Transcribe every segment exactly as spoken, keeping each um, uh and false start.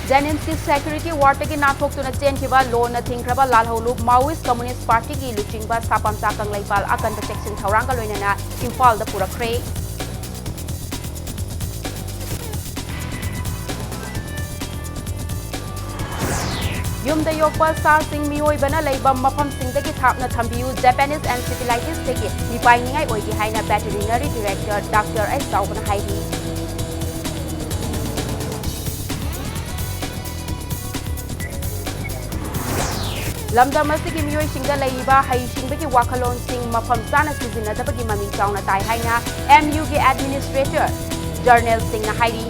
ꯖꯦꯅꯤꯝꯁꯀꯤ security ꯋꯥꯔꯗꯇꯒꯤ ꯅꯥꯟꯊꯣꯛꯇꯨꯅ ꯆꯦꯟꯈꯤꯕ ꯂꯣꯟꯅ ꯊꯤꯡꯈ꯭ꯔꯕ ꯂꯥꯜꯍꯧꯂꯨꯞ ꯃꯥꯋꯤꯁ ꯀꯝꯃꯨꯅꯤꯁ꯭ꯠ ꯄꯥꯔꯇꯤꯒꯤ ꯂꯨꯆꯤꯡꯕ ꯁꯥꯄꯥꯝꯆꯥ ꯀꯪꯂꯩꯄꯥꯜ ꯑꯀꯟꯕ ꯆꯦꯛꯁꯤꯟ ꯊꯧꯔꯥꯡꯒ ꯂꯣꯏꯅꯅ ꯏꯝꯐꯥꯜꯗ ꯄꯨꯔꯛꯈ꯭ꯔꯦ꯫ ꯌꯨꯝꯗ ꯌꯣꯛꯄ ꯁꯥꯁꯤꯡ ꯃꯤꯑꯣꯏꯕꯅ ꯂꯩꯕ ꯃꯐꯝꯁꯤꯡꯗꯒꯤ ꯊꯥꯞꯅ ꯊꯝꯕꯤꯌꯨ, ꯖꯄꯥꯅꯤꯁ ꯑꯦꯟꯁꯤꯐꯤꯂꯥꯏꯇꯤꯁꯇꯒꯤ ꯃꯤꯄꯥꯏꯅꯤꯡꯉꯥꯏ ꯑꯣꯏꯗꯦ ꯍꯥꯏꯅ ꯚꯦꯇꯦꯔꯤꯅꯔꯤ ꯗꯤꯔꯦꯛꯇꯔ ꯗꯥꯛꯇꯔ ꯑꯩꯆ ꯆꯥꯎꯕꯅ ꯍꯥꯏꯔꯤ꯫ ꯂꯝꯗꯝ ꯑꯁꯤꯒꯤ ꯃꯤꯑꯣꯏꯁꯤꯡꯗ ꯂꯩꯔꯤꯕ ꯍꯩꯁꯤꯡꯕꯒꯤ ꯋꯥꯈꯜꯂꯣꯟꯁꯤꯡ ꯃꯐꯝ ꯆꯥꯅ ꯁꯤꯖꯤꯟꯅꯗꯕꯒꯤ ꯃꯃꯤ ꯆꯥꯎꯅ ꯇꯥꯏ ꯍꯥꯏꯅ ꯑꯦꯝ ꯌꯨꯒꯤ ꯑꯦꯗꯃꯤꯅꯤꯁꯇ꯭ꯔꯦꯇꯔ ꯖꯔꯅꯦꯜꯁꯤꯡꯅ ꯍꯥꯏꯔꯤ꯫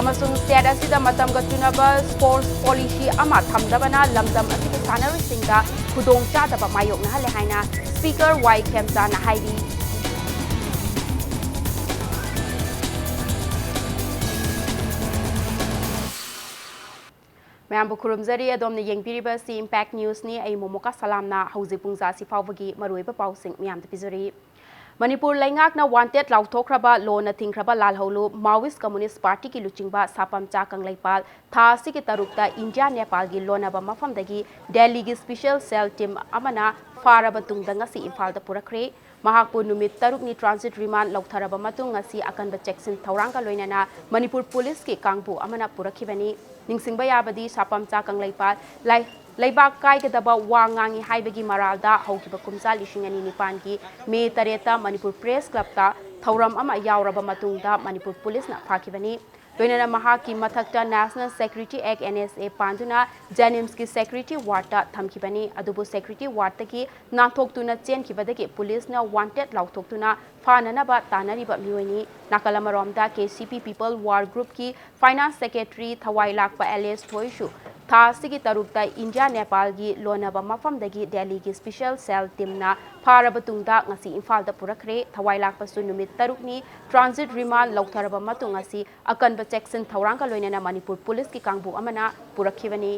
ꯑꯃꯁꯨꯡ ꯁ꯭ꯇꯦꯠ ꯑꯁꯤꯗ ꯃꯇꯝꯒ ꯆꯨꯅꯕ ꯁ꯭ꯄꯣꯔꯠꯁ ꯄꯣꯂꯤꯁꯤ ꯑꯃ ꯊꯝꯗꯕꯅ ꯂꯝꯗꯝ ꯑꯁꯤꯒꯤ ꯁꯥꯟꯅꯔꯣꯏꯁꯤꯡꯗ ꯈꯨꯗꯣꯡꯆꯥꯗꯕ ꯃꯥꯌꯣꯛꯅꯍꯜꯂꯦ ꯍꯥꯏꯅ ꯁ꯭ꯄꯤꯀꯔ ꯋꯥꯏ ꯈꯦꯝꯆꯥꯅ ꯍꯥꯏꯔꯤ꯫ ꯃꯌꯥꯝꯕꯨ ꯈꯨꯔꯨꯝꯖꯔꯤ꯫ ꯑꯗꯣꯝꯅ ꯌꯦꯡꯕꯤꯔꯤꯕ ꯑꯁꯤ ꯏꯝꯄꯦꯛ ꯅ꯭ꯌꯨꯁꯅꯤ꯫ ꯑꯩ ꯃꯣꯃꯣꯀꯥ ꯁꯂꯥꯝꯅ ꯍꯧꯖꯤꯛ ꯄꯨꯡꯖꯥ ꯑꯁꯤ ꯐꯥꯎꯕꯒꯤ ꯃꯔꯨꯑꯣꯏꯕ ꯄꯥꯎꯁꯤꯡ ꯃꯌꯥꯝꯗ ꯄꯤꯖꯔꯤ꯫ ꯃꯅꯤꯄꯨꯔ ꯂꯩꯉꯥꯛꯅ ꯋꯥꯟꯇꯦꯗ ꯂꯥꯎꯊꯣꯛꯈ꯭ꯔꯕ ꯂꯣꯟꯅ ꯊꯤꯡꯈ꯭ꯔꯕ ꯂꯥꯜꯍꯧꯂꯨꯞ ꯃꯥꯋꯤꯁ ꯀꯝꯃꯨꯅꯤꯁ꯭ꯠ ꯄꯥꯔꯇꯤꯒꯤ ꯂꯨꯆꯤꯡꯕ ꯁꯥꯄꯥꯝꯆꯥ ꯀꯪꯂꯩꯄꯥꯜ ꯊꯥ ꯑꯁꯤꯒꯤ ꯇꯔꯨꯛꯇ ꯏꯟꯗꯤꯌꯥ ꯅꯦꯄꯥꯜꯒꯤ ꯂꯣꯟꯅꯕ ꯃꯐꯝꯗꯒꯤ ꯗꯦꯜꯂꯤꯒꯤ ꯁ꯭ꯄꯤꯁꯦꯜ ꯁꯦꯜ ꯇꯤꯝ ꯑꯃꯅ ꯐꯥꯔꯕ ꯇꯨꯡꯗ ꯉꯁꯤ ꯏꯝꯐꯥꯜꯗ ꯄꯨꯔꯛꯈ꯭ꯔꯦ꯫ ꯃꯍꯥꯛꯄꯨ ꯅꯨꯃꯤꯠ ꯇꯔꯨꯛꯅꯤ ꯇ꯭ꯔꯥꯟꯖꯤꯠ ꯔꯤꯃꯥꯟꯗ ꯂꯧꯊꯔꯕ ꯃꯇꯨꯡ ꯉꯁꯤ ꯑꯀꯟꯕ ꯆꯦꯛꯁꯤꯟ ꯊꯧꯔꯥꯡꯒ ꯂꯣꯏꯅꯅ ꯃꯅꯤꯄꯨꯔ ꯄꯨꯂꯤꯁꯀꯤ ꯀꯥꯡꯕꯨ ꯑꯃꯅ ꯄꯨꯔꯛꯈꯤꯕꯅꯤ꯫ ꯅꯤꯡꯁꯤꯡꯕ ꯌꯥꯕꯗꯤ ꯁꯥꯄꯥꯝꯆꯥ ꯀꯪꯂꯩꯄꯥꯜ ꯂꯩ-, ꯂꯩꯕꯥꯛ ꯀꯥꯏꯒꯗꯕ ꯋꯥ ꯉꯥꯡꯉꯤ ꯍꯥꯏꯕꯒꯤ ꯃꯔꯥꯜꯗ ꯍꯧꯈꯤꯕ ꯀꯨꯝꯖꯥ ꯂꯤꯁꯤꯡ ꯑꯅꯤ ꯅꯤꯄꯥꯟꯒꯤ ꯃꯦ ꯇꯔꯦꯠꯇ ꯃꯅꯤꯄꯨꯔ ꯄ꯭ꯔꯦꯁ ꯀ꯭ꯂꯕꯇ ꯊꯧꯔꯝ ꯑꯃ ꯌꯥꯎꯔꯕ ꯃꯇꯨꯡꯗ ꯃꯅꯤꯄꯨꯔ ꯄꯨꯂꯤꯁꯅ ꯐꯥꯈꯤꯕꯅꯤ꯫ ꯂꯣꯏꯅꯅ ꯃꯍꯥꯛꯀꯤ ꯃꯊꯛꯇ National Security Act, N S A, ꯄꯥꯟꯗꯨꯅ ꯖꯦꯅꯤꯝꯁꯀꯤ ꯁꯦꯀ꯭ꯌꯨꯔꯤꯇꯤ ꯋꯥꯔꯗꯇ ꯊꯝꯈꯤꯕꯅꯤ꯫ ꯑꯗꯨꯕꯨ ꯁꯦꯀ꯭ꯌꯨꯔꯤꯇꯤ ꯋꯥꯔꯗꯇꯒꯤ ꯅꯥꯟꯊꯣꯛꯇꯨꯅ ꯆꯦꯟꯈꯤꯕꯗꯒꯤ ꯄꯨꯂꯤꯁꯅ ꯋꯥꯟꯇꯦꯗ ꯂꯥꯎꯊꯣꯛꯇꯨꯅ ꯐꯥꯅꯅꯕ ꯇꯥꯟꯅꯔꯤꯕ ꯃꯤꯑꯣꯏꯅꯤ꯫ ꯅꯥꯀꯜ ꯑꯃꯔꯣꯝꯗ, K C P People War Groupꯀꯤ ꯐꯥꯏꯅꯥꯟꯁ ꯁꯦꯀ꯭ꯔꯦꯇꯔꯤ ꯊꯋꯥꯏ ꯂꯥꯛꯄ ꯑꯦꯂꯦꯁ ꯊꯣꯏꯁꯨ ꯊꯥ ꯑꯁꯤꯒꯤ ꯇꯔꯨꯛꯇ ꯏꯟꯗꯤꯌꯥ ꯅꯦꯄꯥꯜꯒꯤ ꯂꯣꯟꯅꯕ ꯃꯐꯝꯗꯒꯤ ꯗꯦꯜꯂꯤꯒꯤ ꯁ꯭ꯄꯤꯁꯦꯜ ꯁꯦꯜ ꯇꯤꯝꯅ ꯐꯥꯔꯕ ꯇꯨꯡꯗ ꯉꯁꯤ ꯏꯝꯐꯥꯜꯗ ꯄꯨꯔꯛꯈ꯭ꯔꯦ꯫ ꯊꯋꯥꯏ ꯂꯥꯛꯄꯁꯨ ꯅꯨꯃꯤꯠ ꯇꯔꯨꯛꯅꯤ ꯇ꯭ꯔꯥꯟꯖꯤꯠ ꯔꯤꯃꯥꯟꯗ ꯂꯧꯊꯔꯕ ꯃꯇꯨꯡ ꯉꯁꯤ ꯑꯀꯟꯕ ꯆꯦꯛꯁꯤꯟ ꯊꯧꯔꯥꯡꯒ ꯂꯣꯏꯅꯅ ꯃꯅꯤꯄꯨꯔ ꯄꯨꯂꯤꯁꯀꯤ ꯀꯥꯡꯕꯨ ꯑꯃꯅ ꯄꯨꯔꯛꯈꯤꯕꯅꯤ꯫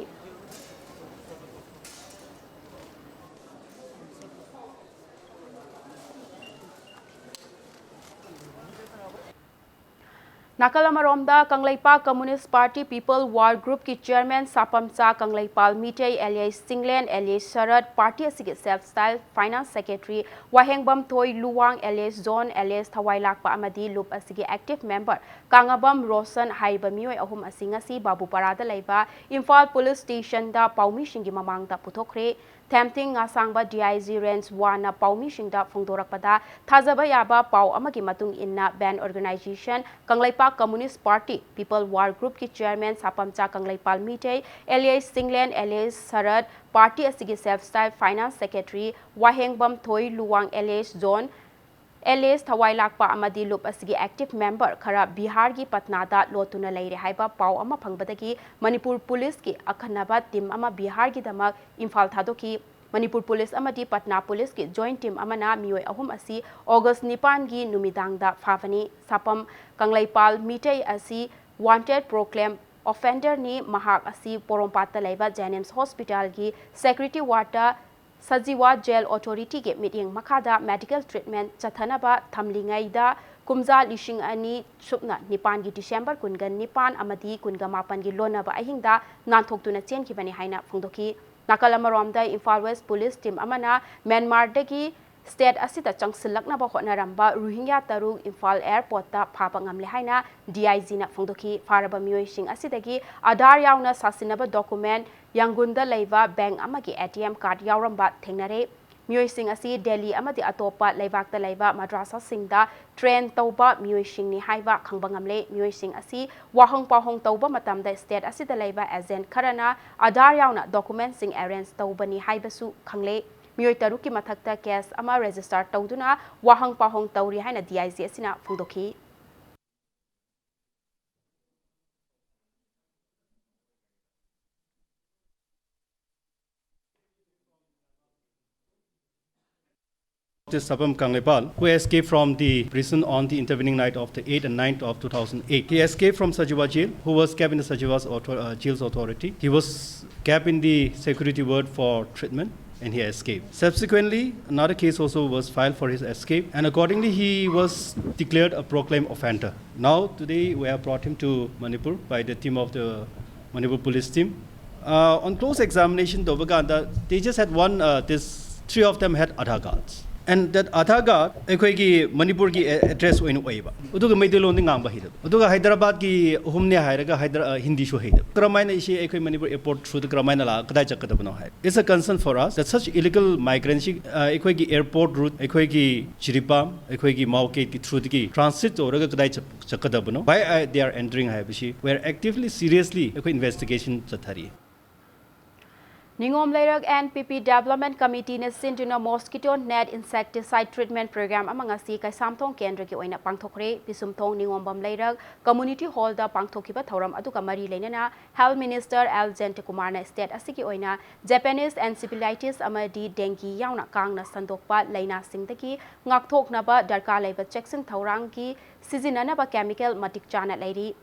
ꯅꯥꯀꯜ ꯑꯃꯔꯣꯝꯗ, Kangleipak Communist Party People War Group ꯀꯤ Chairman ꯁꯥꯄꯝꯆꯥ ꯀꯪꯂꯩꯄꯥꯜ Meitei alias Chinglen alias ꯁꯔꯠ, party ꯑꯁꯤꯒꯤ Self Style Finance Secretary ꯋꯥꯍꯦꯡꯕꯝ ꯊꯣꯏ ꯂꯨꯋꯥꯡ alias ꯖꯣꯟ alias ꯊꯋꯥꯏ ꯂꯥꯛꯄ ꯑꯃꯗꯤ ꯂꯨꯞ ꯑꯁꯤꯒꯤ active member ꯀꯥꯡꯉꯕꯝ ꯔꯣꯁꯟ ꯍꯥꯏꯔꯤꯕ ꯃꯤꯑꯣꯏ ꯑꯍꯨꯝ ꯑꯁꯤ ꯉꯁꯤ ꯕꯥꯕꯨꯄꯥꯔꯥꯗ ꯂꯩꯕ ꯏꯝꯐꯥꯜ Police Station ꯗ ꯄꯥꯎꯃꯤꯁꯤꯡꯒꯤ ꯃꯃꯥꯡꯗ ꯄꯨꯊꯣꯛꯈ꯭ꯔꯦ꯫ ꯊꯦꯝꯊꯤꯡ ꯉꯥꯁꯥꯡꯕ D I G Range One ꯅ ꯄꯥꯎꯃꯤꯁꯤꯡꯗ ꯐꯣꯡꯗꯣꯔꯛꯄꯗ, ꯊꯥꯖꯕ ꯌꯥꯕ ꯄꯥꯎ ꯑꯃꯒꯤ ꯃꯇꯨꯡ ꯏꯟꯅ, band organization Kangleipak Communist Party People War Group ꯀꯤ Chairman ꯁꯥꯄꯝꯆꯥ ꯀꯪꯂꯩꯄꯥꯜ Meitei alias Chinglen alias ꯁꯔꯠ, party ꯑꯁꯤꯒꯤ Self Style Finance Secretary ꯋꯥꯍꯦꯡꯕꯝ ꯊꯣꯏ ꯂꯨꯋꯥꯡ alias ꯖꯣꯟ alias ꯊꯋꯥꯏ ꯂꯥꯛꯄ ꯑꯃꯗꯤ ꯂꯨꯞ ꯑꯁꯤꯒꯤ active member ꯈꯔ ꯕꯤꯍꯥꯔꯒꯤ ꯄꯠꯅꯥꯗ ꯂꯣꯠꯇꯨꯅ ꯂꯩꯔꯦ ꯍꯥꯏꯕ ꯄꯥꯎ ꯑꯃ ꯐꯪꯕꯗꯒꯤ ꯃꯅꯤꯄꯨꯔ Police ꯀꯤ ꯑꯈꯟꯅꯕ team ꯑꯃ ꯕꯤꯍꯥꯔꯒꯤꯗꯃꯛ ꯏꯝꯐꯥꯜ ꯊꯥꯗꯣꯛꯈꯤ꯫ ꯃꯅꯤꯄꯨꯔ Police ꯑꯃꯗꯤ ꯄꯠꯅꯥ Police ꯀꯤ joint team ꯑꯃꯅ ꯃꯤꯑꯣꯏ ꯑꯍꯨꯝ ꯑꯁꯤ August ꯅꯤꯄꯥꯟꯒꯤ ꯅꯨꯃꯤꯗꯥꯡꯗ ꯐꯥꯕꯅꯤ꯫ ꯁꯥꯄꯝ ꯀꯪꯂꯩꯄꯥꯜ ꯃꯤꯇꯩ ꯑꯁꯤ wanted proclaim offender ꯅꯤ꯫ ꯃꯍꯥꯛ ꯑꯁꯤ ꯄꯣꯔꯣꯝꯄꯥꯠꯇ ꯂꯩꯕ JNIMS Hospital ꯒꯤ security ward ꯇ ꯁꯖꯤꯋꯥ Jail Authority ꯒꯤ ꯃꯤꯠꯌꯦꯡ ꯃꯈꯥꯗ medical treatment ꯆꯠꯊꯅꯕ ꯊꯝꯂꯤꯉꯩꯗ, ꯀꯨꯝꯖꯥ ꯂꯤꯁꯤꯡ ꯑꯅꯤ ꯁꯨꯞꯅ ꯅꯤꯄꯥꯟꯒꯤ December ꯀꯨꯟꯒ ꯅꯤꯄꯥꯟ ꯑꯃꯗꯤ ꯀꯨꯟꯒ ꯃꯥꯄꯟꯒꯤ ꯂꯣꯟꯅꯕ ꯑꯍꯤꯡꯗ ꯅꯥꯟꯊꯣꯛꯇꯨꯅ ꯆꯦꯟꯈꯤꯕꯅꯤ ꯍꯥꯏꯅ ꯐꯣꯡꯗꯣꯛꯈꯤ꯫ ꯅꯥꯀꯜ ꯑꯃꯔꯣꯝꯗ, ꯏꯝꯐꯥꯜ West Police team ꯑꯃꯅ ꯃ꯭ꯌꯥꯟꯃꯥꯔꯗꯒꯤ state ꯑꯁꯤꯗ ꯆꯪꯁꯤꯜꯂꯛꯅꯕ ꯍꯣꯠꯅꯔꯝꯕ ꯔꯣꯍꯤꯡꯒ꯭ꯌꯥ ꯇꯔꯨꯛ ꯏꯝꯐꯥꯜ airport ꯇ ꯐꯥꯕ ꯉꯝꯂꯦ ꯍꯥꯏꯅ D I G ꯅ ꯐꯣꯡꯗꯣꯛꯈꯤ꯫ ꯐꯥꯔꯕ ꯃꯤꯑꯣꯏꯁꯤꯡ ꯑꯁꯤꯗꯒꯤ Aadhaar ꯌꯥꯎꯅ ꯁꯥꯁꯤꯟꯅꯕ document, ꯌꯥꯡꯒꯨꯟꯗ ꯂꯩꯕ bank ꯑꯃꯒꯤ A T M card ꯌꯥꯎꯔꯝꯕ ꯊꯦꯡꯅꯔꯦ꯫ ꯃꯤꯑꯣꯏꯁꯤꯡ ꯑꯁꯤ ꯗꯦꯜꯂꯤ ꯑꯃꯗꯤ ꯑꯇꯣꯞꯄ ꯂꯩꯕꯥꯛꯇ ꯂꯩꯕ ꯃꯗ꯭ꯔꯥꯁꯥꯁꯤꯡꯗ train ꯇꯧꯕ ꯃꯤꯑꯣꯏꯁꯤꯡꯅꯤ ꯍꯥꯏꯕ ꯈꯪꯕ ꯉꯝꯂꯦ꯫ ꯃꯤꯑꯣꯏꯁꯤꯡ ꯑꯁꯤ ꯋꯥꯍꯪ ꯄꯥꯎꯍꯪ ꯇꯧꯕ ꯃꯇꯝꯗ state ꯑꯁꯤꯗ ꯂꯩꯕ agent ꯈꯔꯅ Aadhaar ꯌꯥꯎꯅ document ꯁꯤꯡ arrange ꯇꯧꯕꯅꯤ ꯍꯥꯏꯕꯁꯨ ꯈꯪꯂꯦ꯫ ꯃꯤꯑꯣꯏ ꯇꯔꯨꯛꯀꯤ ꯃꯊꯛꯇ case ꯑꯃ register ꯇꯧꯗꯨꯅ ꯋꯥꯍꯪ ꯄꯥꯎꯍꯪ ꯇꯧꯔꯤ ꯍꯥꯏꯅ D I G ꯑꯁꯤꯅ ꯐꯣꯡꯗꯣꯛꯈꯤ꯫ Justice Sapam Kangleipal, who escaped from the prison on the intervening night of the eighth and ninth of two thousand eight. He escaped from Sajiwa Jail, who was kept in the Sajiwa's author- uh, jail's authority. He was kept in the security ward for treatment. and he escaped. Subsequently, another case also was filed for his escape, and accordingly, he was declared a proclaimed offender. Now, today, we have brought him to Manipur by the team of the Manipur police team. Uh, on close examination, ꯇꯧꯕ ꯀꯥꯟꯗ, they just had one, uh, this, three of them had Aadhaar cards. And that Aadhaar card, ꯑꯩꯈꯣꯏꯒꯤ ꯃꯅꯤꯄꯨꯔꯒꯤ ꯑꯦ-, address ꯑꯣꯏꯅ ꯑꯣꯏꯕ꯫ ꯑꯗꯨꯒ ꯃꯩꯇꯩꯂꯣꯟꯗꯤ ꯉꯥꯡꯕ ꯍꯩꯇꯕ꯫ ꯑꯗꯨꯒ ꯍꯥꯏꯗ꯭ꯔꯕꯥꯗꯀꯤ ꯑꯍꯨꯝꯅꯦ ꯍꯥꯏꯔꯒ ꯍꯥꯏꯗ꯭ꯔ-, ꯑ, ꯍꯤꯟꯗꯤꯁꯨ ꯍꯩꯇꯕ꯫ ꯀꯔꯝꯍꯥꯏꯅ ꯏꯁꯤ ꯑꯩꯈꯣꯏ ꯃꯅꯤꯄꯨꯔ airport through ꯗ ꯀꯔꯝꯍꯥꯏꯅ ꯂꯥꯛ-, ꯀꯗꯥꯏ ꯆꯠꯀꯗꯕꯅꯣ ꯍꯥꯏ꯫ It's a concern for us that such illegal migrants ꯁꯤ, ꯑ, ꯑꯩꯈꯣꯏꯒꯤ airport route, ꯑꯩꯈꯣꯏꯒꯤ ꯖꯤꯔꯤꯕꯥꯝ, ꯑꯩꯈꯣꯏꯒꯤ ꯃꯥꯎ ꯒꯦꯠꯀꯤ through ꯗꯒꯤ transit ꯇꯧꯔꯒ ꯀꯗꯥꯏ ꯆꯠ-, ꯆꯠꯀꯗꯕꯅꯣ? Why are they are entering ꯍꯥꯏꯕꯁꯤ we are actively, seriously ꯑꯩꯈꯣꯏ investigation ꯆꯠꯊꯔꯤ꯫ ꯅꯤꯉꯣꯝ ꯂꯩꯔꯛ N P P Development Committee ꯅ ꯁꯤꯟꯗꯨꯅ mosquito net insecticide treatment program ꯑꯃ ꯉꯁꯤ ꯀꯩꯁꯥꯝꯊꯣꯡ ꯀꯦꯟꯗ꯭ꯔꯒꯤ ꯑꯣꯏꯅ ꯄꯥꯡꯊꯣꯛꯈ꯭ꯔꯦ꯫ ꯄꯤꯁꯨꯝꯊꯣꯡ ꯅꯤꯉꯣꯝꯕꯝ ꯂꯩꯔꯛ community hall ꯗ ꯄꯥꯡꯊꯣꯛꯈꯤꯕ ꯊꯧꯔꯝ ꯑꯗꯨꯒ ꯃꯔꯤ ꯂꯩꯅꯅ Health Minister L Jayantakumar ꯅ state ꯑꯁꯤꯒꯤ ꯑꯣꯏꯅ Japanese encephalitis ꯑꯃꯗꯤ dengue ꯌꯥꯎꯅ ꯀꯥꯡꯅ ꯁꯟꯗꯣꯛꯄ ꯂꯥꯏꯅꯥꯁꯤꯡꯗꯒꯤ ꯉꯥꯛꯊꯣꯛꯅꯕ ꯗꯔꯀꯥꯔ ꯂꯩꯕ ꯆꯦꯛꯁꯤꯟ ꯊꯧꯔꯥꯡꯒꯤ ꯁꯤꯖꯤꯟꯅꯅꯕ chemical ꯃꯇꯤꯛ ꯆꯥꯅ ꯂꯩꯔꯤ꯫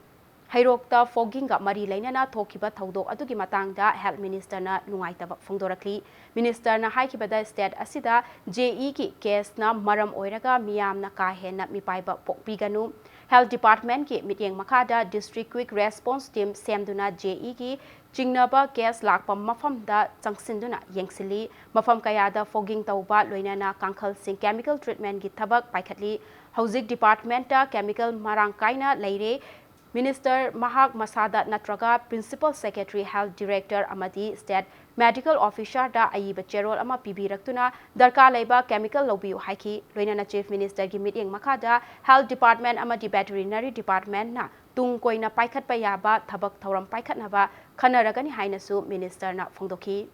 ꯍꯩꯔꯣꯛꯇ fogging ꯒ ꯃꯔꯤ ꯂꯩꯅꯅ ꯊꯣꯛꯈꯤꯕ ꯊꯧꯗꯣꯛ ꯑꯗꯨꯒꯤ ꯃꯇꯥꯡꯗ Health Minister ꯅ ꯅꯨꯡꯉꯥꯏꯇꯕ ꯐꯣꯡꯗꯣꯔꯛꯂꯤ꯫ Minister ꯅ ꯍꯥꯏꯈꯤꯕꯗ, state ꯑꯁꯤꯗ J E ꯒꯤ case ꯅ ꯃꯔꯝ ꯑꯣꯏꯔꯒ ꯃꯤꯌꯥꯝꯅ ꯀꯥ ꯍꯦꯟꯅ ꯃꯤꯄꯥꯏꯕ ꯄꯣꯛꯄꯤꯒꯅꯨ꯫ Health Department ꯀꯤ ꯃꯤꯠꯌꯦꯡ ꯃꯈꯥꯗ District Quick Response Team ꯁꯦꯝꯗꯨꯅ J E ꯒꯤ ꯆꯤꯡꯅꯕ case ꯂꯥꯛꯄ ꯃꯐꯝꯗ ꯆꯪꯁꯤꯟꯗꯨꯅ ꯌꯦꯡꯁꯤꯜꯂꯤ꯫ ꯃꯐꯝ ꯀꯌꯥꯗ fogging ꯇꯧꯕ ꯂꯣꯏꯅꯅ ꯀꯥꯡꯈꯜꯁꯤꯡ chemical treatment ꯀꯤ ꯊꯕꯛ ꯄꯥꯏꯈꯠꯂꯤ꯫ ꯍꯧꯖꯤꯛ department ꯇ chemical ꯃꯔꯥꯡ ꯀꯥꯏꯅ ꯂꯩꯔꯦ꯫ Minister ꯃꯍꯥꯛ ꯃꯁꯥꯗ ꯅꯠꯇ꯭ꯔꯒ Principal Secretary, Health Director ꯑꯃꯗꯤ State Medical Officer ꯗ ꯑꯏꯕ ꯆꯦꯔꯣꯜ ꯑꯃ ꯄꯤꯕꯤꯔꯛꯇꯨꯅ ꯗꯔꯀꯥꯔ ꯂꯩꯕ chemical ꯂꯧꯕꯤꯌꯨ ꯍꯥꯏꯈꯤ꯫ ꯂꯣꯏꯅꯅ Chief Minister ꯒꯤ ꯃꯤꯠꯌꯦꯡ ꯃꯈꯥꯗ Health Department ꯑꯃꯗꯤ Veterinary Department ꯅ ꯇꯨꯡ ꯀꯣꯏꯅ ꯄꯥꯏꯈꯠꯄ ꯌꯥꯕ ꯊꯕꯛ ꯊꯧꯔꯝ ꯄꯥꯏꯈꯠꯅꯕ ꯈꯟꯅꯔꯒꯅꯤ ꯍꯥꯏꯅꯁꯨ Minister ꯅ ꯐꯣꯡꯗꯣꯛꯈꯤ꯫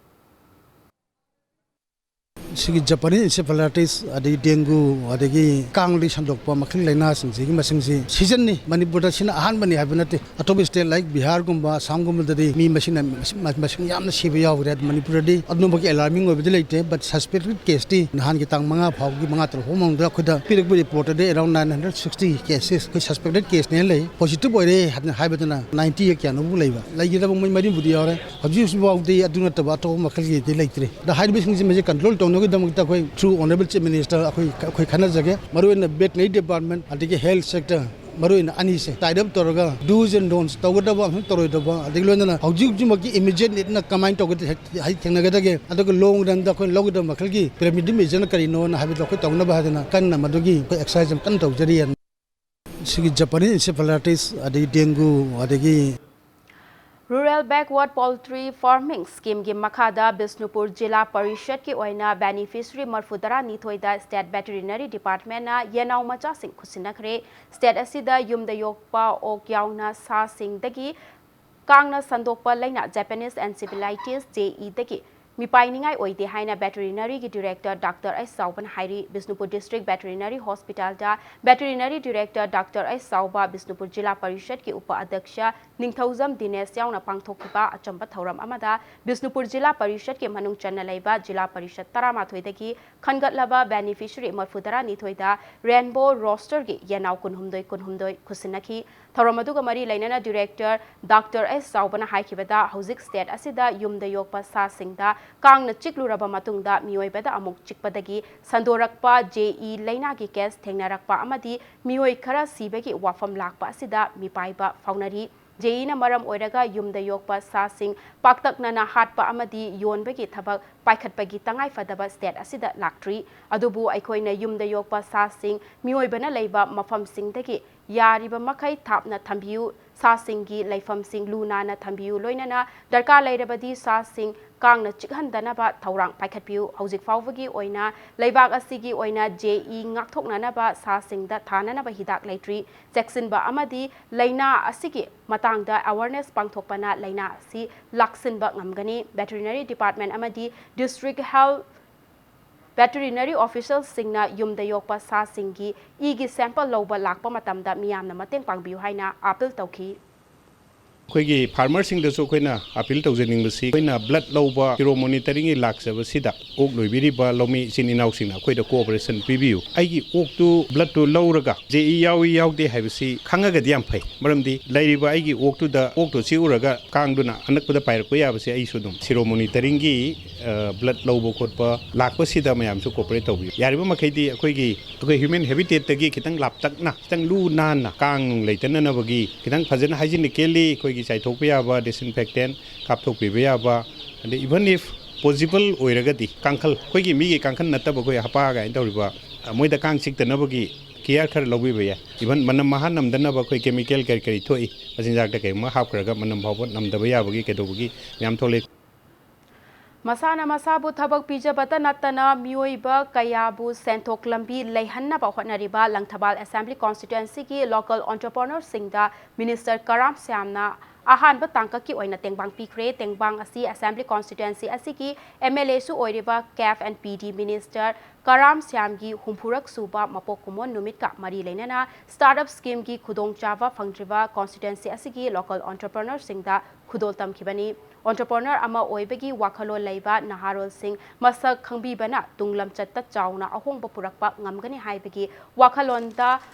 ꯁꯤꯒꯤ Japanese encephalitis, ꯑꯗꯒꯤ dengue, ꯑꯗꯒꯤ ꯀꯥꯡꯗꯒꯤ ꯁꯟꯗꯣꯛꯄ ꯃꯈꯜ ꯂꯥꯏꯅꯥꯁꯤꯡꯁꯤꯒꯤ ꯃꯁꯤꯡꯁꯤ seasonꯅꯤ꯫ ꯃꯅꯤꯄꯨꯔꯗ ꯁꯤꯅ ꯑꯍꯥꯟꯕꯅꯤ ꯍꯥꯏꯕ ꯅꯠꯇꯦ꯫ ꯑꯇꯣꯞꯄ state like ꯕꯤꯍꯥꯔꯒꯨꯝꯕ, ꯑꯁꯥꯝꯒꯨꯝꯕꯗꯗꯤ ꯃꯤ ꯃꯁꯤꯅ ꯃꯁꯤꯡ ꯌꯥꯝꯅ ꯁꯤꯕ ꯌꯥꯎꯈ꯭ꯔꯦ꯫ ꯃꯅꯤꯄꯨꯔꯗꯗꯤ ꯑꯗꯨꯝꯕꯒꯤ alarming ꯑꯣꯏꯕꯗꯤ ꯂꯩꯇꯦ, but suspected caseꯇꯤ ꯅꯍꯥꯟꯒꯤ ꯇꯥꯡ ꯃꯉꯥ ꯐꯥꯎꯕꯒꯤ, ꯃꯉꯥ ꯇꯔꯨꯛ ꯐꯥꯎ ꯃꯅꯨꯡꯗ ꯑꯩꯈꯣꯏꯗ ꯄꯤꯔꯛꯄ reportꯇꯗꯤ around nine hundred sixty cases ꯑꯩꯈꯣꯏ suspected caseꯅꯦꯅ ꯂꯩ꯫ Positive ꯑꯣꯏꯔꯦ ꯍꯥꯏꯗꯅ ꯍꯥꯏꯕꯗꯨꯅ ninety ꯀꯌꯥꯅꯣꯕꯨ ꯂꯩꯕ, ꯂꯩꯒꯗꯕ ꯃꯣꯏ ꯃꯔꯤꯕꯨꯗꯤ ꯌꯥꯎꯔꯦ꯫ ꯍꯧꯖꯤꯛ ꯍꯧꯖꯤꯛ ꯐꯥꯎꯕꯗꯤ ꯑꯗꯨ ꯅꯠꯇꯕ ꯑꯇꯣꯞꯄ ꯃꯈꯜꯒꯤꯗꯤ ꯂꯩꯇ꯭ꯔꯤ꯫ ꯑꯗ ꯍꯥꯏꯔꯤꯕꯁꯤꯡꯁꯤ ꯃꯁꯤ control ꯇꯧꯅꯕꯒꯤꯗꯃꯛꯇ ꯑꯩꯈꯣꯏ through Honourable Chief Minister ꯑꯩꯈꯣꯏ, ꯑꯩꯈꯣꯏ ꯈꯟꯅꯖꯒꯦ꯫ ꯃꯔꯨꯑꯣꯏꯅ veterinary department ꯑꯗꯒꯤ health sector, ꯃꯔꯨꯑꯣꯏꯅ ꯑꯅꯤꯁꯦ tie up ꯇꯧꯔꯒ do's and don'ts ꯇꯧꯒꯗꯕ ꯑꯃꯁꯨꯡ ꯇꯧꯔꯣꯏꯗꯕ, ꯑꯗꯒꯤ ꯂꯣꯏꯅꯅ ꯍꯧꯖꯤꯛ ꯍꯧꯖꯤꯛꯃꯛꯀꯤ immediate needꯅ ꯀꯃꯥꯏꯅ ꯇꯧꯒꯗ-, ꯍꯦꯛ-, ꯍꯦꯛ ꯊꯦꯡꯅꯒꯗꯒꯦ, ꯑꯗꯨꯒ long runꯗ ꯑꯩꯈꯣꯏꯅ ꯂꯧꯒꯗꯕ ꯃꯈꯜꯒꯤ preventive measureꯅ ꯀꯔꯤꯅꯣꯅ ꯍꯥꯏꯕꯗꯣ ꯑꯩꯈꯣꯏ ꯇꯧꯅꯕ ꯍꯥꯏꯗꯅ ꯀꯟꯅ ꯃꯗꯨꯒꯤ ꯑꯩꯈꯣꯏ exercise ꯑꯃ ꯀꯟꯅ ꯇꯧꯖꯔꯤ꯫ ꯁꯤꯒꯤ Japanese encephalitis, ꯑꯗꯒꯤ dengue, ꯑꯗꯒꯤ Rural Backward Poultry Farming Schemeꯒꯤ ꯃꯈꯥꯗ ꯕꯤꯁꯅꯨꯄꯨꯔ ꯖꯤꯂꯥ ꯄꯔꯤꯁꯠꯀꯤ ꯑꯣꯏꯅ beneficiary ꯃꯔꯐꯨ ꯇꯔꯥ ꯅꯤꯊꯣꯏꯗ State Veterinary Departmentꯅ ꯌꯦꯟꯅꯥꯎ ꯃꯆꯥꯁꯤꯡ ꯈꯨꯠꯁꯤꯟꯅꯈ꯭ꯔꯦ꯫ State ꯑꯁꯤꯗ ꯌꯨꯝꯗ ꯌꯣꯛꯄ ꯑꯣꯛ ꯌꯥꯎꯅ ꯁꯥꯁꯤꯡꯗꯒꯤ ꯀꯥꯡꯅ ꯁꯟꯗꯣꯛꯄ ꯂꯥꯏꯅꯥ Japanese encephalitis, JEꯗꯒꯤ ꯃꯤꯄꯥꯏꯅꯤꯡꯉꯥꯏ ꯑꯣꯏꯗꯦ ꯍꯥꯏꯅ Veterinaryꯒꯤ Director Doctor ꯑꯩꯆ ꯆꯥꯎꯕꯅ ꯍꯥꯏꯔꯤ꯫ Bishnupur District Veterinary Hospitalꯗ Veterinary Director Doctor H ꯆꯥꯎꯕ, ꯕꯤꯁꯅꯨꯄꯨꯔ ꯖꯤꯂꯥ ꯄꯔꯤꯁꯠꯀꯤ ꯎꯄ ꯑꯗ꯭ꯌꯛꯁ ꯅꯤꯡꯊꯧꯖꯝ ꯗꯤꯅꯦꯁ ꯌꯥꯎꯅ ꯄꯥꯡꯊꯣꯛꯈꯤꯕ ꯑꯆꯝꯕ ꯊꯧꯔꯝ ꯑꯃꯗ ꯕꯤꯁꯅꯨꯄꯨꯔ ꯖꯤꯂꯥ ꯄꯔꯤꯁꯠꯀꯤ ꯃꯅꯨꯡ ꯆꯟꯅ ꯂꯩꯕ ꯖꯤꯂꯥ ꯄꯔꯤꯁꯠ ꯇꯔꯥꯃꯥꯊꯣꯏꯗꯒꯤ ꯈꯟꯒꯠꯂꯕ beneficiary ꯃꯔꯐꯨ ꯇꯔꯥ ꯅꯤꯊꯣꯏꯗ Rainbow Roasterꯒꯤ ꯌꯦꯟꯅꯥꯎ ꯀꯨꯟꯍꯨꯝꯗꯣꯏ ꯀꯨꯟꯍꯨꯝꯗꯣꯏ ꯈꯨꯠꯁꯤꯟꯅꯈꯤ꯫ ꯊꯧꯔꯝ ꯑꯗꯨꯒ ꯃꯔꯤ ꯂꯩꯅꯅ Director Doctor ꯑꯦꯁ ꯆꯥꯎꯕꯅ ꯍꯥꯏꯈꯤꯕꯗ, ꯍꯧꯖꯤꯛ state ꯑꯁꯤꯗ ꯌꯨꯝꯗ ꯌꯣꯛꯄ ꯁꯥꯁꯤꯡꯗ ꯀꯥꯡꯅ ꯆꯤꯛꯂꯨꯔꯕ ꯃꯇꯨꯡꯗ ꯃꯤꯑꯣꯏꯕꯗ ꯑꯃꯨꯛ ꯆꯤꯛꯄꯗꯒꯤ ꯁꯟꯗꯣꯔꯛꯄ JE ꯂꯥꯏꯅꯥꯒꯤ case ꯊꯦꯡꯅꯔꯛꯄ ꯑꯃꯗꯤ ꯃꯤꯑꯣꯏ ꯈꯔ ꯁꯤꯕꯒꯤ ꯋꯥꯐꯝ ꯂꯥꯛꯄ ꯑꯁꯤꯗ ꯃꯤꯄꯥꯏꯕ ꯐꯥꯎꯅꯔꯤ꯫ JEꯅ ꯃꯔꯝ ꯑꯣꯏꯔꯒ ꯌꯨꯝꯗ ꯌꯣꯛꯄ ꯁꯥꯁꯤꯡ ꯄꯥꯛꯇꯛꯅꯅ ꯍꯥꯠꯄ ꯑꯃꯗꯤ ꯌꯣꯟꯕꯒꯤ ꯊꯕꯛ ꯄꯥꯏꯈꯠꯄꯒꯤ ꯇꯉꯥꯏꯐꯗꯕ state ꯑꯁꯤꯗ ꯂꯥꯛꯇ꯭ꯔꯤ꯫ ꯑꯗꯨꯕꯨ ꯑꯩꯈꯣꯏꯅ ꯌꯨꯝꯗ ꯌꯣꯛꯄ ꯁꯥꯁꯤꯡ ꯃꯤꯑꯣꯏꯕꯅ ꯂꯩꯕ ꯃꯐꯝꯁꯤꯡꯗꯒꯤ ꯌꯥꯔꯤꯕ ꯃꯈꯩ ꯊꯥꯞꯅ ꯊꯝꯕꯤꯌꯨ, ꯁꯥꯁꯤꯡꯒꯤ ꯂꯩꯐꯝꯁꯤꯡ ꯂꯨ ꯅꯥꯟꯅ ꯊꯝꯕꯤꯌꯨ, ꯂꯣꯏꯅꯅ ꯗꯔꯀꯥꯔ ꯂꯩꯔꯕꯗꯤ ꯁꯥꯁꯤꯡ ꯀꯥꯡꯅ ꯆꯤꯛꯍꯟꯗꯅꯕ ꯊꯧꯔꯥꯡ ꯄꯥꯏꯈꯠꯄꯤꯌꯨ꯫ ꯍꯧꯖꯤꯛ ꯐꯥꯎꯕꯒꯤ ꯑꯣꯏꯅ ꯂꯩꯕꯥꯛ ꯑꯁꯤꯒꯤ ꯑꯣꯏꯅ JE ꯉꯥꯛꯊꯣꯛꯅꯅꯕ ꯁꯥꯁꯤꯡꯗ ꯊꯥꯅꯅꯕ ꯍꯤꯗꯥꯛ ꯂꯩꯇ꯭ꯔꯤ꯫ ꯆꯦꯛꯁꯤꯟꯕ ꯑꯃꯗꯤ ꯂꯥꯏꯅꯥ ꯑꯁꯤꯒꯤ ꯃꯇꯥꯡꯗ awareness ꯄꯥꯡꯊꯣꯛꯄꯅ ꯂꯥꯏꯅꯥ ꯑꯁꯤ ꯂꯥꯛꯁꯤꯟꯕ ꯉꯝꯒꯅꯤ꯫ Veterinary Department ꯑꯃꯗꯤ District Health ꯚꯦꯇꯔꯤꯅꯔꯤ ꯑꯣꯐꯤꯁꯤꯌꯦꯜꯁꯤꯡꯅ ꯌꯨꯝꯗ ꯌꯣꯛꯄ ꯁꯥꯁꯤꯡꯒꯤ ꯏꯒꯤ ꯁꯦꯝꯄꯜ ꯂꯧꯕ ꯂꯥꯛꯄ ꯃꯇꯝꯗ ꯃꯤꯌꯥꯝꯅ ꯃꯇꯦꯡ ꯄꯥꯡꯕꯤꯌꯨ ꯍꯥꯏꯅ ꯑꯥꯄꯤꯜ ꯇꯧꯈꯤ꯫ ꯑꯩꯈꯣꯏꯒꯤ ꯐꯥꯔꯃꯔꯁꯤꯡꯗꯁꯨ ꯑꯩꯈꯣꯏꯅ ꯑꯥꯄꯤꯜ ꯇꯧꯖꯅꯤꯡꯕꯁꯤ, ꯑꯩꯈꯣꯏꯅ ꯕ꯭ꯂꯗ ꯂꯧꯕ ꯁꯤꯔꯣ ꯃꯣꯅꯤꯇꯔꯤꯡꯒꯤ ꯂꯥꯛꯆꯕꯁꯤꯗ ꯑꯣꯛ ꯂꯣꯏꯕꯤꯔꯤꯕ ꯂꯧꯃꯤ ꯏꯆꯤꯟ ꯏꯅꯥꯎꯁꯤꯡꯅ ꯑꯩꯈꯣꯏꯗ ꯀꯣꯑꯣꯄꯔꯦꯁꯟ ꯄꯤꯕꯤꯌꯨ꯫ ꯑꯩꯒꯤ ꯑꯣꯛꯇꯨ ꯕ꯭ꯂꯗꯇꯨ ꯂꯧꯔꯒ ꯖꯦ ꯏ ꯌꯥꯎꯏ ꯌꯥꯎꯗꯦ ꯍꯥꯏꯕꯁꯤ ꯈꯪꯉꯒꯗꯤ ꯌꯥꯝ ꯐꯩ꯫ ꯃꯔꯝꯗꯤ ꯂꯩꯔꯤꯕ ꯑꯩꯒꯤ ꯑꯣꯛꯇꯨꯗ, ꯑꯣꯛꯇꯨ ꯆꯤꯛꯎꯔꯒ ꯀꯥꯡꯗꯨꯅ ꯑꯅꯛꯄꯗ ꯄꯥꯏꯔꯛꯄ ꯌꯥꯕꯁꯦ ꯑꯩꯁꯨ ꯑꯗꯨꯝ ꯁꯤꯔꯣ ꯃꯣꯅꯤꯇꯔꯤꯡꯒꯤ, ꯑ, ꯕ꯭ꯂꯗ ꯂꯧꯕ ꯈꯣꯠꯄ ꯂꯥꯛꯄꯁꯤꯗ ꯃꯌꯥꯝꯁꯨ ꯀꯣꯑꯣꯄꯔꯦꯠ ꯇꯧꯕꯤꯌꯨ꯫ ꯌꯥꯔꯤꯕ ꯃꯈꯩꯗꯤ ꯑꯩꯈꯣꯏꯒꯤ, ꯑꯩꯈꯣꯏ ꯍ꯭ꯌꯨꯃꯦꯟ ꯍꯦꯕꯤꯇꯦꯠꯇꯒꯤ ꯈꯤꯇꯪ ꯂꯥꯞꯇꯛꯅ, ꯈꯤꯇꯪ ꯂꯨ ꯅꯥꯟꯅ, ꯀꯥꯡ ꯅꯨꯡ ꯂꯩꯇꯅꯅꯕꯒꯤ ꯈꯤꯇꯪ ꯐꯖꯅ ꯍꯥꯏꯖꯤꯅꯤꯀꯦꯜꯂꯤ ꯑꯩꯈꯣꯏꯒꯤ ꯆꯥꯏꯊꯣꯛꯄ ꯌꯥꯕ ꯗꯤꯁꯏꯟꯐꯦꯛꯇꯦꯟ ꯀꯥꯞꯊꯣꯛꯄꯤꯕ ꯌꯥꯕ, ꯑꯗꯩ even if possible ꯑꯣꯏꯔꯒꯗꯤ ꯀꯥꯡꯈꯜ, ꯑꯩꯈꯣꯏꯒꯤ ꯃꯤꯒꯤ ꯀꯥꯡꯈꯜ ꯅꯠꯇꯕ ꯑꯩꯈꯣꯏ ꯍꯄꯥ ꯀꯥꯏꯅ ꯇꯧꯔꯤꯕ, ꯑ, ꯃꯣꯏꯗ ꯀꯥꯡ ꯆꯤꯛꯇꯅꯕꯒꯤ ꯀꯤꯌꯥꯔ ꯈꯔ ꯂꯧꯕꯤꯕ ꯌꯥꯏ꯫ Even ꯃꯅꯝ ꯃꯍꯥ ꯅꯝꯗꯅꯕ ꯑꯩꯈꯣꯏ ꯀꯦꯃꯤꯀꯦꯜ ꯀꯔꯤ ꯀꯔꯤ ꯊꯣꯛꯏ, ꯃꯆꯤꯟꯖꯥꯛꯇ ꯀꯩꯒꯨꯝꯕ ꯍꯥꯞꯈ꯭ꯔꯒ ꯃꯅꯝ ꯐꯥꯎꯕ ꯅꯝꯗꯕ ꯌꯥꯕꯒꯤ ꯀꯩꯗꯧꯕꯒꯤ ꯃꯌꯥꯝ ꯊꯣꯛꯂꯛꯏ꯫ ꯃꯁꯥꯅ ꯃꯁꯥꯕꯨ ꯊꯕꯛ ꯄꯤꯖꯕꯇ ꯅꯠꯇꯅ ꯃꯤꯑꯣꯏꯕ ꯀꯌꯥꯕꯨ ꯁꯦꯟꯊꯣꯛ ꯂꯝꯕꯤ ꯂꯩꯍꯟꯅꯕ ꯍꯣꯠꯅꯔꯤꯕ ꯂꯪꯊꯕꯥꯜ ꯑꯦꯁꯦꯝꯕ꯭ꯂꯤ ꯀꯣꯟꯁꯇꯤꯇ꯭ꯋꯦꯟꯁꯤꯒꯤ ꯂꯣꯀꯦꯜ ꯑꯣꯟꯇꯔꯄ꯭ꯔꯣꯅꯔꯁꯤꯡꯗ ꯃꯤꯅꯤꯁꯇꯔ ꯀꯔꯥꯝ ꯁ꯭ꯌꯥꯝꯅ ꯑꯍꯥꯟꯕ ꯇꯥꯡꯀꯛꯀꯤ ꯑꯣꯏꯅ ꯇꯦꯡꯕꯥꯡ ꯄꯤꯈ꯭ꯔꯦ꯫ ꯇꯦꯡꯕꯥꯡ ꯑꯁꯤ ꯑꯦꯁꯦꯝꯕ꯭ꯂꯤ ꯀꯣꯟꯁꯇꯤꯇ꯭ꯋꯦꯟꯁꯤ ꯑꯁꯤꯒꯤ ꯑꯦꯝ ꯑꯦꯜ ꯑꯦꯁꯨ ꯑꯣꯏꯔꯤꯕ ꯀꯦꯐ ꯑꯦꯟ ꯄꯤ ꯗꯤ ꯃꯤꯅꯤꯁꯇꯔ ꯀꯔꯥꯝ ꯁ꯭ꯌꯥꯝꯒꯤ ꯍꯨꯝꯐꯨꯔꯛ ꯁꯨꯕ ꯃꯄꯣꯛ ꯀꯨꯝꯑꯣꯟ ꯅꯨꯃꯤꯠꯀ ꯃꯔꯤ ꯂꯩꯅꯅ ꯁ꯭ꯇꯥꯔꯠ ꯑꯞ ꯁ꯭ꯀꯤꯝꯒꯤ ꯈꯨꯗꯣꯡꯆꯥꯕ ꯐꯪꯗ꯭ꯔꯤꯕ ꯀꯣꯟꯁꯇꯤꯇ꯭ꯋꯦꯟꯁꯤ ꯑꯁꯤꯒꯤ ꯂꯣꯀꯦꯜ ꯑꯣꯟꯇꯔꯄ꯭ꯔꯣꯅꯔꯁꯤꯡꯗ ꯈꯨꯗꯣꯜ ꯇꯝꯈꯤꯕꯅꯤ꯫ ꯑꯣꯟꯇꯔꯄ꯭ꯔꯣꯅꯔ ꯑꯃ ꯑꯣꯏꯕꯒꯤ ꯋꯥꯈꯜꯂꯣꯟ ꯂꯩꯕ ꯅꯍꯥꯔꯣꯜꯁꯤꯡ ꯃꯁꯛ ꯈꯪꯕꯤꯕꯅ ꯇꯨꯡ ꯂꯝꯆꯠꯇ ꯆꯥꯎꯅ ꯑꯍꯣꯡꯕ ꯄꯨꯔꯛꯄ ꯉꯝꯒꯅꯤ ꯍꯥꯏꯕꯒꯤ ꯋꯥꯈꯜꯂꯣꯟꯗ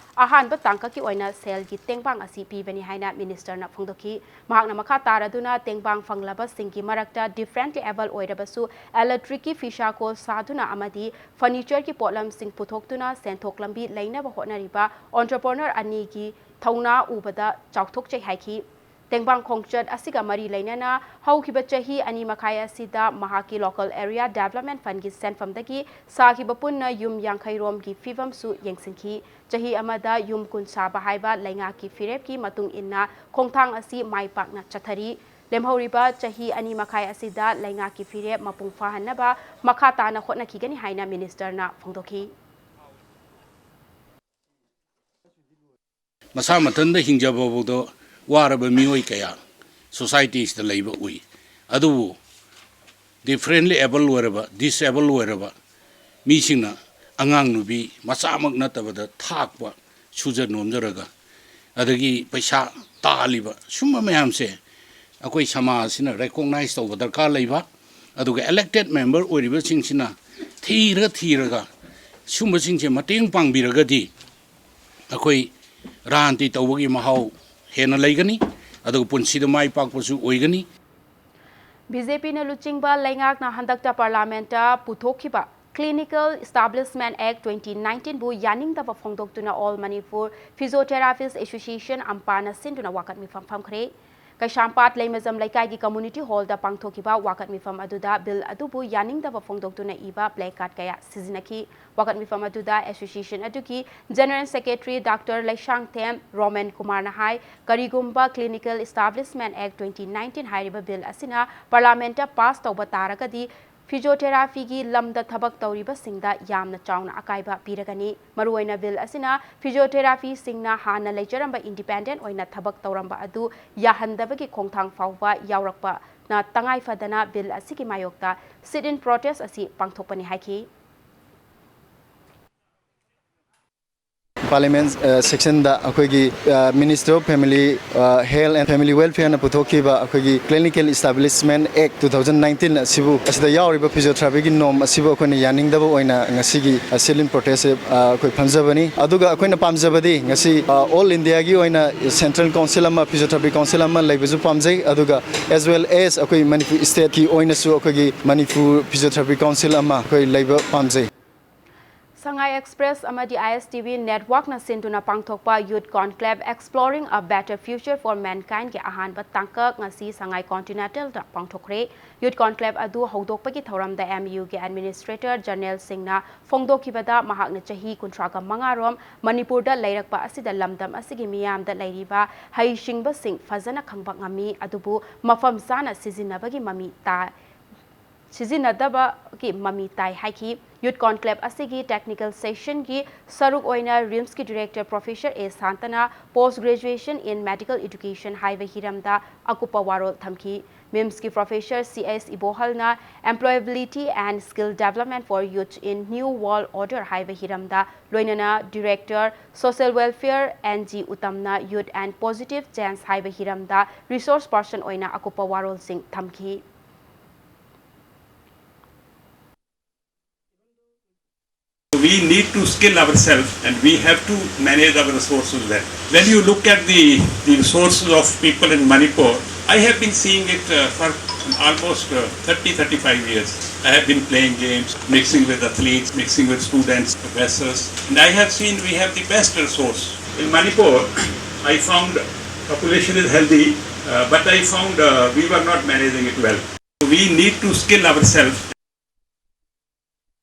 ꯑꯍꯥꯟꯕ ꯇꯥꯡꯀꯛꯀꯤ ꯑꯣꯏꯅ ꯁꯦꯜꯒꯤ ꯇꯦꯡꯕꯥꯡ ꯑꯁꯤ ꯄꯤꯕꯅꯤ ꯍꯥꯏꯅ ꯃꯤꯅꯤꯁꯇꯔꯅ ꯐꯣꯡꯗꯣꯛꯈꯤ꯫ ꯃꯍꯥꯛꯅ ꯃꯈꯥ ꯇꯥꯔꯗꯨꯅ ꯇꯦꯡꯕꯥꯡ ꯐꯪꯂꯕꯁꯤꯡꯒꯤ ꯃꯔꯛꯇ ꯗꯤꯐ꯭ꯔꯦꯟꯠꯂꯤ ꯑꯦꯕꯜ ꯑꯣꯏꯔꯕꯁꯨ ꯏꯂꯦꯛꯇ꯭ꯔꯤꯛꯀꯤ ꯐꯤꯁꯥꯀꯣꯜ ꯁꯥꯗꯨꯅ ꯑꯃꯗꯤ ꯐꯔꯅꯤꯆꯔꯒꯤ ꯄꯣꯠꯂꯝꯁꯤꯡ ꯄꯨꯊꯣꯛꯇꯨꯅ ꯁꯦꯟꯊꯣꯛ ꯂꯝꯕꯤ ꯂꯩꯅꯕ ꯍꯣꯠꯅꯔꯤꯕ ꯑꯣꯟꯇꯔꯄ꯭ꯔꯣꯅꯔ ꯑꯅꯤꯒꯤ ꯊꯧꯅꯥ ꯎꯕꯗ ꯆꯥꯎꯊꯣꯛꯆꯩ ꯍꯥꯏꯈꯤ꯫ ꯇꯦꯡꯕꯥꯡ ꯈꯣꯡꯆꯠ ꯑꯁꯤꯒ ꯃꯔꯤ ꯂꯩꯅꯅ ꯍꯧꯈꯤꯕ ꯆꯍꯤ ꯑꯅꯤ ꯃꯈꯥꯏ ꯑꯁꯤꯗ ꯃꯍꯥꯛꯀꯤ ꯂꯣꯀꯦꯜ ꯑꯦꯔꯤꯌꯥ ꯗꯦꯕꯂꯞꯃꯦꯟ ꯐꯟꯒꯤ ꯁꯦꯟꯐꯝꯗꯒꯤ ꯁꯥꯈꯤꯕ ꯄꯨꯟꯅ ꯌꯨꯝ ꯌꯥꯡꯈꯩ ꯔꯣꯝꯒꯤ ꯐꯤꯕꯝꯁꯨ ꯌꯦꯡꯁꯤꯟꯈꯤ꯫ ꯆꯍꯤ ꯑꯃꯗ ꯌꯨꯝ ꯀꯨꯟ ꯁꯥꯕ ꯍꯥꯏꯕ ꯂꯩꯉꯥꯛꯀꯤ ꯐꯤꯔꯦꯞꯀꯤ ꯃꯇꯨꯡ ꯏꯟꯅ ꯈꯣꯡꯊꯥꯡ ꯑꯁꯤ ꯃꯥꯏ ꯄꯥꯛꯅ ꯆꯠꯊꯔꯤ꯫ ꯂꯦꯝꯍꯧꯔꯤꯕ ꯆꯍꯤ ꯑꯅꯤ ꯃꯈꯥꯏ ꯑꯁꯤꯗ ꯂꯩꯉꯥꯛꯀꯤ ꯐꯤꯔꯦꯞ ꯃꯄꯨꯡ ꯐꯥꯍꯟꯅꯕ ꯃꯈꯥ ꯇꯥꯅ ꯍꯣꯠꯅꯈꯤꯒꯅꯤ ꯍꯥꯏꯅ ꯃꯤꯅꯤꯁꯇꯔꯅ ꯐꯣꯡꯗꯣꯛꯈꯤ꯫ ꯃꯁꯥ ꯃꯊꯟꯇ ꯍꯤꯡꯖꯕ ꯐꯥꯎꯗ ꯋꯥꯔꯕ ꯃꯤꯑꯣꯏ ꯀꯌꯥ ꯁꯣꯁꯥꯏꯇꯤꯁꯤꯗ ꯂꯩꯕ ꯎꯏ꯫ ꯑꯗꯨꯕꯨ ꯗꯤꯐ꯭ꯔꯦꯟꯠꯂꯤ ꯑꯦꯕꯜ ꯑꯣꯏꯔꯕ, ꯗꯤꯁꯑꯦꯕꯜ ꯑꯣꯏꯔꯕ, ꯃꯤꯁꯤꯡꯅ ꯑꯉꯥꯡ ꯅꯨꯕꯤ ꯃꯆꯥꯃꯛ ꯅꯠꯇꯕꯗ ꯊꯥꯛꯄ, ꯁꯨꯖ ꯅꯣꯝꯖꯔꯒ, ꯑꯗꯒꯤ ꯄꯩꯁꯥ ꯇꯥꯜꯂꯤꯕ ꯁꯨꯝꯕ ꯃꯌꯥꯝꯁꯦ ꯑꯩꯈꯣꯏ ꯁꯃꯥꯖꯁꯤꯅ recognize ꯇꯧꯕ ꯗꯔꯀꯥꯔ ꯂꯩꯕ, ꯑꯗꯨꯒ elected member ꯑꯣꯏꯔꯤꯕꯁꯤꯡꯁꯤꯅ ꯊꯤꯔ ꯊꯤꯔꯒ ꯁꯨꯝꯕꯁꯤꯡꯁꯦ ꯃꯇꯦꯡ ꯄꯥꯡꯕꯤꯔꯒꯗꯤ ꯑꯩꯈꯣꯏ ꯔꯥꯟꯇꯤ ꯇꯧꯕꯒꯤ ꯃꯍꯥꯎ ꯍꯦꯟꯅ ꯂꯩꯒꯅꯤ, ꯑꯗꯨꯒ ꯄꯨꯟꯁꯤꯗ ꯃꯥꯏ ꯄꯥꯛꯄꯁꯨ ꯑꯣꯏꯒꯅꯤ꯫ ꯕꯤ ꯖꯦ ꯄꯤꯅ ꯂꯨꯆꯤꯡꯕ ꯂꯩꯉꯥꯛꯅ ꯍꯟꯗꯛꯇ ꯄꯥꯔꯂꯥꯃꯦꯟꯠꯇ ꯄꯨꯊꯣꯛꯈꯤꯕ Clinical Establishment Act twenty nineteen ꯕꯨ ꯌꯥꯅꯤꯡꯗꯕ ꯐꯣꯡꯗꯣꯛꯇꯨꯅ All Manipur Physiotherapists Association, ꯑꯝꯄꯥꯅ ꯁꯤꯟꯗꯨꯅ ꯋꯥꯀꯠ ꯃꯤꯐꯝ ꯐꯝꯈ꯭ꯔꯦ꯫ ꯀꯩꯁꯥꯝꯄꯥꯠ ꯂꯩꯃꯖꯝ ꯂꯩꯀꯥꯏꯒꯤ community hall ꯗ ꯄꯥꯡꯊꯣꯛꯈꯤꯕ ꯋꯥꯀꯠ ꯃꯤꯐꯝ ꯑꯗꯨꯗ ꯕꯤꯜ ꯑꯗꯨꯕꯨ ꯌꯥꯅꯤꯡꯗꯕ ꯐꯣꯡꯗꯣꯛꯇꯨꯅ ꯏꯕ placard ꯀꯌꯥ ꯁꯤꯖꯤꯟꯅꯈꯤ꯫ ꯋꯥꯀꯠ ꯃꯤꯐꯝ ꯑꯗꯨꯗ association ꯑꯗꯨꯒꯤ General Secretary Doctor Leishangthem Roman ꯀꯨꯃꯥꯔꯅ ꯍꯥꯏ, ꯀꯔꯤꯒꯨꯝꯕ Clinical Establishment Act twenty nineteen ꯍꯥꯏꯔꯤꯕ ꯕꯤꯜ ꯑꯁꯤꯅ ꯄꯥꯔꯂꯥꯃꯦꯟꯠꯇ ꯄꯥꯁ ꯇꯧꯕ ꯇꯥꯔꯒꯗꯤ, physiotherapy ꯒꯤ ꯂꯝꯗ ꯊꯕꯛ ꯇꯧꯔꯤꯕꯁꯤꯡꯗ ꯌꯥꯝꯅ ꯆꯥꯎꯅ ꯑꯀꯥꯏꯕ ꯄꯤꯔꯒꯅꯤ꯫ ꯃꯔꯨꯑꯣꯏꯅ ꯕꯤꯜ ꯑꯁꯤꯅ physiotherapy ꯁꯤꯡꯅ ꯍꯥꯟꯅ ꯂꯩꯖꯔꯝꯕ independent ꯑꯣꯏꯅ ꯊꯕꯛ ꯇꯧꯔꯝꯕ ꯑꯗꯨ ꯌꯥꯍꯟꯗꯕꯒꯤ ꯈꯣꯡꯊꯥꯡ ꯐꯥꯎꯕ ꯌꯥꯎꯔꯛꯄꯅ ꯇꯉꯥꯏ ꯐꯗꯅ ꯕꯤꯜ ꯑꯁꯤꯒꯤ ꯃꯥꯌꯣꯛꯇ sit-in protest ꯑꯁꯤ ꯄꯥꯡꯊꯣꯛꯄꯅꯤ ꯍꯥꯏꯈꯤ꯫ ꯄꯥꯔꯂꯤꯌꯥꯃꯦꯟꯠ ꯁꯦꯁꯟꯗ ꯑꯩꯈꯣꯏꯒꯤ Ministry of Family Health and Family Welfare ꯅ ꯄꯨꯊꯣꯛꯈꯤꯕ ꯑꯩꯈꯣꯏꯒꯤ Clinical Establishment Act two thousand nineteen ꯑꯁꯤꯕꯨ, ꯑꯁꯤꯗ ꯌꯥꯎꯔꯤꯕ physiotherapy ꯒꯤ norm ꯑꯁꯤꯕꯨ ꯑꯩꯈꯣꯏꯅ ꯌꯥꯅꯤꯡꯗꯕ ꯑꯣꯏꯅ ꯉꯁꯤꯒꯤ sit-in protest ꯁꯦ ꯑꯩꯈꯣꯏ ꯐꯝꯖꯕꯅꯤ꯫ ꯑꯗꯨꯒ ꯑꯩꯈꯣꯏꯅ ꯄꯥꯝꯖꯕꯗꯤ ꯉꯁꯤ all India ꯒꯤ ꯑꯣꯏꯅ central council ꯑꯃ, physiotherapy council ꯑꯃ ꯂꯩꯕꯁꯨ ꯄꯥꯝꯖꯩ꯫ ꯑꯗꯨꯒ as well as ꯑꯩꯈꯣꯏ ꯃꯅꯤꯄꯨꯔ state ꯀꯤ ꯑꯣꯏꯅꯁꯨ ꯑꯩꯈꯣꯏꯒꯤ ꯃꯅꯤꯄꯨꯔ Physiotherapy Council ꯑꯃ ꯑꯩꯈꯣꯏ ꯂꯩꯕ ꯄꯥꯝꯖꯩ꯫ Sangai Express ꯑꯃꯗꯤ I S T V network ꯅ ꯁꯤꯟꯗꯨꯅ ꯄꯥꯡꯊꯣꯛꯄ Youth Conclave Exploring a Better Future for Mankind ꯒꯤ ꯑꯍꯥꯟꯕ ꯇꯥꯡꯀꯛ ꯉꯁꯤ ꯁꯉꯥꯏ Continental ꯗ ꯄꯥꯡꯊꯣꯛꯈ꯭ꯔꯦ꯫ Youth Conclave ꯑꯗꯨ ꯍꯧꯗꯣꯛꯄꯒꯤ ꯊꯧꯔꯝꯗ M U ꯒꯤ Administrator General ꯁꯤꯡꯅ ꯐꯣꯡꯗꯣꯛꯈꯤꯕꯗ, ꯃꯍꯥꯛꯅ ꯆꯍꯤ ꯀꯨꯟꯊ꯭ꯔꯥꯒ ꯃꯉꯥ ꯔꯣꯝ ꯃꯅꯤꯄꯨꯔꯗ ꯂꯩꯔꯛꯄ ꯑꯁꯤꯗ ꯂꯝꯗꯝ ꯑꯁꯤꯒꯤ ꯃꯤꯌꯥꯝꯗ ꯂꯩꯔꯤꯕ ꯍꯩꯁꯤꯡꯕꯁꯤꯡ ꯐꯖꯅ ꯈꯪꯕ ꯉꯝꯃꯤ, ꯑꯗꯨꯕꯨ ꯃꯐꯝ ꯆꯥꯅ ꯁꯤꯖꯤꯟꯅꯕꯒꯤ ꯃꯃꯤ ꯇꯥ-, ꯁꯤꯖꯤꯟꯅꯗꯕꯒꯤ ꯃꯃꯤ ꯇꯥꯏ ꯍꯥꯏꯈꯤ꯫ Youth Conclave ꯑꯁꯤꯒꯤ technical session ꯒꯤ ꯁꯔꯨꯛ ꯑꯣꯏꯅ RIMS ꯀꯤ Director Professor A ꯁꯥꯟꯇꯅ Post Graduation in Medical Education ꯍꯥꯏꯕ ꯍꯤꯔꯝꯗ ꯑꯀꯨꯞꯄ ꯋꯥꯔꯣꯜ ꯊꯝꯈꯤ꯫ ꯃꯤꯝꯁꯀꯤ professor C S ꯏꯕꯣꯍꯜꯅ Employability and Skill Development for Youth in New World Order ꯍꯥꯏꯕ ꯍꯤꯔꯝꯗ, ꯂꯣꯏꯅꯅ director Social Welfare N G ꯎꯇꯝꯅ Youth and Positive Change ꯍꯥꯏꯕ ꯍꯤꯔꯝꯗ ꯔꯤꯁꯣꯔꯁ ꯄꯔꯁꯟ ꯑꯣꯏꯅ ꯑꯀꯨꯞꯄ ꯋꯥꯔꯣꯜꯁꯤꯡ ꯊꯝꯈꯤ꯫ We need to skill ourselves and we have to manage our resources well. When you look at the, the resources of people in Manipur, I have been seeing it uh, for almost uh, thirty, thirty-five years. I have been playing games, mixing with athletes, mixing with students, professors, and I have seen we have the best resource. In Manipur, I found population is healthy, uh, but I found uh, we were not managing it well. We need to skill ourselves.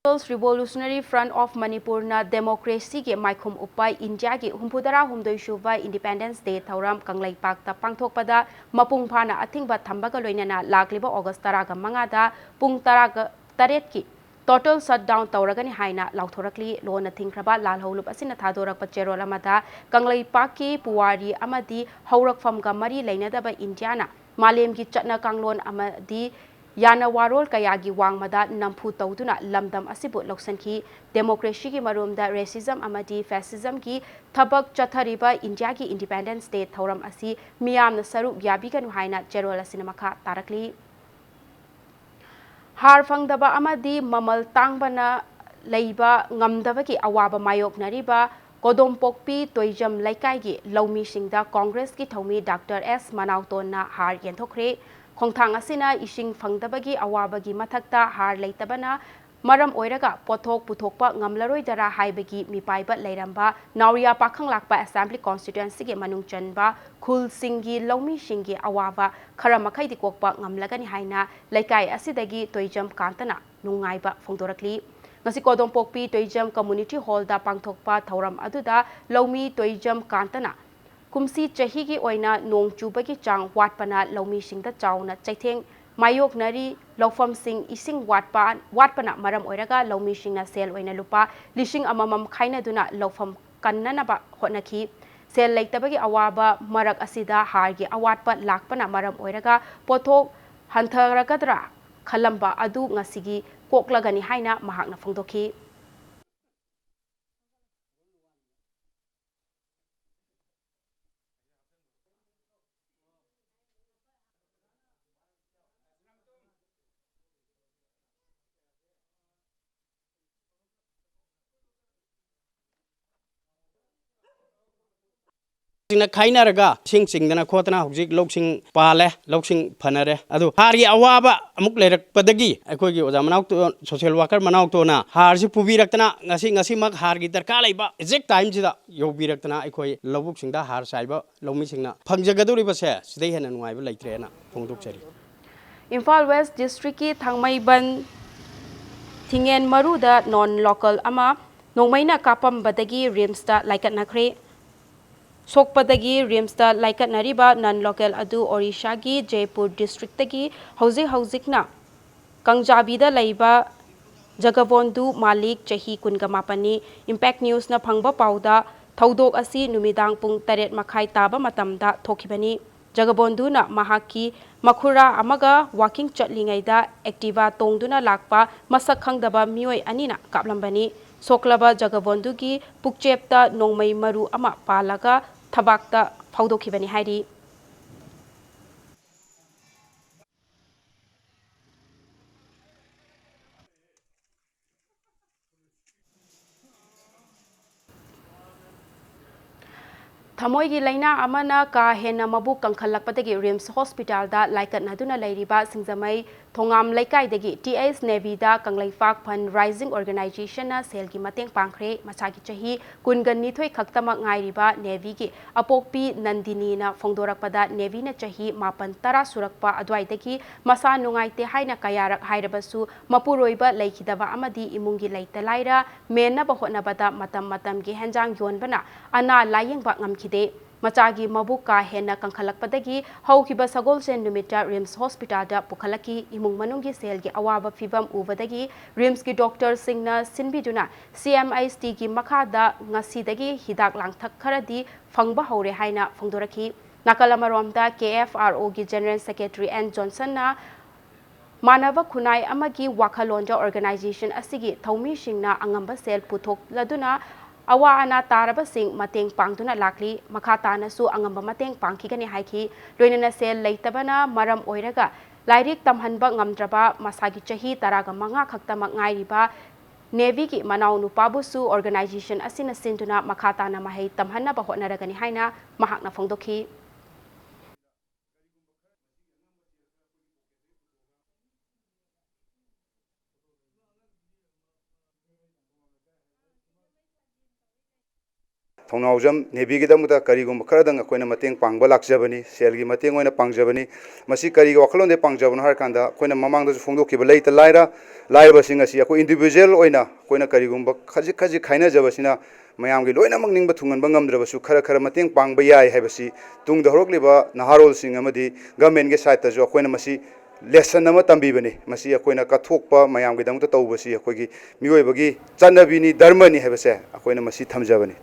People's Revolutionary Front of Manipurꯅ ꯗꯦꯃꯣꯀ꯭ꯔꯦꯁꯤꯒꯤ ꯃꯥꯏꯈꯨꯝ ꯎꯞꯄ ꯏꯟꯗꯤꯌꯥꯒꯤ ꯍꯨꯝꯐꯨꯇꯔꯥ ꯍꯨꯝꯗꯣꯏ ꯁꯨꯕ independence ꯗꯦ ꯊꯧꯔꯝ ꯀꯪꯂꯩꯄꯥꯛꯇ ꯄꯥꯡꯊꯣꯛꯄꯗ ꯃꯄꯨꯡ ꯐꯥꯅ ꯑꯊꯤꯡꯕ ꯊꯝꯕꯒ ꯂꯣꯏꯅꯅ ꯂꯥꯛꯂꯤꯕ ꯑꯣꯒꯁ ꯇꯔꯥꯒ ꯃꯉꯥꯗ ꯄꯨꯡ ꯇꯔꯥꯒ ꯇꯔꯦꯠꯀꯤ ꯇꯣꯇꯦꯜ ꯁꯠ ꯗꯥꯎꯟ ꯇꯧꯔꯒꯅꯤ ꯍꯥꯏꯅ ꯂꯥꯎꯊꯣꯔꯛꯂꯤ꯫ ꯂꯣꯟꯅ ꯊꯤꯡꯈ꯭ꯔꯕ ꯂꯥꯜꯍꯧꯂꯨꯞ ꯑꯁꯤꯅ ꯊꯥꯗꯣꯔꯛꯄ ꯆꯦꯔꯣꯜ ꯑꯃꯗ ꯀꯪꯂꯩꯄꯥꯛꯀꯤ ꯄꯨꯋꯥꯔꯤ ꯑꯃꯗꯤ ꯍꯧꯔꯛꯐꯝꯒ ꯃꯔꯤ ꯂꯩꯅꯗꯕ ꯏꯟꯗꯤꯌꯥꯅ ꯃꯥꯂꯦꯝꯒꯤ ꯆꯠꯅ ꯀꯥꯡꯂꯣꯟ ꯑꯃꯗꯤ ꯌꯥꯅꯋꯥꯔꯣꯜ ꯀꯌꯥꯒꯤ ꯋꯥꯡꯃꯗ ꯅꯝꯐꯨ ꯇꯧꯗꯨꯅ ꯂꯝꯗꯝ ꯑꯁꯤꯕꯨ ꯂꯧꯁꯤꯟꯈꯤ꯫ ꯗꯦꯃꯣꯀ꯭ꯔꯦꯁꯤꯒꯤ ꯃꯔꯨꯝꯗ ꯔꯦꯁꯤꯖꯝ ꯑꯃꯗꯤ ꯐꯦꯁꯤꯖꯝꯒꯤ ꯊꯕꯛ ꯆꯠꯊꯔꯤꯕ ꯏꯟꯗꯤꯌꯥꯒꯤ ꯏꯟꯗꯤꯄꯦꯟꯗꯦꯟꯁ ꯗꯦ ꯊꯧꯔꯝ ꯑꯁꯤ ꯃꯤꯌꯥꯝꯅ ꯁꯔꯨꯛ ꯌꯥꯕꯤꯒꯅꯨ ꯍꯥꯏꯅ ꯆꯦꯔꯣꯜ ꯑꯁꯤꯅ ꯃꯈꯥ ꯇꯥꯔꯛꯂꯤ꯫ ꯍꯥꯔ ꯐꯪꯗꯕ ꯑꯃꯗꯤ ꯃꯃꯜ ꯇꯥꯡꯕꯅ ꯂꯩꯕ ꯉꯝꯗꯕꯒꯤ ꯑꯋꯥꯕ ꯃꯥꯌꯣꯛꯅꯔꯤꯕ ꯀꯣꯗꯣꯝꯄꯣꯛꯄꯤ ꯇꯣꯏꯖꯝ ꯂꯩꯀꯥꯏꯒꯤ ꯂꯧꯃꯤꯁꯤꯡꯗ ꯀꯣꯡꯒ꯭ꯔꯦꯁꯀꯤ ꯊꯧꯃꯤ ꯗꯥꯛꯇꯔ ꯑꯦꯁ ꯃꯅꯥꯎꯇꯣꯟꯅ ꯍꯥꯔ ꯌꯦꯟꯊꯣꯛꯈ꯭ꯔꯦ꯫ ꯈꯣꯡꯊꯥꯡ ꯑꯁꯤꯅ ꯏꯁꯤꯡ ꯐꯪꯗꯕꯒꯤ ꯑꯋꯥꯕꯒꯤ ꯃꯊꯛꯇ ꯍꯥꯔ ꯂꯩꯇꯕꯅ ꯃꯔꯝ ꯑꯣꯏꯔꯒ ꯄꯣꯠꯊꯣꯛ ꯄꯨꯊꯣꯛꯄ ꯉꯝꯂꯔꯣꯏꯗꯔꯥ ꯍꯥꯏꯕꯒꯤ ꯃꯤꯄꯥꯏꯕ ꯂꯩꯔꯝꯕ ꯅꯥꯎꯔꯤꯌꯥ ꯄꯥꯈꯪꯂꯥꯛꯄ ꯑꯦꯁꯦꯝꯕ꯭ꯂꯤ ꯀꯣꯟꯁꯇꯤꯇ꯭ꯋꯦꯟꯁꯤꯒꯤ ꯃꯅꯨꯡ ꯆꯟꯕ ꯈꯨꯜꯁꯤꯡꯒꯤ ꯂꯧꯃꯤꯁꯤꯡꯒꯤ ꯑꯋꯥꯕ ꯈꯔ ꯃꯈꯩꯗꯤ ꯀꯣꯛꯄ ꯉꯝꯂꯒꯅꯤ ꯍꯥꯏꯅ ꯂꯩꯀꯥꯏ ꯑꯁꯤꯗꯒꯤ ꯇꯣꯏꯖꯝ ꯀꯥꯟꯇꯅ ꯅꯨꯡꯉꯥꯏꯕ ꯐꯣꯡꯗꯣꯔꯛꯂꯤ꯫ ꯉꯁꯤ ꯀꯣꯗꯣꯝꯄꯣꯛꯄꯤ ꯇꯣꯏꯖꯝ ꯀꯝꯃꯨꯅꯤꯇꯤ ꯍꯣꯜꯗ ꯄꯥꯡꯊꯣꯛꯄ ꯊꯧꯔꯝ ꯑꯗꯨꯗ ꯂꯧꯃꯤ ꯇꯣꯏꯖꯝ ꯀꯥꯟꯇꯅ ꯀꯨꯝꯁꯤ ꯆꯍꯤꯒꯤ ꯑꯣꯏꯅ ꯅꯣꯡ ꯆꯨꯕꯒꯤ ꯆꯥꯡ ꯋꯥꯠꯄꯅ ꯂꯧꯃꯤꯁꯤꯡꯗ ꯆꯥꯎꯅ ꯆꯩꯊꯦꯡ ꯃꯥꯌꯣꯛꯅꯔꯤ꯫ ꯂꯧꯐꯝꯁꯤꯡ ꯏꯁꯤꯡ ꯋꯥꯠꯄ, ꯋꯥꯠꯄꯅ ꯃꯔꯝ ꯑꯣꯏꯔꯒ ꯂꯧꯃꯤꯁꯤꯡꯅ ꯁꯦꯜ ꯑꯣꯏꯅ ꯂꯨꯄꯥ ꯂꯤꯁꯤꯡ ꯑꯃꯃꯝ ꯈꯥꯏꯅꯗꯨꯅ ꯂꯧꯐꯝ ꯀꯟꯅꯅꯕ ꯍꯣꯠꯅꯈꯤ꯫ ꯁꯦꯜ ꯂꯩꯇꯕꯒꯤ ꯑꯋꯥꯕ ꯃꯔꯛ ꯑꯁꯤꯗ ꯍꯥꯔꯒꯤ ꯑꯋꯥꯠꯄ ꯂꯥꯛꯄꯅ ꯃꯔꯝ ꯑꯣꯏꯔꯒ ꯄꯣꯠꯊꯣꯛ ꯍꯟꯊꯔꯛꯀꯗ꯭ꯔꯥ ꯈꯜꯂꯝꯕ ꯑꯗꯨ ꯉꯁꯤꯒꯤ ꯀꯣꯛꯂꯒꯅꯤ ꯍꯥꯏꯅ ꯃꯍꯥꯛꯅ ꯐꯣꯡꯗꯣꯛꯈꯤ꯫ ꯁꯤꯡꯅ ꯈꯥꯏꯅꯔꯒ ꯏꯁꯤꯡ ꯆꯤꯡꯗꯅ ꯈꯣꯠꯇꯅ ꯍꯧꯖꯤꯛ ꯂꯧꯁꯤꯡ ꯄꯥꯜꯂꯦ, ꯂꯧꯁꯤꯡ ꯐꯅꯔꯦ꯫ ꯑꯗꯨ ꯍꯥꯔꯒꯤ ꯑꯋꯥꯕ ꯑꯃꯨꯛ ꯂꯩꯔꯛꯄꯗꯒꯤ ꯑꯩꯈꯣꯏꯒꯤ ꯑꯣꯖꯥ ꯃꯅꯥꯎꯇꯣꯟ, social worker ꯃꯅꯥꯎꯇꯣꯟꯅ ꯍꯥꯔꯁꯤ ꯄꯨꯕꯤꯔꯛꯇꯅ ꯉꯁꯤ, ꯉꯁꯤꯃꯛ ꯍꯥꯔꯒꯤ ꯗꯔꯀꯥꯔ ꯂꯩꯕ exact time ꯁꯤꯗ ꯌꯧꯕꯤꯔꯛꯇꯅ ꯑꯩꯈꯣꯏ ꯂꯧꯕꯨꯛꯁꯤꯡꯗ ꯍꯥꯔ ꯆꯥꯏꯕ ꯂꯧꯃꯤꯁꯤꯡꯅ ꯐꯪꯖꯒꯗꯧꯔꯤꯕꯁꯦ ꯁꯤꯗꯩ ꯍꯦꯟꯅ ꯅꯨꯡꯉꯥꯏꯕ ꯂꯩꯇ꯭ꯔꯦꯅ ꯐꯣꯡꯗꯣꯛꯆꯔꯤ꯫ ꯏꯝꯐꯥꯜ West District ꯀꯤ ꯊꯥꯡꯃꯩꯕꯟ ꯊꯤꯡꯉꯦꯟ ꯃꯔꯨꯗ non local ꯑꯃ ꯅꯣꯡꯃꯩꯅ ꯀꯥꯞꯄꯝꯕꯗꯒꯤ ꯔꯤꯝꯁꯇ ꯂꯥꯏꯀꯠꯅꯈ꯭ꯔꯦ꯫ ꯁꯣꯛꯄꯗꯒꯤ ꯔꯤꯝꯁꯇ ꯂꯥꯏꯀꯠꯅꯔꯤꯕ non local ꯑꯗꯨ ꯑꯣꯔꯤꯁꯥꯒꯤ ꯖꯦꯄꯨꯔ district ꯇꯒꯤ ꯍꯧꯖꯤꯛ ꯍꯧꯖꯤꯛꯅ ꯀꯪꯖꯥꯕꯤꯗ ꯂꯩꯕ ꯖꯒꯕꯣꯟꯗꯨ ꯃꯥꯂꯤꯛ, ꯆꯍꯤ ꯀꯨꯟꯒ ꯃꯥꯄꯟꯅꯤ꯫ Impact News ꯅ ꯐꯪꯕ ꯄꯥꯎꯗ, ꯊꯧꯗꯣꯛ ꯑꯁꯤ ꯅꯨꯃꯤꯗꯥꯡ ꯄꯨꯡ ꯇꯔꯦꯠ ꯃꯈꯥꯏ ꯇꯥꯕ ꯃꯇꯝꯗ ꯊꯣꯛꯈꯤꯕꯅꯤ꯫ ꯖꯒꯕꯣꯟꯗꯨꯅ ꯃꯍꯥꯛꯀꯤ ꯃꯈꯨꯔꯥ ꯑꯃꯒ walking ꯆꯠꯂꯤꯉꯩꯗ Activa ꯇꯣꯡꯗꯨꯅ ꯂꯥꯛꯄ ꯃꯁꯛ ꯈꯪꯗꯕ ꯃꯤꯑꯣꯏ ꯑꯅꯤꯅ ꯀꯥꯞꯂꯝꯕꯅꯤ꯫ ꯁꯣꯛꯂꯕ ꯖꯒꯕꯣꯟꯗꯨꯒꯤ ꯄꯨꯛꯆꯦꯞꯇ ꯅꯣꯡꯃꯩ ꯃꯔꯨ ꯑꯃ ꯄꯥꯜꯂꯒ ꯊꯕꯥꯛꯇ ꯐꯥꯎꯗꯣꯛꯈꯤꯕꯅꯤ ꯍꯥꯏꯔꯤ꯫ ꯊꯃꯣꯏꯒꯤ ꯂꯥꯏꯅꯥ ꯑꯃꯅ ꯀꯥ ꯍꯦꯟꯅ ꯃꯕꯨꯛ ꯀꯪꯈꯠꯂꯛꯄꯗꯒꯤ ꯔꯤꯝꯁ ꯍꯣꯁꯄꯤꯇꯥꯜꯗ ꯂꯥꯏꯀꯠꯅꯗꯨꯅ ꯂꯩꯔꯤꯕ ꯁꯤꯡꯖꯃꯩ ꯊꯣꯉꯥꯝ ꯂꯩꯀꯥꯏꯗꯒꯤ ꯇꯤ ꯑꯩꯆ ꯅꯦꯚꯤꯗ ꯀꯪꯂꯩꯄꯥꯛ ꯐꯟ ꯔꯥꯏꯖꯤꯡ ꯑꯣꯔꯒꯅꯥꯏꯖꯦꯁꯟꯅ ꯁꯦꯜꯒꯤ ꯃꯇꯦꯡ ꯄꯥꯡꯈ꯭ꯔꯦ꯫ ꯃꯁꯥꯒꯤ ꯆꯍꯤ ꯀꯨꯟꯒ ꯅꯤꯊꯣꯏ ꯈꯛꯇꯃꯛ ꯉꯥꯏꯔꯤꯕ ꯅꯦꯚꯤꯒꯤ ꯑꯄꯣꯛꯄꯤ ꯅꯟꯗꯤꯅꯤꯅ ꯐꯣꯡꯗꯣꯔꯛꯄꯗ, ꯅꯦꯚꯤꯅ ꯆꯍꯤ ꯃꯥꯄꯟ ꯇꯔꯥ ꯁꯨꯔꯛꯄ ꯑꯗꯨꯋꯥꯏꯗꯒꯤ ꯃꯁꯥ ꯅꯨꯡꯉꯥꯏꯇꯦ ꯍꯥꯏꯅ ꯀꯌꯥꯔꯛ ꯍꯥꯏꯔꯕꯁꯨ, ꯃꯄꯨꯔꯣꯏꯕ ꯂꯩꯈꯤꯗꯕ ꯑꯃꯗꯤ ꯏꯃꯨꯡꯒꯤ ꯂꯩꯇ ꯂꯥꯏꯔ ꯃꯦꯟꯅꯕ ꯍꯣꯠꯅꯕꯗ ꯃꯇꯝ ꯃꯇꯝꯒꯤ ꯍꯦꯟꯖꯥꯡ ꯌꯣꯟꯕꯅ ꯑꯅꯥ ꯂꯥꯌꯦꯡꯕ ꯉꯝꯈꯤꯗꯦ꯫ ꯃꯆꯥꯒꯤ ꯃꯕꯨꯛ ꯀꯥ ꯍꯦꯟꯅ ꯀꯟꯈꯠꯂꯛꯄꯗꯒꯤ ꯍꯧꯈꯤꯕ ꯁꯒꯣꯜꯁꯦꯟ ꯅꯨꯃꯤꯠꯇ ꯔꯤꯝꯁ ꯍꯣꯁꯄꯤꯇꯥꯜꯗ ꯄꯨꯈꯠꯂꯛꯈꯤ꯫ ꯏꯃꯨꯡ ꯃꯅꯨꯡꯒꯤ ꯁꯦꯜꯒꯤ ꯑꯋꯥꯕ ꯐꯤꯚꯝ ꯎꯕꯗꯒꯤ ꯔꯤꯝꯁꯀꯤ ꯗꯣꯛꯇꯔꯁꯤꯡꯅ ꯁꯤꯟꯕꯤꯗꯨꯅ ꯁꯤ ꯑꯦꯝ ꯑꯩꯆ ꯇꯤꯒꯤ ꯃꯈꯥꯗ ꯉꯁꯤꯗꯒꯤ ꯍꯤꯗꯥꯛ ꯂꯥꯡꯊꯛ ꯈꯔꯗꯤ ꯐꯪꯕ ꯍꯧꯔꯦ ꯍꯥꯏꯅ ꯐꯣꯡꯗꯣꯔꯛꯈꯤ꯫ ꯅꯥꯀꯜ ꯑꯃꯔꯣꯝꯗ, ꯀꯦ ꯑꯦꯐ ꯑꯥꯔ ꯑꯣꯒꯤ ꯖꯦꯅꯔꯦꯜ ꯁꯦꯀ꯭ꯔꯦꯇꯔꯤ ꯑꯦꯟ ꯖꯣꯟꯁꯟꯅ ꯃꯥꯟꯅꯕ ꯈꯨꯟꯅꯥꯏ ꯑꯃꯒꯤ ꯋꯥꯈꯜꯂꯣꯟꯗ ꯑꯣꯔꯒꯅꯥꯏꯖꯦꯁꯟ ꯑꯁꯤꯒꯤ ꯊꯧꯃꯤꯁꯤꯡꯅ ꯑꯉꯝꯕ ꯁꯦꯜ ꯄꯨꯊꯣꯛꯂꯗꯨꯅ ꯑꯋꯥ ꯑꯅꯥ ꯇꯥꯔꯕꯁꯤꯡ ꯃꯇꯦꯡ ꯄꯥꯡꯗꯨꯅ ꯂꯥꯛꯂꯤ꯫ ꯃꯈꯥ ꯇꯥꯅꯁꯨ ꯑꯉꯝꯕ ꯃꯇꯦꯡ ꯄꯥꯡꯈꯤꯒꯅꯤ ꯍꯥꯏꯈꯤ꯫ ꯂꯣꯏꯅꯅ ꯁꯦꯜ ꯂꯩꯇꯕꯅ ꯃꯔꯝ ꯑꯣꯏꯔꯒ ꯂꯥꯏꯔꯤꯛ ꯇꯝꯍꯟꯕ ꯉꯝꯗ꯭ꯔꯕ ꯃꯁꯥꯒꯤ ꯆꯍꯤ ꯇꯔꯥꯒ ꯃꯉꯥ ꯈꯛꯇꯃꯛ ꯉꯥꯏꯔꯤꯕ ꯅꯦꯚꯤꯒꯤ ꯃꯅꯥꯎ ꯅꯨꯄꯥꯕꯨꯁꯨ ꯑꯣꯔꯒꯅꯥꯏꯖꯦꯁꯟ ꯑꯁꯤꯅ ꯁꯤꯟꯗꯨꯅ ꯃꯈꯥ ꯇꯥꯅ ꯃꯍꯩ ꯇꯝꯍꯟꯅꯕ ꯍꯣꯠꯅꯔꯒꯅꯤ ꯍꯥꯏꯅ ꯃꯍꯥꯛꯅ ꯐꯣꯡꯗꯣꯛꯈꯤ꯫ ꯊꯧꯅꯥꯎꯖꯝ ꯅꯦꯚꯤꯒꯤꯗꯃꯛꯇ ꯀꯔꯤꯒꯨꯝꯕ ꯈꯔꯗꯪ ꯑꯩꯈꯣꯏꯅ ꯃꯇꯦꯡ ꯄꯥꯡꯕ ꯂꯥꯛꯆꯕꯅꯤ, ꯁꯦꯜꯒꯤ ꯃꯇꯦꯡ ꯑꯣꯏꯅ ꯄꯥꯡꯖꯕꯅꯤ꯫ ꯃꯁꯤ ꯀꯔꯤꯒꯤ ꯋꯥꯈꯜꯂꯣꯟꯗꯒꯤ ꯄꯥꯡꯖꯕꯅꯣ ꯍꯥꯏꯔꯀꯥꯟꯗ, ꯑꯩꯈꯣꯏꯅ ꯃꯃꯥꯡꯗꯁꯨ ꯐꯣꯡꯗꯣꯛꯈꯤꯕ, ꯂꯩꯇ ꯂꯥꯏꯔ, ꯂꯥꯏꯔꯕꯁꯤꯡ ꯑꯁꯤ ꯑꯩꯈꯣꯏ ꯏꯟꯗꯤꯚꯤꯖꯨꯋꯦꯜ ꯑꯣꯏꯅ ꯑꯩꯈꯣꯏꯅ ꯀꯔꯤꯒꯨꯝꯕ ꯈꯖꯤꯛ ꯈꯖꯤꯛ ꯈꯥꯏꯅꯖꯕꯁꯤꯅ ꯃꯌꯥꯝꯒꯤ ꯂꯣꯏꯅꯃꯛ ꯅꯤꯡꯕ ꯊꯨꯡꯍꯟꯕ ꯉꯝꯗ꯭ꯔꯕꯁꯨ, ꯈꯔ ꯈꯔ ꯃꯇꯦꯡ ꯄꯥꯡꯕ ꯌꯥꯏ ꯍꯥꯏꯕꯁꯤ ꯇꯨꯡꯗ ꯍꯧꯔꯛꯂꯤꯕ ꯅꯍꯥꯔꯣꯜꯁꯤꯡ ꯑꯃꯗꯤ ꯒꯚꯔꯟꯃꯦꯟꯒꯤ ꯁꯥꯏꯠꯇꯁꯨ ꯑꯩꯈꯣꯏꯅ ꯃꯁꯤ ꯂꯦꯁꯟ ꯑꯃ ꯇꯝꯕꯤꯕꯅꯤ꯫ ꯃꯁꯤ ꯑꯩꯈꯣꯏꯅ ꯀꯠꯊꯣꯛꯄ, ꯃꯌꯥꯝꯒꯤꯗꯃꯛꯇ ꯇꯧꯕꯁꯤ ꯑꯩꯈꯣꯏꯒꯤ ꯃꯤꯑꯣꯏꯕꯒꯤ ꯆꯠꯅꯕꯤꯅꯤ, ꯙꯔꯃꯅꯤ ꯍꯥꯏꯕꯁꯦ ꯑꯩꯈꯣꯏꯅ ꯃꯁꯤ ꯊꯝꯖꯕꯅꯤ꯫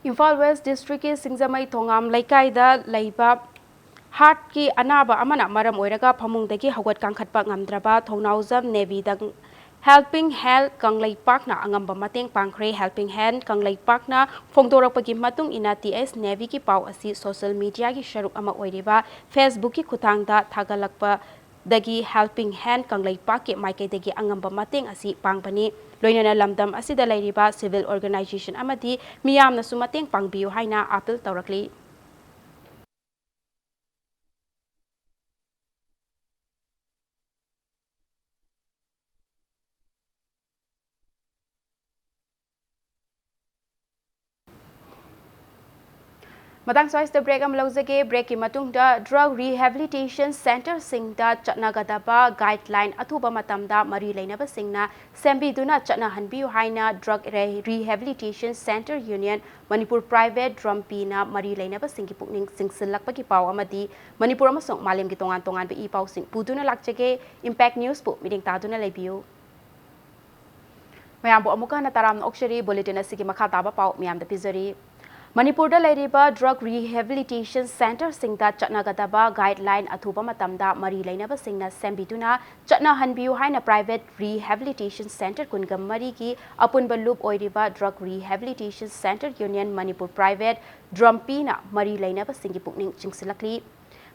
ꯏꯝꯐꯥꯜ ꯋꯦꯁ ꯗꯤꯁꯇ꯭ꯔꯤꯛꯀꯤ ꯁꯤꯡꯖꯃꯩ ꯊꯣꯉꯥꯝ ꯂꯩꯀꯥꯏꯗ ꯂꯩꯕ ꯍꯥꯔꯠꯀꯤ ꯑꯅꯥꯕ ꯑꯃꯅ ꯃꯔꯝ ꯑꯣꯏꯔꯒ ꯐꯃꯨꯡꯗꯒꯤ ꯍꯧꯒꯠ ꯀꯥꯡꯈꯠꯄ ꯉꯝꯗ꯭ꯔꯕ ꯊꯧꯅꯥꯎꯖꯝ ꯅꯦꯚꯤꯗ ꯍꯦꯜꯄꯤꯡ ꯍꯦꯟ ꯀꯪꯂꯩꯄꯥꯛꯅ ꯑꯉꯝꯕ ꯃꯇꯦꯡ ꯄꯥꯡꯈ꯭ꯔꯦ꯫ ꯍꯦꯜꯄꯤꯡ ꯍꯦꯟ ꯀꯪꯂꯩꯄꯥꯛꯅ ꯐꯣꯡꯗꯣꯔꯛꯄꯒꯤ ꯃꯇꯨꯡ ꯏꯟꯅ, ꯇꯤ ꯑꯩꯆ ꯅꯦꯚꯤꯒꯤ ꯄꯥꯎ ꯑꯁꯤ ꯁꯣꯁꯤꯌꯦꯜ ꯃꯤꯗꯤꯌꯥꯒꯤ ꯁꯔꯨꯛ ꯑꯃ ꯑꯣꯏꯔꯤꯕ ꯐꯦꯁꯕꯨꯛꯀꯤ ꯈꯨꯠꯊꯥꯡꯗ ꯊꯥꯒꯠꯂꯛꯄꯗꯒꯤ ꯍꯦꯜꯄꯤꯡ ꯍꯦꯟ ꯀꯪꯂꯩꯄꯥꯛꯀꯤ ꯃꯥꯏꯀꯩꯗꯒꯤ ꯑꯉꯝꯕ ꯃꯇꯦꯡ ꯑꯁꯤ ꯄꯥꯡꯕꯅꯤ꯫ ꯂꯣꯏꯅꯅ ꯂꯝꯗꯝ ꯑꯁꯤꯗ ꯂꯩꯔꯤꯕ ꯁꯤꯚꯤꯜ ꯑꯣꯔꯒꯅꯥꯏꯖꯦꯁꯟ ꯑꯃꯗꯤ ꯃꯤꯌꯥꯝꯅꯁꯨ ꯃꯇꯦꯡ ꯄꯥꯡꯕꯤꯌꯨ ꯍꯥꯏꯅ ꯑꯥꯄꯤꯜ ꯇꯧꯔꯛꯂꯤ꯫ ꯃꯇꯥꯡ ꯁ꯭ꯋꯥꯏꯁꯤꯗ ꯕ꯭ꯔꯦꯛ ꯑꯃ ꯂꯧꯖꯒꯦ꯫ ꯕ꯭ꯔꯦꯛꯀꯤ ꯃꯇꯨꯡꯗ ꯗ꯭ꯔꯒ ꯔꯤꯍꯦꯕꯤꯂꯤꯇꯦꯁꯟ ꯁꯦꯟꯇꯔꯁꯤꯡꯗ ꯆꯠꯅꯒꯗꯕ ꯒꯥꯏꯗꯂꯥꯏꯟ ꯑꯊꯨꯕ ꯃꯇꯝꯗ ꯃꯔꯤ ꯂꯩꯅꯕꯁꯤꯡꯅ ꯁꯦꯝꯕꯤꯗꯨꯅ ꯆꯠꯅꯍꯟꯕꯤꯌꯨ ꯍꯥꯏꯅ drug rehabilitation centre union Manipur private, ꯗ꯭ꯔꯝꯄꯤꯅ ꯃꯔꯤ ꯂꯩꯅꯕꯁꯤꯡꯒꯤ ꯄꯨꯛꯅꯤꯡ ꯆꯤꯡꯁꯤꯜꯂꯛꯄꯒꯤ ꯄꯥꯎ ꯑꯃꯗꯤ ꯃꯅꯤꯄꯨꯔ ꯑꯃꯁꯨꯡ ꯃꯥꯂꯦꯝꯒꯤ ꯇꯣꯉꯥꯟ ꯇꯣꯉꯥꯟꯕ ꯏ ꯄꯥꯎꯁꯤꯡ ꯄꯨꯗꯨꯅ ꯂꯥꯛꯆꯒꯦ꯫ ꯏꯝꯄꯦꯛ ꯅ꯭ꯌꯨꯁꯄꯨ ꯃꯤꯠꯌꯦꯡ ꯇꯥꯗꯨꯅ ꯂꯩꯕꯤꯌꯨ꯫ ꯃꯌꯥꯝꯕꯨ ꯑꯃꯨꯛꯀ ꯍꯟꯅ ꯇꯔꯥꯝꯅ ꯑꯣꯛꯆꯔꯤ꯫ ꯕꯨꯂꯦꯇꯤꯟ ꯑꯁꯤꯒꯤ ꯃꯈꯥ ꯇꯥꯕ ꯄꯥꯎ ꯃꯌꯥꯝꯗ ꯄꯤꯖꯔꯤ꯫ ꯃꯅꯤꯄꯨꯔꯗ ꯂꯩꯔꯤꯕ ꯗ꯭ꯔꯒ ꯔꯤꯍꯦꯕꯤꯂꯤꯇꯦꯁꯟ ꯁꯦꯟꯇꯔꯁꯤꯡꯗ ꯆꯠꯅꯒꯗꯕ ꯒꯥꯏꯗꯂꯥꯏꯟ ꯑꯊꯨꯕ ꯃꯇꯝꯗ ꯃꯔꯤ ꯂꯩꯅꯕꯁꯤꯡꯅ ꯁꯦꯝꯕꯤꯗꯨꯅ ꯆꯠꯅꯍꯟꯕꯤꯌꯨ ꯍꯥꯏꯅ ꯄ꯭ꯔꯥꯏꯚꯦꯠ ꯔꯤꯍꯦꯕꯤꯂꯤꯇꯦꯁꯟ ꯁꯦꯟꯇꯔ ꯀꯨꯟꯒ ꯃꯔꯤꯒꯤ ꯑꯄꯨꯟꯕ ꯂꯨꯞ ꯑꯣꯏꯔꯤꯕ drug rehabilitation centre union Manipur private, ꯗ꯭ꯔꯝꯄꯤꯅ ꯃꯔꯤ ꯂꯩꯅꯕꯁꯤꯡꯒꯤ ꯄꯨꯛꯅꯤꯡ ꯆꯤꯡꯁꯤꯜꯂꯛꯂꯤ꯫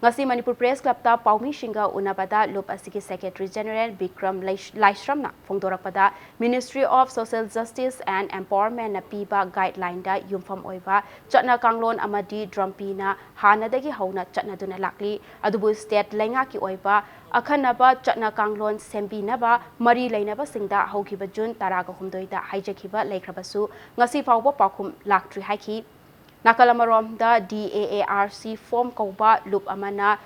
ꯉꯁꯤ ꯃꯅꯤꯄꯨꯔ ꯄ꯭ꯔꯦꯁ ꯀ꯭ꯂꯕꯇ ꯄꯥꯎꯃꯤꯁꯤꯡꯒ ꯎꯅꯕꯗ ꯂꯨꯞ ꯑꯁꯤꯒꯤ ꯁꯦꯀ꯭ꯔꯦꯇꯔꯤ ꯖꯦꯅꯔꯦꯜ ꯕꯤꯀ꯭ꯔꯝ ꯂꯩꯁ-, ꯂꯥꯏꯁ꯭ꯔꯝꯅ ꯐꯣꯡꯗꯣꯔꯛꯄꯗ, Ministry of Social Justice and Empowermentꯅ ꯄꯤꯕ ꯒꯥꯏꯗꯂꯥꯏꯟꯗ ꯌꯨꯝꯐꯝ ꯑꯣꯏꯕ ꯆꯠꯅ ꯀꯥꯡꯂꯣꯟ ꯑꯃꯗꯤ ꯗ꯭ꯔꯝꯄꯤꯅ ꯍꯥꯟꯅꯗꯒꯤ ꯍꯧꯅ ꯆꯠꯅꯗꯨꯅ ꯂꯥꯛꯂꯤ꯫ ꯑꯗꯨꯕꯨ ꯁ꯭ꯇꯦꯠ ꯂꯩꯉꯥꯛꯀꯤ ꯑꯣꯏꯕ ꯑꯈꯟꯅꯕ ꯆꯠꯅ ꯀꯥꯡꯂꯣꯟ ꯁꯦꯝꯕꯤꯅꯕ ꯃꯔꯤ ꯂꯩꯅꯕꯁꯤꯡꯗ ꯍꯧꯈꯤꯕ ꯖꯨꯟ ꯇꯔꯥꯒ ꯍꯨꯝꯗꯣꯏꯗ ꯍꯥꯏꯖꯈꯤꯕ ꯂꯩꯈ꯭ꯔꯕꯁꯨ, ꯉꯁꯤ ꯐꯥꯎꯕ ꯄꯥꯎꯈꯨꯝ ꯂꯥꯛꯇ꯭ꯔꯤ ꯍꯥꯏꯈꯤ꯫ ꯅꯥꯀꯜ ꯑꯃꯔꯣꯝꯗ, ꯗꯤ ꯑꯦ ꯑꯥꯔ ꯁꯤ ꯐꯣꯝ ꯀꯧꯕ ꯂꯨꯞ ꯑꯃꯅ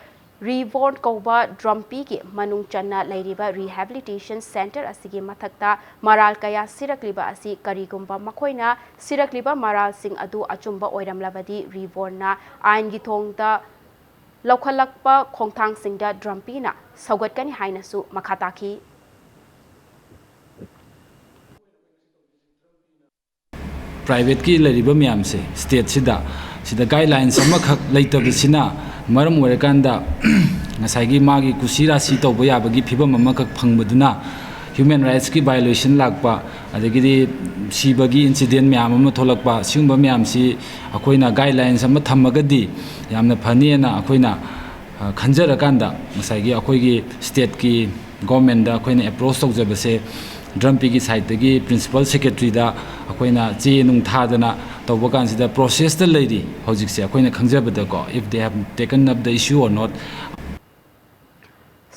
ꯔꯤꯕꯣꯟ ꯀꯧꯕ ꯗ꯭ꯔꯝꯄꯤꯒꯤ ꯃꯅꯨꯡ ꯆꯟꯅ ꯂꯩꯔꯤꯕ ꯔꯤꯍꯦꯕꯤꯂꯤꯇꯦꯁꯟ ꯁꯦꯟꯇꯔ ꯑꯁꯤꯒꯤ ꯃꯊꯛꯇ ꯃꯔꯥꯜ ꯀꯌꯥ ꯁꯤꯔꯛꯂꯤꯕ ꯑꯁꯤ, ꯀꯔꯤꯒꯨꯝꯕ ꯃꯈꯣꯏꯅ ꯁꯤꯔꯛꯂꯤꯕ ꯃꯔꯥꯜꯁꯤꯡ ꯑꯗꯨ ꯑꯆꯨꯝꯕ ꯑꯣꯏꯔꯝꯂꯕꯗꯤ, ꯔꯤꯕꯣꯟꯅ ꯑꯥꯏꯟꯒꯤ ꯊꯣꯡꯗ ꯂꯧꯈꯠꯂꯛꯄ ꯈꯣꯡꯊꯥꯡꯁꯤꯡꯗ ꯗ꯭ꯔꯝꯄꯤꯅ ꯁꯧꯒꯠꯀꯅꯤ ꯍꯥꯏꯅꯁꯨ ꯃꯈꯥ ꯇꯥꯈꯤ꯫ ꯄ꯭ꯔꯥꯏꯚꯦꯠꯀꯤ ꯂꯩꯔꯤꯕ ꯃꯌꯥꯝꯁꯦ ꯁ꯭ꯇꯦꯠꯁꯤꯗ, ꯁꯤꯗ ꯒꯥꯏꯗꯂꯥꯏꯟꯁ ꯑꯃꯈꯛ ꯂꯩꯇꯕꯁꯤꯅ ꯃꯔꯝ ꯑꯣꯏꯔꯀꯥꯟꯗ, ꯉꯁꯥꯏꯒꯤ ꯃꯥꯒꯤ ꯀꯨꯁꯤ ꯔꯥꯁꯤ ꯇꯧꯕ ꯌꯥꯕꯒꯤ ꯐꯤꯕꯝ ꯑꯃꯈꯛ ꯐꯪꯕꯗꯨꯅ ꯍ꯭ꯌꯨꯃꯦꯟ ꯔꯥꯏꯠꯁꯀꯤ ꯚꯥꯏꯑꯣꯂꯦꯁꯟ ꯂꯥꯛꯄ, ꯑꯗꯒꯤꯗꯤ ꯁꯤꯕꯒꯤ ꯏꯟꯁꯤꯗꯦꯟ ꯃꯌꯥꯝ ꯑꯃ ꯊꯣꯛꯂꯛꯄ, ꯁꯤꯒꯨꯝꯕ ꯃꯌꯥꯝꯁꯤ ꯑꯩꯈꯣꯏꯅ ꯒꯥꯏꯗꯂꯥꯏꯟꯁ ꯑꯃ ꯊꯝꯃꯒꯗꯤ ꯌꯥꯝꯅ ꯐꯅꯤꯅ ꯑꯩꯈꯣꯏꯅ, ꯑ, ꯈꯟꯖꯔꯀꯥꯟꯗ, ꯉꯁꯥꯏꯒꯤ ꯑꯩꯈꯣꯏꯒꯤ ꯁ꯭ꯇꯦꯠꯀꯤ ꯒꯣꯔꯃꯦꯟꯗ ꯑꯩꯈꯣꯏꯅ ꯑꯦꯄ꯭ꯔꯣꯁ ꯇꯧꯖꯕꯁꯦ, ꯗ꯭ꯔꯝꯄꯤꯒꯤ ꯁꯥꯏꯠꯇꯒꯤ ꯄ꯭ꯔꯤꯟꯁꯤꯄꯥꯜ ꯁꯦꯀ꯭ꯔꯦꯇꯔꯤꯗ ꯑꯩꯈꯣꯏꯅ ꯆꯦ ꯅꯨꯡ ꯊꯥꯗꯅ ꯇꯧꯕ ꯀꯥꯟꯁꯤꯗ, ꯄ꯭ꯔꯣꯁꯦꯁꯇ ꯂꯩꯔꯤ ꯍꯧꯖꯤꯛꯁꯦ, ꯑꯩꯈꯣꯏꯅ ꯈꯪꯖꯕꯗꯀꯣ, if they have taken up the issue or not꯫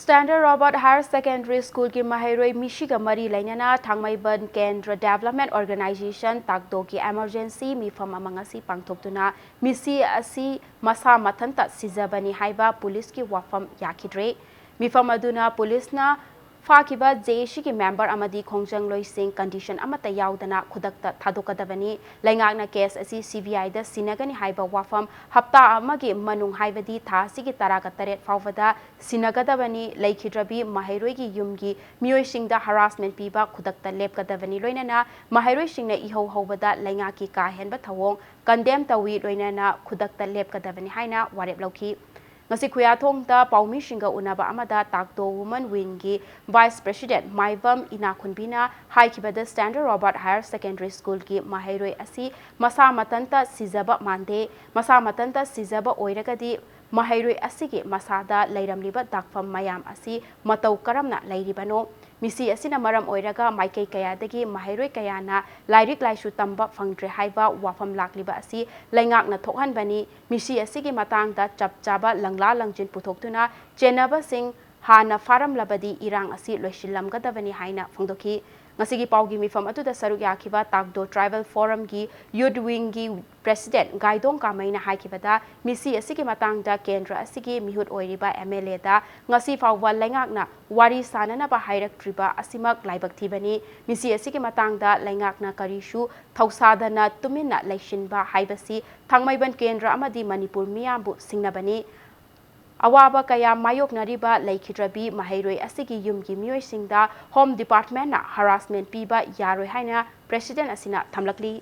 Standard Robert Higher Secondary Schoolꯒꯤ ꯃꯍꯩꯔꯣꯏ ꯃꯤꯁꯤꯒ ꯃꯔꯤ ꯂꯩꯅꯅ ꯊꯥꯡꯃꯩꯕꯟ ꯀꯦꯟꯗ꯭ꯔ Development Organization ꯇꯥꯛꯗꯣꯒꯤ emergency ꯃꯤꯐꯝ ꯑꯃ ꯉꯁꯤ ꯄꯥꯡꯊꯣꯛꯇꯨꯅ ꯃꯤꯁꯤ ꯑꯁꯤ ꯃꯁꯥ ꯃꯊꯟꯇ ꯁꯤꯖꯕꯅꯤ ꯍꯥꯏꯕ ꯄꯨꯂꯤꯁꯀꯤ ꯋꯥꯐꯝ ꯌꯥꯈꯤꯗ꯭ꯔꯦ꯫ ꯃꯤꯐꯝ ꯑꯗꯨꯅ ꯄꯨꯂꯤꯁꯅ ꯐꯥꯈꯤꯕ JACꯒꯤ member ꯑꯃꯗꯤ ꯈꯣꯡꯖꯪꯂꯣꯏꯁꯤꯡ condition ꯑꯃꯠꯇ ꯌꯥꯎꯗꯅ ꯈꯨꯗꯛꯇ ꯊꯥꯗꯣꯛꯀꯗꯕꯅꯤ꯫ ꯂꯩꯉꯥꯛꯅ case ꯑꯁꯤ CBIꯗ ꯁꯤꯟꯅꯒꯅꯤ ꯍꯥꯏꯕ ꯋꯥꯐꯝ ꯍꯞꯇꯥ ꯑꯃꯒꯤ ꯃꯅꯨꯡ ꯍꯥꯏꯕꯗꯤ ꯊꯥ ꯑꯁꯤꯒꯤ ꯇꯔꯥꯒ ꯇꯔꯦꯠ ꯐꯥꯎꯕꯗ ꯁꯤꯟꯅꯒꯗꯕꯅꯤ꯫ ꯂꯩꯈꯤꯗ꯭ꯔꯕꯤ ꯃꯍꯩꯔꯣꯏꯒꯤ ꯌꯨꯝꯒꯤ ꯃꯤꯑꯣꯏꯁꯤꯡꯗ harassment ꯄꯤꯕ ꯈꯨꯗꯛꯇ ꯂꯦꯞꯀꯗꯕꯅꯤ꯫ ꯂꯣꯏꯅꯅ ꯃꯍꯩꯔꯣꯏꯁꯤꯡꯅ ꯏꯍꯧ ꯍꯧꯕꯗ ꯂꯩꯉꯥꯛꯀꯤ ꯀꯥ ꯍꯦꯟꯕ ꯊꯧꯑꯣꯡ condemn ꯇꯧꯏ꯫ ꯂꯣꯏꯅꯅ ꯈꯨꯗꯛꯇ ꯂꯦꯞꯀꯗꯕꯅꯤ ꯍꯥꯏꯅ ꯋꯥꯔꯦꯞ ꯂꯧꯈꯤ꯫ ꯉꯁꯤ ꯈꯨꯌꯥꯊꯣꯡꯗ ꯄꯥꯎꯃꯤꯁꯤꯡꯒ ꯎꯅꯕ ꯑꯃꯗ ꯇꯥꯛꯗꯣ Women Wingꯒꯤ Vice President ꯃꯥꯏꯕꯝ ꯏꯅꯥꯈꯨꯟꯕꯤꯅ ꯍꯥꯏꯈꯤꯕꯗ Standard Robert Higher Secondary Schoolꯒꯤ ꯃꯍꯩꯔꯣꯏ ꯑꯁꯤ ꯃꯁꯥ ꯃꯊꯟꯇ ꯁꯤꯖꯕ ꯃꯥꯟꯗꯦ꯫ ꯃꯁꯥ ꯃꯊꯟꯇ ꯁꯤꯖꯕ ꯑꯣꯏꯔꯒꯗꯤ ꯃꯍꯩꯔꯣꯏ ꯑꯁꯤꯒꯤ ꯃꯁꯥꯗ ꯂꯩꯔꯝꯂꯤꯕ ꯗꯥꯛꯐꯝ ꯃꯌꯥꯝ ꯑꯁꯤ ꯃꯇꯧ ꯀꯔꯝꯅ ꯂꯩꯔꯤꯕꯅꯣ? ꯃꯤꯁꯤ ꯑꯁꯤꯅ ꯃꯔꯝ ꯑꯣꯏꯔꯒ ꯃꯥꯏꯀꯩ ꯀꯌꯥꯗꯒꯤ ꯃꯍꯩꯔꯣꯏ ꯀꯌꯥꯅ ꯂꯥꯏꯔꯤꯛ ꯂꯥꯏꯁꯨ ꯇꯝꯕ ꯐꯪꯗ꯭ꯔꯦ ꯍꯥꯏꯕ ꯋꯥꯐꯝ ꯂꯥꯛꯂꯤꯕ ꯑꯁꯤ ꯂꯩꯉꯥꯛꯅ ꯊꯣꯛꯍꯟꯕꯅꯤ꯫ ꯃꯤꯁꯤ ꯑꯁꯤꯒꯤ ꯃꯇꯥꯡꯗ ꯆꯞ ꯆꯥꯕ ꯂꯪꯂꯥ ꯂꯪꯖꯤꯟ ꯄꯨꯊꯣꯛꯇꯨꯅ ꯆꯦꯟꯅꯕꯁꯤꯡ ꯍꯥꯟꯅ ꯐꯥꯔꯝꯂꯕꯗꯤ ꯏꯔꯥꯡ ꯑꯁꯤ ꯂꯣꯏꯁꯤꯜꯂꯝꯒꯗꯕꯅꯤ ꯍꯥꯏꯅ ꯐꯣꯡꯗꯣꯛꯈꯤ꯫ ꯉꯁꯤꯒꯤ ꯄꯥꯎꯒꯤ ꯃꯤꯐꯝ ꯑꯗꯨꯗ ꯁꯔꯨꯛ ꯌꯥꯈꯤꯕ ꯇꯥꯛꯗꯣ Tribal Forumꯒꯤ Youth Wingꯒꯤ President ꯒꯥꯏꯗꯣꯡ ꯀꯥꯃꯩꯅ ꯍꯥꯏꯈꯤꯕꯗ, ꯃꯤꯁꯤ ꯑꯁꯤꯒꯤ ꯃꯇꯥꯡꯗ ꯀꯦꯟꯗ꯭ꯔ ꯑꯁꯤꯒꯤ ꯃꯤꯍꯨꯠ ꯑꯣꯏꯔꯤꯕ MLAꯗ ꯉꯁꯤ ꯐꯥꯎꯕ ꯂꯩꯉꯥꯛꯅ ꯋꯥꯔꯤ ꯁꯥꯅꯅꯕ ꯍꯥꯏꯔꯛꯇ꯭ꯔꯤꯕ ꯑꯁꯤꯃꯛ ꯂꯥꯏꯕꯛ ꯊꯤꯕꯅꯤ꯫ ꯃꯤꯁꯤ ꯑꯁꯤꯒꯤ ꯃꯇꯥꯡꯗ ꯂꯩꯉꯥꯛꯅ ꯀꯔꯤꯁꯨ ꯊꯧꯁꯥꯗꯅ ꯇꯨꯃꯤꯟꯅ ꯂꯩꯁꯤꯟꯕ ꯍꯥꯏꯕꯁꯤ ꯊꯥꯡꯃꯩꯕꯟ ꯀꯦꯟꯗ꯭ꯔ ꯑꯃꯗꯤ ꯃꯅꯤꯄꯨꯔ ꯃꯤꯌꯥꯝꯕꯨ ꯁꯤꯡꯅꯕꯅꯤ꯫ ꯑꯋꯥꯕ ꯀꯌꯥ ꯃꯥꯌꯣꯛꯅꯔꯤꯕ ꯂꯩꯈꯤꯗ꯭ꯔꯕꯤ ꯃꯍꯩꯔꯣꯏ ꯑꯁꯤꯒꯤ ꯌꯨꯝꯒꯤ ꯃꯤꯑꯣꯏꯁꯤꯡꯗ Home Departmentꯅ harassment ꯄꯤꯕ ꯌꯥꯔꯣꯏ ꯍꯥꯏꯅ President ꯑꯁꯤꯅ ꯊꯝꯂꯛꯂꯤ꯫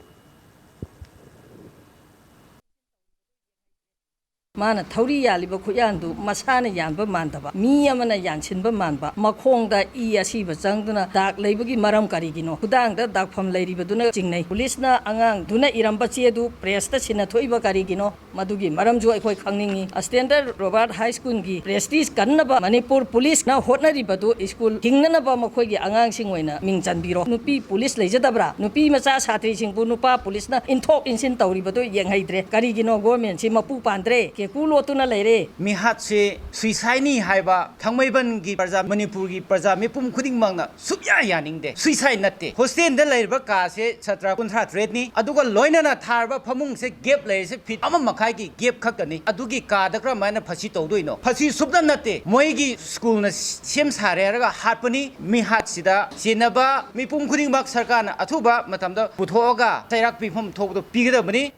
ꯃꯥꯅ ꯊꯧꯔꯤ ꯌꯥꯜꯂꯤꯕ ꯈꯨꯠꯌꯥꯟꯗꯨ ꯃꯁꯥꯅ ꯌꯥꯟꯕ ꯃꯥꯟꯗꯕ, ꯃꯤ ꯑꯃꯅ ꯌꯥꯟꯁꯤꯟꯕ ꯃꯥꯟꯕ, ꯃꯈꯣꯡꯗ ꯏ ꯑꯁꯤꯕ ꯆꯪꯗꯨꯅ ꯗꯥꯛ ꯂꯩꯕꯒꯤ ꯃꯔꯝ ꯀꯔꯤꯒꯤꯅꯣ? ꯈꯨꯗꯥꯡꯗ ꯗꯥꯛꯐꯝ ꯂꯩꯔꯤꯕꯗꯨꯅ ꯆꯤꯡꯅꯩ꯫ ꯄꯨꯂꯤꯁꯅ ꯑꯉꯥꯡꯗꯨꯅ ꯏꯔꯝꯕ ꯆꯦꯗꯨ pressꯇ ꯁꯤꯟꯅꯊꯣꯛꯏꯕ ꯀꯔꯤꯒꯤꯅꯣ? ꯃꯗꯨꯒꯤ ꯃꯔꯝꯁꯨ ꯑꯩꯈꯣꯏ ꯈꯪꯅꯤꯡꯏ꯫ Standard Robert High Schoolꯒꯤ prestige ꯀꯟꯅꯕ Manipur ꯄꯨꯂꯤꯁꯅ ꯍꯣꯠꯅꯔꯤꯕꯗꯨ ꯁ꯭ꯀꯨꯜ ꯍꯤꯡꯅꯅꯕ ꯃꯈꯣꯏꯒꯤ ꯑꯉꯥꯡꯁꯤꯡ ꯑꯣꯏꯅ ꯃꯤꯡ ꯆꯟꯕꯤꯔꯣ꯫ ꯅꯨꯄꯤ ꯄꯨꯂꯤꯁ ꯂꯩꯖꯗꯕ꯭ꯔꯥ? ꯅꯨꯄꯤ ꯃꯆꯥ ꯁꯥꯇ꯭ꯔꯤꯁꯤꯡꯕꯨ ꯅꯨꯄꯥ ꯄꯨꯂꯤꯁꯅ ꯏꯟꯊꯣꯛ ꯏꯟꯁꯤꯟ ꯇꯧꯔꯤꯕꯗꯨ ꯌꯦꯡꯍꯩꯗ꯭ꯔꯦ꯫ ꯀꯔꯤꯒꯤꯅꯣ governmentꯁꯤ ꯃꯄꯨ ꯄꯥꯟꯗ꯭ꯔꯦ? ꯀꯨ ꯂꯣꯠꯇꯨꯅ ꯂꯩꯔꯦ꯫ ꯃꯤꯍꯥꯠꯁꯦ ꯁꯨꯏꯁꯥꯏꯠꯅꯤ ꯍꯥꯏꯕ ꯊꯥꯡꯃꯩꯕꯟꯒꯤ ꯄ꯭ꯔꯖꯥ, ꯃꯅꯤꯄꯨꯔꯒꯤ ꯄ꯭ꯔꯖꯥ ꯃꯤꯄꯨꯝ ꯈꯨꯗꯤꯡꯃꯛꯅ ꯁꯨꯛꯌꯥ ꯌꯥꯅꯤꯡꯗꯦ꯫ ꯁꯨꯏꯁꯥꯏꯠ ꯅꯠꯇꯦ꯫ ꯍꯣꯁꯇꯦꯜꯗ ꯂꯩꯔꯤꯕ ꯀꯥꯁꯦ ꯁꯥꯇ꯭ꯔ ꯀꯨꯟꯊ꯭ꯔꯥ ꯇꯔꯦꯠꯅꯤ꯫ ꯑꯗꯨꯒ ꯂꯣꯏꯅꯅ ꯊꯥꯔꯕ ꯐꯃꯨꯡꯁꯦ ꯒꯦꯞ ꯂꯩꯔꯤꯁꯦ ꯐꯤꯠ ꯑꯃ ꯃꯈꯥꯏꯒꯤ ꯒꯦꯞ ꯈꯛꯇꯅꯤ꯫ ꯑꯗꯨꯒꯤ ꯀꯥꯗ ꯀꯔꯝꯍꯥꯏꯅ ꯐꯁꯤ ꯇꯧꯗꯣꯏꯅꯣ? ꯐꯁꯤ ꯁꯨꯞꯅ ꯅꯠꯇꯦ꯫ ꯃꯣꯏꯒꯤ ꯁ꯭ꯀꯨꯜꯅ ꯁꯦꯝ ꯁꯥꯔꯦ ꯍꯥꯏꯔꯒ ꯍꯥꯠꯄꯅꯤ꯫ ꯃꯤꯍꯥꯠꯁꯤꯗ ꯆꯦꯟꯅꯕ ꯃꯤꯄꯨꯝ ꯈꯨꯗꯤꯡꯃꯛ ꯁꯔꯀꯥꯔꯅ ꯑꯊꯨꯕ ꯃꯇꯝꯗ ꯄꯨꯊꯣꯛꯑꯒ ꯆꯩꯔꯥꯛ ꯄꯤꯐꯝ ꯊꯣꯛꯄꯗꯣ ꯄꯤꯒꯗꯕꯅꯤ꯫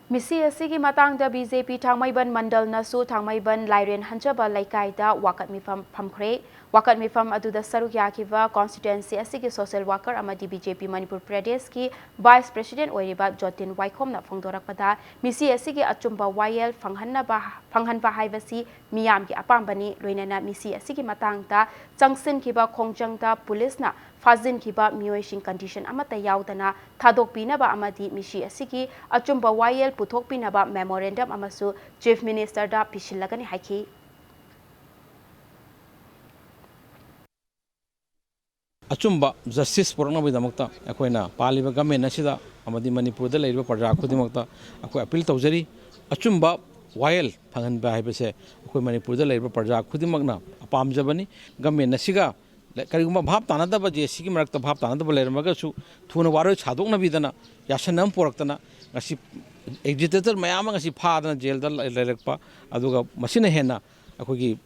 ꯃꯤꯁꯤ ꯑꯁꯤꯒꯤ ꯃꯇꯥꯡꯗ ꯕꯤ ꯖꯦ ꯄꯤ ꯊꯥꯡꯃꯩꯕꯟ ꯃꯟꯗꯜꯅꯁꯨ ꯊꯥꯡꯃꯩꯕꯟ ꯂꯥꯏꯔꯦꯟ ꯍꯟꯖꯕ ꯂꯩꯀꯥꯏꯗ ꯋꯥꯀꯠ ꯃꯤꯐꯝ ꯐꯝꯈ꯭ꯔꯦ꯫ ꯋꯥꯀꯠ ꯃꯤꯐꯝ ꯑꯗꯨꯗ ꯁꯔꯨꯛ ꯌꯥꯈꯤꯕ ꯀꯣꯟꯁꯇꯤꯇ꯭ꯋꯦꯟꯁꯤ ꯑꯁꯤꯒꯤ ꯁꯣꯁꯦꯜ ꯋꯥꯀꯔ ꯑꯃꯗꯤ ꯕꯤ ꯖꯦ ꯄꯤ ꯃꯅꯤꯄꯨꯔ ꯄ꯭ꯔꯗꯦꯁꯀꯤ ꯚꯥꯏꯁ ꯄ꯭ꯔꯦꯁꯤꯗꯦꯟ ꯑꯣꯏꯔꯤꯕ ꯖꯣꯇꯤꯟ ꯋꯥꯏꯈꯣꯝꯅ ꯐꯣꯡꯗꯣꯔꯛꯄꯗ, ꯃꯤꯁꯤ ꯑꯁꯤꯒꯤ ꯑꯆꯨꯝꯕ ꯋꯥꯌꯦꯜ ꯐꯪꯍꯟꯅꯕ, ꯐꯪꯍꯟꯕ ꯍꯥꯏꯕꯁꯤ ꯃꯤꯌꯥꯝꯒꯤ ꯑꯄꯥꯝꯕꯅꯤ꯫ ꯂꯣꯏꯅꯅ ꯃꯤꯁꯤ ꯑꯁꯤꯒꯤ ꯃꯇꯥꯡꯗ ꯆꯪꯁꯤꯟꯈꯤꯕ ꯈꯣꯡꯖꯪꯗ ꯄꯨꯂꯤꯁꯅ ꯐꯥꯖꯤꯟꯈꯤꯕ ꯃꯤꯑꯣꯏꯁꯤꯡ ꯀꯟꯗꯤꯁꯟ ꯑꯃꯠꯇ ꯌꯥꯎꯗꯅ ꯊꯥꯗꯣꯛꯄꯤꯅꯕ ꯑꯃꯗꯤ ꯃꯤꯁꯤ ꯑꯁꯤꯒꯤ ꯑꯆꯨꯝꯕ ꯋꯥꯌꯦꯜ ꯄꯨꯊꯣꯛꯄꯤꯅꯕ ꯃꯦꯃꯣꯔꯦꯟꯗꯝ ꯑꯃꯁꯨ ꯆꯤꯐ ꯃꯤꯅꯤꯁꯇꯔꯗ ꯄꯤꯁꯤꯜꯂꯒꯅꯤ ꯍꯥꯏꯈꯤ꯫ ꯑꯆꯨꯝꯕ ꯖꯁꯇꯤꯁ ꯄꯨꯔꯛꯅꯕꯒꯤꯗꯃꯛꯇ ꯑꯩꯈꯣꯏꯅ ꯄꯥꯜꯂꯤꯕ ꯒꯃꯦꯟ ꯑꯁꯤꯗ ꯑꯃꯗꯤ ꯃꯅꯤꯄꯨꯔꯗ ꯂꯩꯔꯤꯕ ꯄ꯭ꯔꯖꯥ ꯈꯨꯗꯤꯡꯃꯛꯇ ꯑꯩꯈꯣꯏ ꯑꯄꯤꯜ ꯇꯧꯖꯔꯤ꯫ ꯑꯆꯨꯝꯕ ꯋꯥꯌꯦꯜ ꯐꯪꯍꯟꯕ ꯍꯥꯏꯕꯁꯦ ꯑꯩꯈꯣꯏ ꯃꯅꯤꯄꯨꯔꯗ ꯂꯩꯔꯤꯕ ꯄ꯭ꯔꯖꯥ ꯈꯨꯗꯤꯡꯃꯛꯅ ꯄꯥꯝꯖꯕꯅꯤ꯫ ꯒꯃꯦꯟ ꯑꯁꯤꯒ ꯀꯔꯤꯒꯨꯝꯕ ꯚꯥꯞ ꯇꯥꯅꯗꯕ, ꯖꯦ ꯑꯦꯁ ꯁꯤꯒꯤ ꯃꯔꯛꯇ ꯚꯥꯞ ꯇꯥꯅꯗꯕ ꯂꯩꯔꯝꯃꯒꯁꯨ ꯊꯨꯅ ꯋꯥꯔꯣꯏ ꯁꯥꯗꯣꯛꯅꯕꯤꯗꯅ ꯌꯥꯁꯟꯅ ꯑꯃ ꯄꯨꯔꯛꯇꯅ ꯉꯁꯤ ꯑꯦꯖꯤꯇꯦꯇꯔ ꯃꯌꯥꯝ ꯑꯃ ꯉꯁꯤ ꯐꯥꯗꯅ ꯖꯦꯜꯗ ꯂꯩꯔꯛꯄ, ꯑꯗꯨꯒ ꯃꯁꯤꯅ ꯍꯦꯟꯅ ꯑꯩꯈꯣꯏꯒꯤ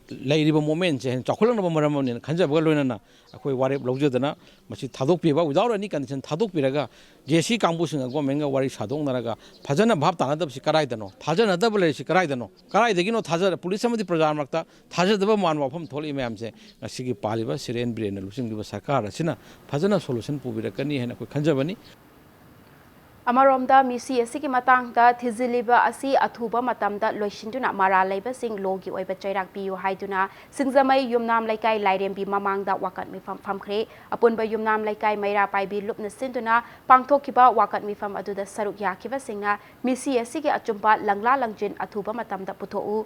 ꯂꯩꯔꯤꯕ ꯃꯣꯃꯦꯟꯁꯦ ꯍꯦꯟꯅ ꯆꯥꯎꯈꯠꯂꯛꯅꯕ ꯃꯔꯝ ꯑꯃꯅꯦꯅ ꯈꯟꯖꯕꯒ ꯂꯣꯏꯅꯅ ꯑꯩꯈꯣꯏ ꯋꯥꯔꯦꯞ ꯂꯧꯖꯗꯅ ꯃꯁꯤ ꯊꯥꯗꯣꯛꯄꯤꯕ, without any condition ꯊꯥꯗꯣꯛꯄꯤꯔꯒ, ꯖꯦ ꯑꯦꯁ ꯁꯤ ꯀꯥꯡꯕꯨꯁꯤꯡꯒ ꯒꯣꯔꯃꯦꯟꯒ ꯋꯥꯔꯤ ꯁꯥꯗꯣꯛꯅꯔꯒ ꯐꯖꯅ ꯚꯥꯞ ꯇꯥꯅꯗꯕꯁꯤ ꯀꯗꯥꯏꯗꯅꯣ? ꯊꯥꯖꯅꯗꯕ ꯂꯩꯔꯤꯁꯤ ꯀꯗꯥꯏꯗꯅꯣ? ꯀꯗꯥꯏꯗꯒꯤꯅꯣ ꯊꯥꯖ-, ꯄꯨꯂꯤꯁ ꯑꯃꯗꯤ ꯄ꯭ꯔꯖꯥ ꯃꯔꯛꯇ ꯊꯥꯖꯗꯕ ꯃꯥꯟꯕ ꯋꯥꯐꯝ ꯊꯣꯛꯂꯛꯏ ꯃꯌꯥꯝꯁꯦ꯫ ꯉꯁꯤꯒꯤ ꯄꯥꯜꯂꯤꯕ ꯁꯤꯔꯦꯟ ꯕꯤꯔꯦꯟꯅ ꯂꯨꯆꯤꯡꯂꯤꯕ ꯁꯔꯀꯥꯔ ꯑꯁꯤꯅ ꯐꯖꯅ ꯁꯣꯂꯨꯁꯟ ꯄꯨꯕꯤꯔꯛꯀꯅꯤ ꯍꯥꯏꯅ ꯑꯩꯈꯣꯏ ꯈꯟꯖꯕꯅꯤ꯫ ꯑꯃꯔꯣꯝꯗ, ꯃꯤꯁꯤ ꯑꯁꯤꯒꯤ ꯃꯇꯥꯡꯗ ꯊꯤꯖꯤꯜꯂꯤꯕ ꯑꯁꯤ ꯑꯊꯨꯕ ꯃꯇꯝꯗ ꯂꯣꯏꯁꯤꯟꯗꯨꯅ ꯃꯔꯥꯜ ꯂꯩꯕꯁꯤꯡ ꯂꯣꯒꯤ ꯑꯣꯏꯕ ꯆꯩꯔꯥꯛ ꯄꯤꯌꯨ ꯍꯥꯏꯗꯨꯅ ꯁꯤꯡꯖꯃꯩ ꯌꯨꯝꯅꯥꯝ ꯂꯩꯀꯥꯏ ꯂꯥꯏꯔꯦꯝꯕꯤ ꯃꯃꯥꯡꯗ ꯋꯥꯀꯠ ꯃꯤꯐꯝ ꯐꯝꯈ꯭ꯔꯦ꯫ ꯑꯄꯨꯟꯕ ꯌꯨꯝꯅꯥꯝ ꯂꯩꯀꯥꯏ ꯃꯩꯔꯥ ꯄꯥꯏꯕꯤ ꯂꯨꯞꯅ ꯁꯤꯟꯗꯨꯅ ꯄꯥꯡꯊꯣꯛꯈꯤꯕ ꯋꯥꯀꯠ ꯃꯤꯐꯝ ꯑꯗꯨꯗ ꯁꯔꯨꯛ ꯌꯥꯈꯤꯕꯁꯤꯡꯅ ꯃꯤꯁꯤ ꯑꯁꯤꯒꯤ ꯑꯆꯨꯝꯕ ꯂꯪꯂꯥ ꯂꯪꯖꯤꯟ ꯑꯊꯨꯕ ꯃꯇꯝꯗ ꯄꯨꯊꯣꯛꯎ,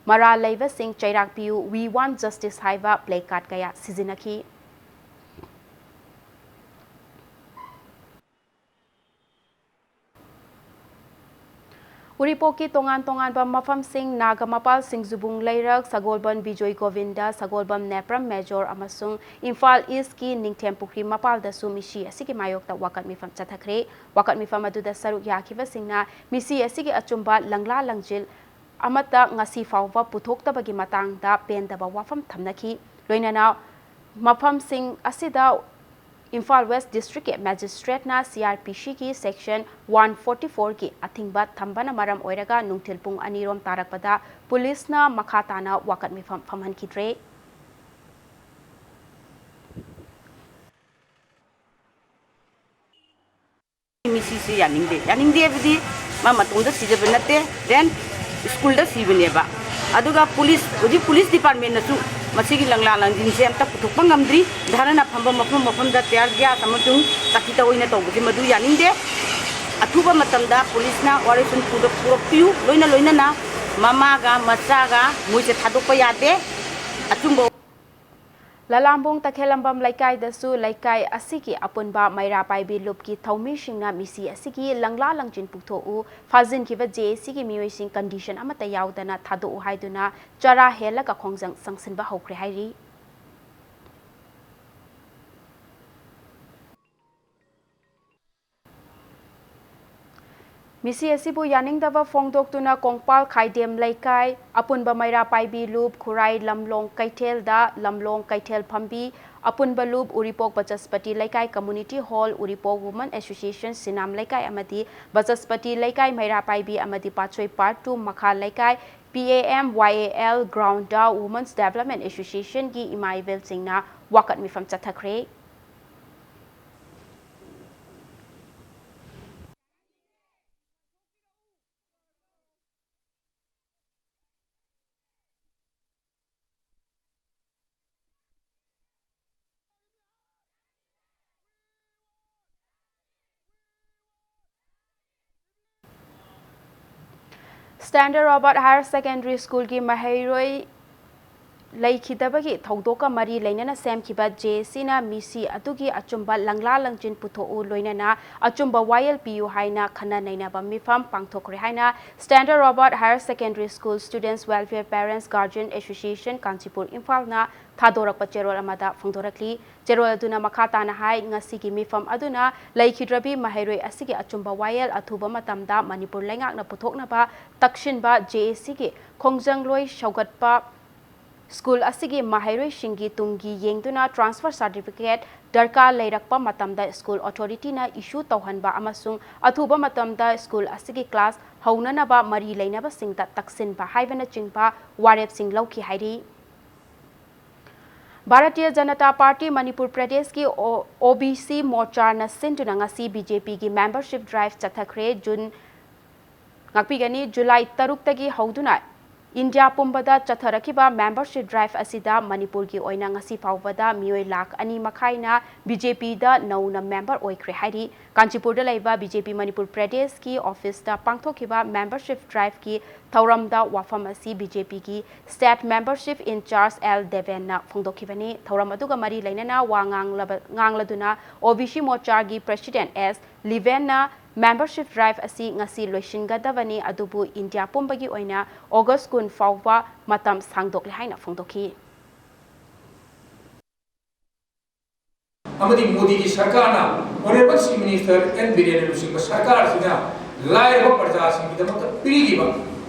ꯃꯔꯥꯜ ꯂꯩꯕꯁꯤꯡ ꯆꯩꯔꯥꯛ ꯄꯤꯌꯨ, We Want Justice ꯍꯥꯏꯕ ꯄ꯭ꯂꯦ ꯀꯥꯔꯗ ꯀꯌꯥ ꯁꯤꯖꯤꯟꯅꯈꯤ꯫ ꯎꯔꯤꯄꯣꯛꯀꯤ ꯇꯣꯉꯥꯟ ꯇꯣꯉꯥꯟꯕ ꯃꯐꯝꯁꯤꯡ ꯅꯥꯒꯥꯃꯄꯥꯜ ꯁꯤꯡꯖꯨꯕꯨꯡ ꯂꯩꯔꯛ, ꯁꯒꯣꯜꯕꯟ ꯕꯤꯖꯣꯏ ꯒꯣꯕꯤꯟꯗ, ꯁꯒꯣꯜꯕꯟ ꯅꯦꯄ꯭ꯔꯝ ꯃꯦꯖꯣꯔ ꯑꯃꯁꯨꯡ ꯏꯝꯐꯥꯜ ꯏꯁꯀꯤ ꯅꯤꯡꯊꯦꯝ ꯄꯨꯈ꯭ꯔꯤ ꯃꯄꯥꯜꯗꯁꯨ ꯃꯤꯁꯤ ꯑꯁꯤꯒꯤ ꯃꯥꯌꯣꯛꯇ ꯋꯥꯀꯠ ꯃꯤꯐꯝ ꯆꯠꯊꯈ꯭ꯔꯦ꯫ ꯋꯥꯀꯠ ꯃꯤꯐꯝ ꯑꯗꯨꯗ ꯁꯔꯨꯛ ꯌꯥꯈꯤꯕꯁꯤꯡꯅ ꯃꯤꯁꯤ ꯑꯁꯤꯒꯤ ꯑꯆꯨꯝꯕ ꯂꯪꯂꯥ ꯂꯪꯖꯤꯜ ꯑꯃꯠꯇ ꯉꯁꯤ ꯐꯥꯎꯕ ꯄꯨꯊꯣꯛꯇꯕꯒꯤ ꯃꯇꯥꯡꯗ ꯄꯦꯟꯗꯕ ꯋꯥꯐꯝ ꯊꯝꯅꯈꯤ꯫ ꯂꯣꯏꯅꯅ ꯃꯐꯝꯁꯤꯡ ꯑꯁꯤꯗ ꯏꯝꯐꯥꯜ ꯋꯦꯁ ꯗꯤꯁꯇ꯭ꯔꯤꯛꯀꯤ ꯃꯦꯖꯤꯁꯇ꯭ꯔꯦꯠꯅ ꯁꯤ ꯑꯥꯔ ꯄꯤ ꯁꯤꯒꯤ ꯁꯦꯛꯁꯟ ꯋꯥꯟ ꯐꯣꯔꯇꯤ ꯐꯣꯔꯒꯤ ꯑꯊꯤꯡꯕ ꯊꯝꯕꯅ ꯃꯔꯝ ꯑꯣꯏꯔꯒ ꯅꯨꯡꯊꯤꯜ ꯄꯨꯡ ꯑꯅꯤꯔꯣꯝ ꯇꯥꯔꯛꯄꯗ ꯄꯨꯂꯤꯁꯅ ꯃꯈꯥ ꯇꯥꯅ ꯋꯥꯀꯠ ꯃꯤꯐꯝ ꯐꯝꯍꯟꯈꯤꯗ꯭ꯔꯦ꯫ ꯃꯤꯁꯤꯁꯤ ꯌꯥꯅꯤꯡꯗꯦ꯫ ꯌꯥꯅꯤꯡꯗꯦ ꯍꯥꯏꯕꯗꯤ ꯃꯥ ꯃꯇꯣꯝꯗ ꯁꯤꯖꯕ ꯅꯠꯇꯦ, then ꯁ꯭ꯀꯨꯜꯗ ꯁꯤꯕꯅꯦꯕ꯫ ꯑꯗꯨꯒ ꯄꯨꯂꯤꯁ, ꯍꯧꯖꯤꯛ ꯄꯨꯂꯤꯁ ꯗꯤꯄꯥꯔꯠꯃꯦꯟꯅꯁꯨ ꯃꯁꯤꯒꯤ ꯂꯪꯂꯥ ꯂꯪꯖꯤꯟꯁꯦ ꯑꯝꯇ ꯄꯨꯊꯣꯛꯄ ꯉꯝꯗ꯭ꯔꯤ꯫ ꯙꯔꯅꯥ ꯐꯝꯕ ꯃꯐꯝ ꯃꯐꯝꯗ tear gas ꯑꯃꯁꯨꯡ ꯆꯥꯛꯈꯤ ꯇꯧ ꯑꯣꯏꯅ ꯇꯧꯕꯁꯦ ꯃꯗꯨ ꯌꯥꯅꯤꯡꯗꯦ꯫ ꯑꯊꯨꯕ ꯃꯇꯝꯗ ꯄꯨꯂꯤꯁꯅ ꯋꯥꯔꯣꯏꯁꯤꯟ ꯄꯨꯔꯛ-, ꯄꯨꯔꯛꯄꯤꯌꯨ꯫ ꯂꯣꯏꯅ ꯂꯣꯏꯅꯅ ꯃꯃꯥꯒ ꯃꯆꯥꯒ ꯃꯣꯏꯁꯦ ꯊꯥꯗꯣꯛꯄ ꯌꯥꯗꯦ꯫ ꯑꯆꯨꯝꯕ ꯂꯂꯥꯝꯕꯨꯡ ꯇꯈꯦꯂꯝꯕꯝ ꯂꯩꯀꯥꯏꯗꯁꯨ ꯂꯩꯀꯥꯏ ꯑꯁꯤꯒꯤ ꯑꯄꯨꯟꯕ ꯃꯩꯔꯥ ꯄꯥꯏꯕꯤ ꯂꯨꯞꯀꯤ ꯊꯧꯃꯤꯁꯤꯡꯅ ꯃꯤꯁꯤ ꯑꯁꯤꯒꯤ ꯂꯪꯂꯥ ꯂꯪꯖꯤꯟ ꯄꯨꯊꯣꯛꯎ, ꯐꯥꯖꯤꯟꯈꯤꯕ ꯖꯦ ꯑꯦ ꯁꯤꯒꯤ ꯃꯤꯑꯣꯏꯁꯤꯡ condition ꯑꯃꯠꯇ ꯌꯥꯎꯗꯅ ꯊꯥꯗꯣꯛꯎ ꯍꯥꯏꯗꯨꯅ ꯆꯔꯥ ꯍꯦꯜꯂꯒ ꯈꯣꯡꯖꯪ ꯆꯪꯁꯤꯟꯕ ꯍꯧꯈ꯭ꯔꯦ ꯍꯥꯏꯔꯤ꯫ ꯃꯤꯁꯤ ꯑꯁꯤꯕꯨ ꯌꯥꯅꯤꯡꯗꯕ ꯐꯣꯡꯗꯣꯛꯇꯨꯅ ꯀꯣꯡꯄꯥꯜ ꯈꯥꯏꯗꯦꯝ ꯂꯩꯀꯥꯏ, ꯑꯄꯨꯟꯕ ꯃꯩꯔꯥ ꯄꯥꯏꯕꯤ ꯂꯨꯞ, ꯈꯨꯔꯥꯏ ꯂꯝꯂꯣꯡ ꯀꯩꯊꯦꯜꯗ, ꯂꯝꯂꯣꯡ ꯀꯩꯊꯦꯜ ꯐꯝꯕꯤ, ꯑꯄꯨꯟꯕ ꯂꯨꯞ, ꯎꯔꯤꯄꯣꯛ ꯕꯆꯁꯄꯇꯤ ꯂꯩꯀꯥꯏ community hall, ꯎꯔꯤꯄꯣꯛ Women Association ꯁꯤꯅꯥꯝ ꯂꯩꯀꯥꯏ ꯑꯃꯗꯤ ꯕꯆꯁꯄꯇꯤ ꯂꯩꯀꯥꯏ ꯃꯩꯔꯥ ꯄꯥꯏꯕꯤ ꯑꯃꯗꯤ ꯄꯥꯠꯁꯣꯏ Part two ꯃꯈꯥ ꯂꯩꯀꯥꯏ P A M Y A L ground the Women's Development Association ꯒꯤ ꯏꯃꯥ ꯏꯕꯦꯜꯁꯤꯡꯅ ꯋꯥꯀꯠ ꯃꯤꯐꯝ ꯆꯠꯊꯈ꯭ꯔꯦ꯫ Standard Robert Higher Secondary School ꯒꯤ ꯃꯍꯩꯔꯣꯏ ꯂꯩꯈꯤꯗꯕꯒꯤ ꯊꯧꯗꯣꯛꯀ ꯃꯔꯤ ꯂꯩꯅꯅ ꯁꯦꯝꯈꯤꯕ ꯖꯦ ꯑꯦ ꯁꯤꯅ ꯃꯤꯁꯤ ꯑꯗꯨꯒꯤ ꯑꯆꯨꯝꯕ ꯂꯪꯂꯥ ꯂꯪꯆꯤꯟ ꯄꯨꯊꯣꯛꯎ, ꯂꯣꯏꯅꯅ ꯑꯆꯨꯝꯕ ꯋꯥꯌꯦꯜ ꯄꯤꯌꯨ ꯍꯥꯏꯅ ꯈꯟꯅ ꯅꯩꯅꯕ ꯃꯤꯐꯝ ꯄꯥꯡꯊꯣꯛꯈ꯭ꯔꯦ ꯍꯥꯏꯅ Standard Robert Higher Secondary School Students Welfare Parents Guardian Association Kanchipur ꯏꯝꯐꯥꯜꯅ ꯊꯥꯗꯣꯔꯛꯄ ꯆꯦꯔꯣꯜ ꯑꯃꯗ ꯐꯣꯡꯗꯣꯔꯛꯂꯤ꯫ ꯆꯦꯔꯣꯜ ꯑꯗꯨꯅ ꯃꯈꯥ ꯇꯥꯅ ꯍꯥꯏ, ꯉꯁꯤꯒꯤ ꯃꯤꯐꯝ ꯑꯗꯨꯅ ꯂꯩꯈꯤꯗ꯭ꯔꯕꯤ ꯃꯍꯩꯔꯣꯏ ꯑꯁꯤꯒꯤ ꯑꯆꯨꯝꯕ ꯋꯥꯌꯦꯜ ꯑꯊꯨꯕ ꯃꯇꯝꯗ ꯃꯅꯤꯄꯨꯔ ꯂꯩꯉꯥꯛꯅ ꯄꯨꯊꯣꯛꯅꯕ ꯇꯛꯁꯤꯟꯕ ꯖꯦ ꯑꯦ ꯁꯤꯒꯤ ꯈꯣꯡꯖꯪꯂꯣꯏ ꯁꯧꯒꯠꯄ ꯁ꯭ꯀꯨꯜ ꯑꯁꯤꯒꯤ ꯃꯍꯩꯔꯣꯏꯁꯤꯡꯒꯤ ꯇꯨꯡꯒꯤ ꯌꯦꯡꯗꯨꯅ transfer certificate ꯗꯔꯀꯥꯔ ꯂꯩꯔꯛꯄ ꯃꯇꯝꯗ ꯁ꯭ꯀꯨꯜ ꯑꯣꯊꯣꯔꯤꯇꯤꯅ ꯏꯁꯨ ꯇꯧꯍꯟꯕ ꯑꯃꯁꯨꯡ ꯑꯊꯨꯕ ꯃꯇꯝꯗ ꯁ꯭ꯀꯨꯜ ꯑꯁꯤꯒꯤ ꯀ꯭ꯂꯥꯁ ꯍꯧꯅꯅꯕ ꯃꯔꯤ ꯂꯩꯅꯕꯁꯤꯡꯗ ꯇꯛꯁꯤꯟꯕ ꯍꯥꯏꯕꯅꯆꯤꯡꯕ ꯋꯥꯔꯦꯞꯁꯤꯡ ꯂꯧꯈꯤ ꯍꯥꯏꯔꯤ꯫ ꯚꯥꯔꯇꯤꯌ ꯖꯅꯇꯥ ꯄꯥꯔꯇꯤ ꯃꯅꯤꯄꯨꯔ ꯄ꯭ꯔꯗꯦꯁꯀꯤ ꯑꯣ-, ꯑꯣ ꯕꯤ ꯁꯤ ꯃꯣꯔꯆꯥꯅ ꯁꯤꯟꯗꯨꯅ ꯉꯁꯤ ꯕꯤ ꯖꯦ ꯄꯤꯒꯤ membership drive ꯆꯠꯊꯈ꯭ꯔꯦ꯫ ꯖꯨꯟ, ꯉꯥꯛꯄꯤꯒꯅꯤ, ꯖꯨꯂꯥꯏ ꯇꯔꯨꯛꯇꯒꯤ ꯍꯧꯗꯨꯅ ꯏꯟꯗꯤꯌꯥ ꯄꯨꯝꯕꯗ ꯆꯠꯊꯔꯛꯈꯤꯕ membership drive ꯑꯁꯤꯗ ꯃꯅꯤꯄꯨꯔꯒꯤ ꯑꯣꯏꯅ ꯉꯁꯤ ꯐꯥꯎꯕꯗ ꯃꯤꯑꯣꯏ ꯂꯥꯈ ꯑꯅꯤ ꯃꯈꯥꯏꯅ ꯕꯤ ꯖꯦ ꯄꯤꯗ ꯅꯧꯅ member ꯑꯣꯏꯈ꯭ꯔꯦ ꯍꯥꯏꯔꯤ꯫ ꯀꯥꯟꯆꯤꯄꯨꯔꯗ ꯂꯩꯕ ꯕꯤ ꯖꯦ ꯄꯤ ꯃꯅꯤꯄꯨꯔ ꯄ꯭ꯔꯗꯦꯁꯀꯤ ꯑꯣꯐꯤꯁꯇ ꯄꯥꯡꯊꯣꯛꯈꯤꯕ membership driveꯀꯤ ꯊꯧꯔꯝꯗ ꯋꯥꯐꯝ ꯑꯁꯤ B J P state membership in charge L ꯗꯦꯕꯦꯟꯅ ꯐꯣꯡꯗꯣꯛꯈꯤꯕꯅꯤ꯫ ꯊꯧꯔꯝ ꯑꯗꯨꯒ ꯃꯔꯤ ꯂꯩꯅꯅ ꯋꯥ ꯉꯥꯡꯂꯕ-, ꯉꯥꯡꯂꯗꯨꯅ ꯑꯣ ꯕꯤ ꯁꯤ ꯃꯣꯔꯆꯥꯒꯤ president ꯑꯦꯁ ꯂꯤꯕꯦꯟꯅ membership drive ꯑꯁꯤ ꯉꯁꯤ ꯂꯣꯏꯁꯤꯟꯒꯗꯕꯅꯤ, ꯑꯗꯨꯕꯨ ꯏꯟꯗꯤꯌꯥ ꯄꯨꯝꯕꯒꯤ ꯑꯣꯏꯅ ꯑꯣꯒꯁ ꯀꯨꯟ ꯐꯥꯎꯕ ꯃꯇꯝ ꯁꯥꯡꯗꯣꯛꯂꯦ ꯍꯥꯏꯅ ꯐꯣꯡꯗꯣꯛꯈꯤ꯫ ꯑꯃꯗꯤ ꯃꯣꯗꯤꯒꯤ ꯁꯔꯀꯥꯔꯅ, Honourable Chief Minister ꯑꯦꯟ ꯕꯤꯔꯦꯟꯅ ꯂꯨꯆꯤꯡꯕ ꯁꯔꯀꯥꯔ ꯑꯁꯤꯅ ꯂꯥꯏꯔꯕ ꯄ꯭ꯔꯖꯥꯁꯤꯡꯒꯤꯗꯃꯛꯇ ꯄꯤꯔꯤꯕ,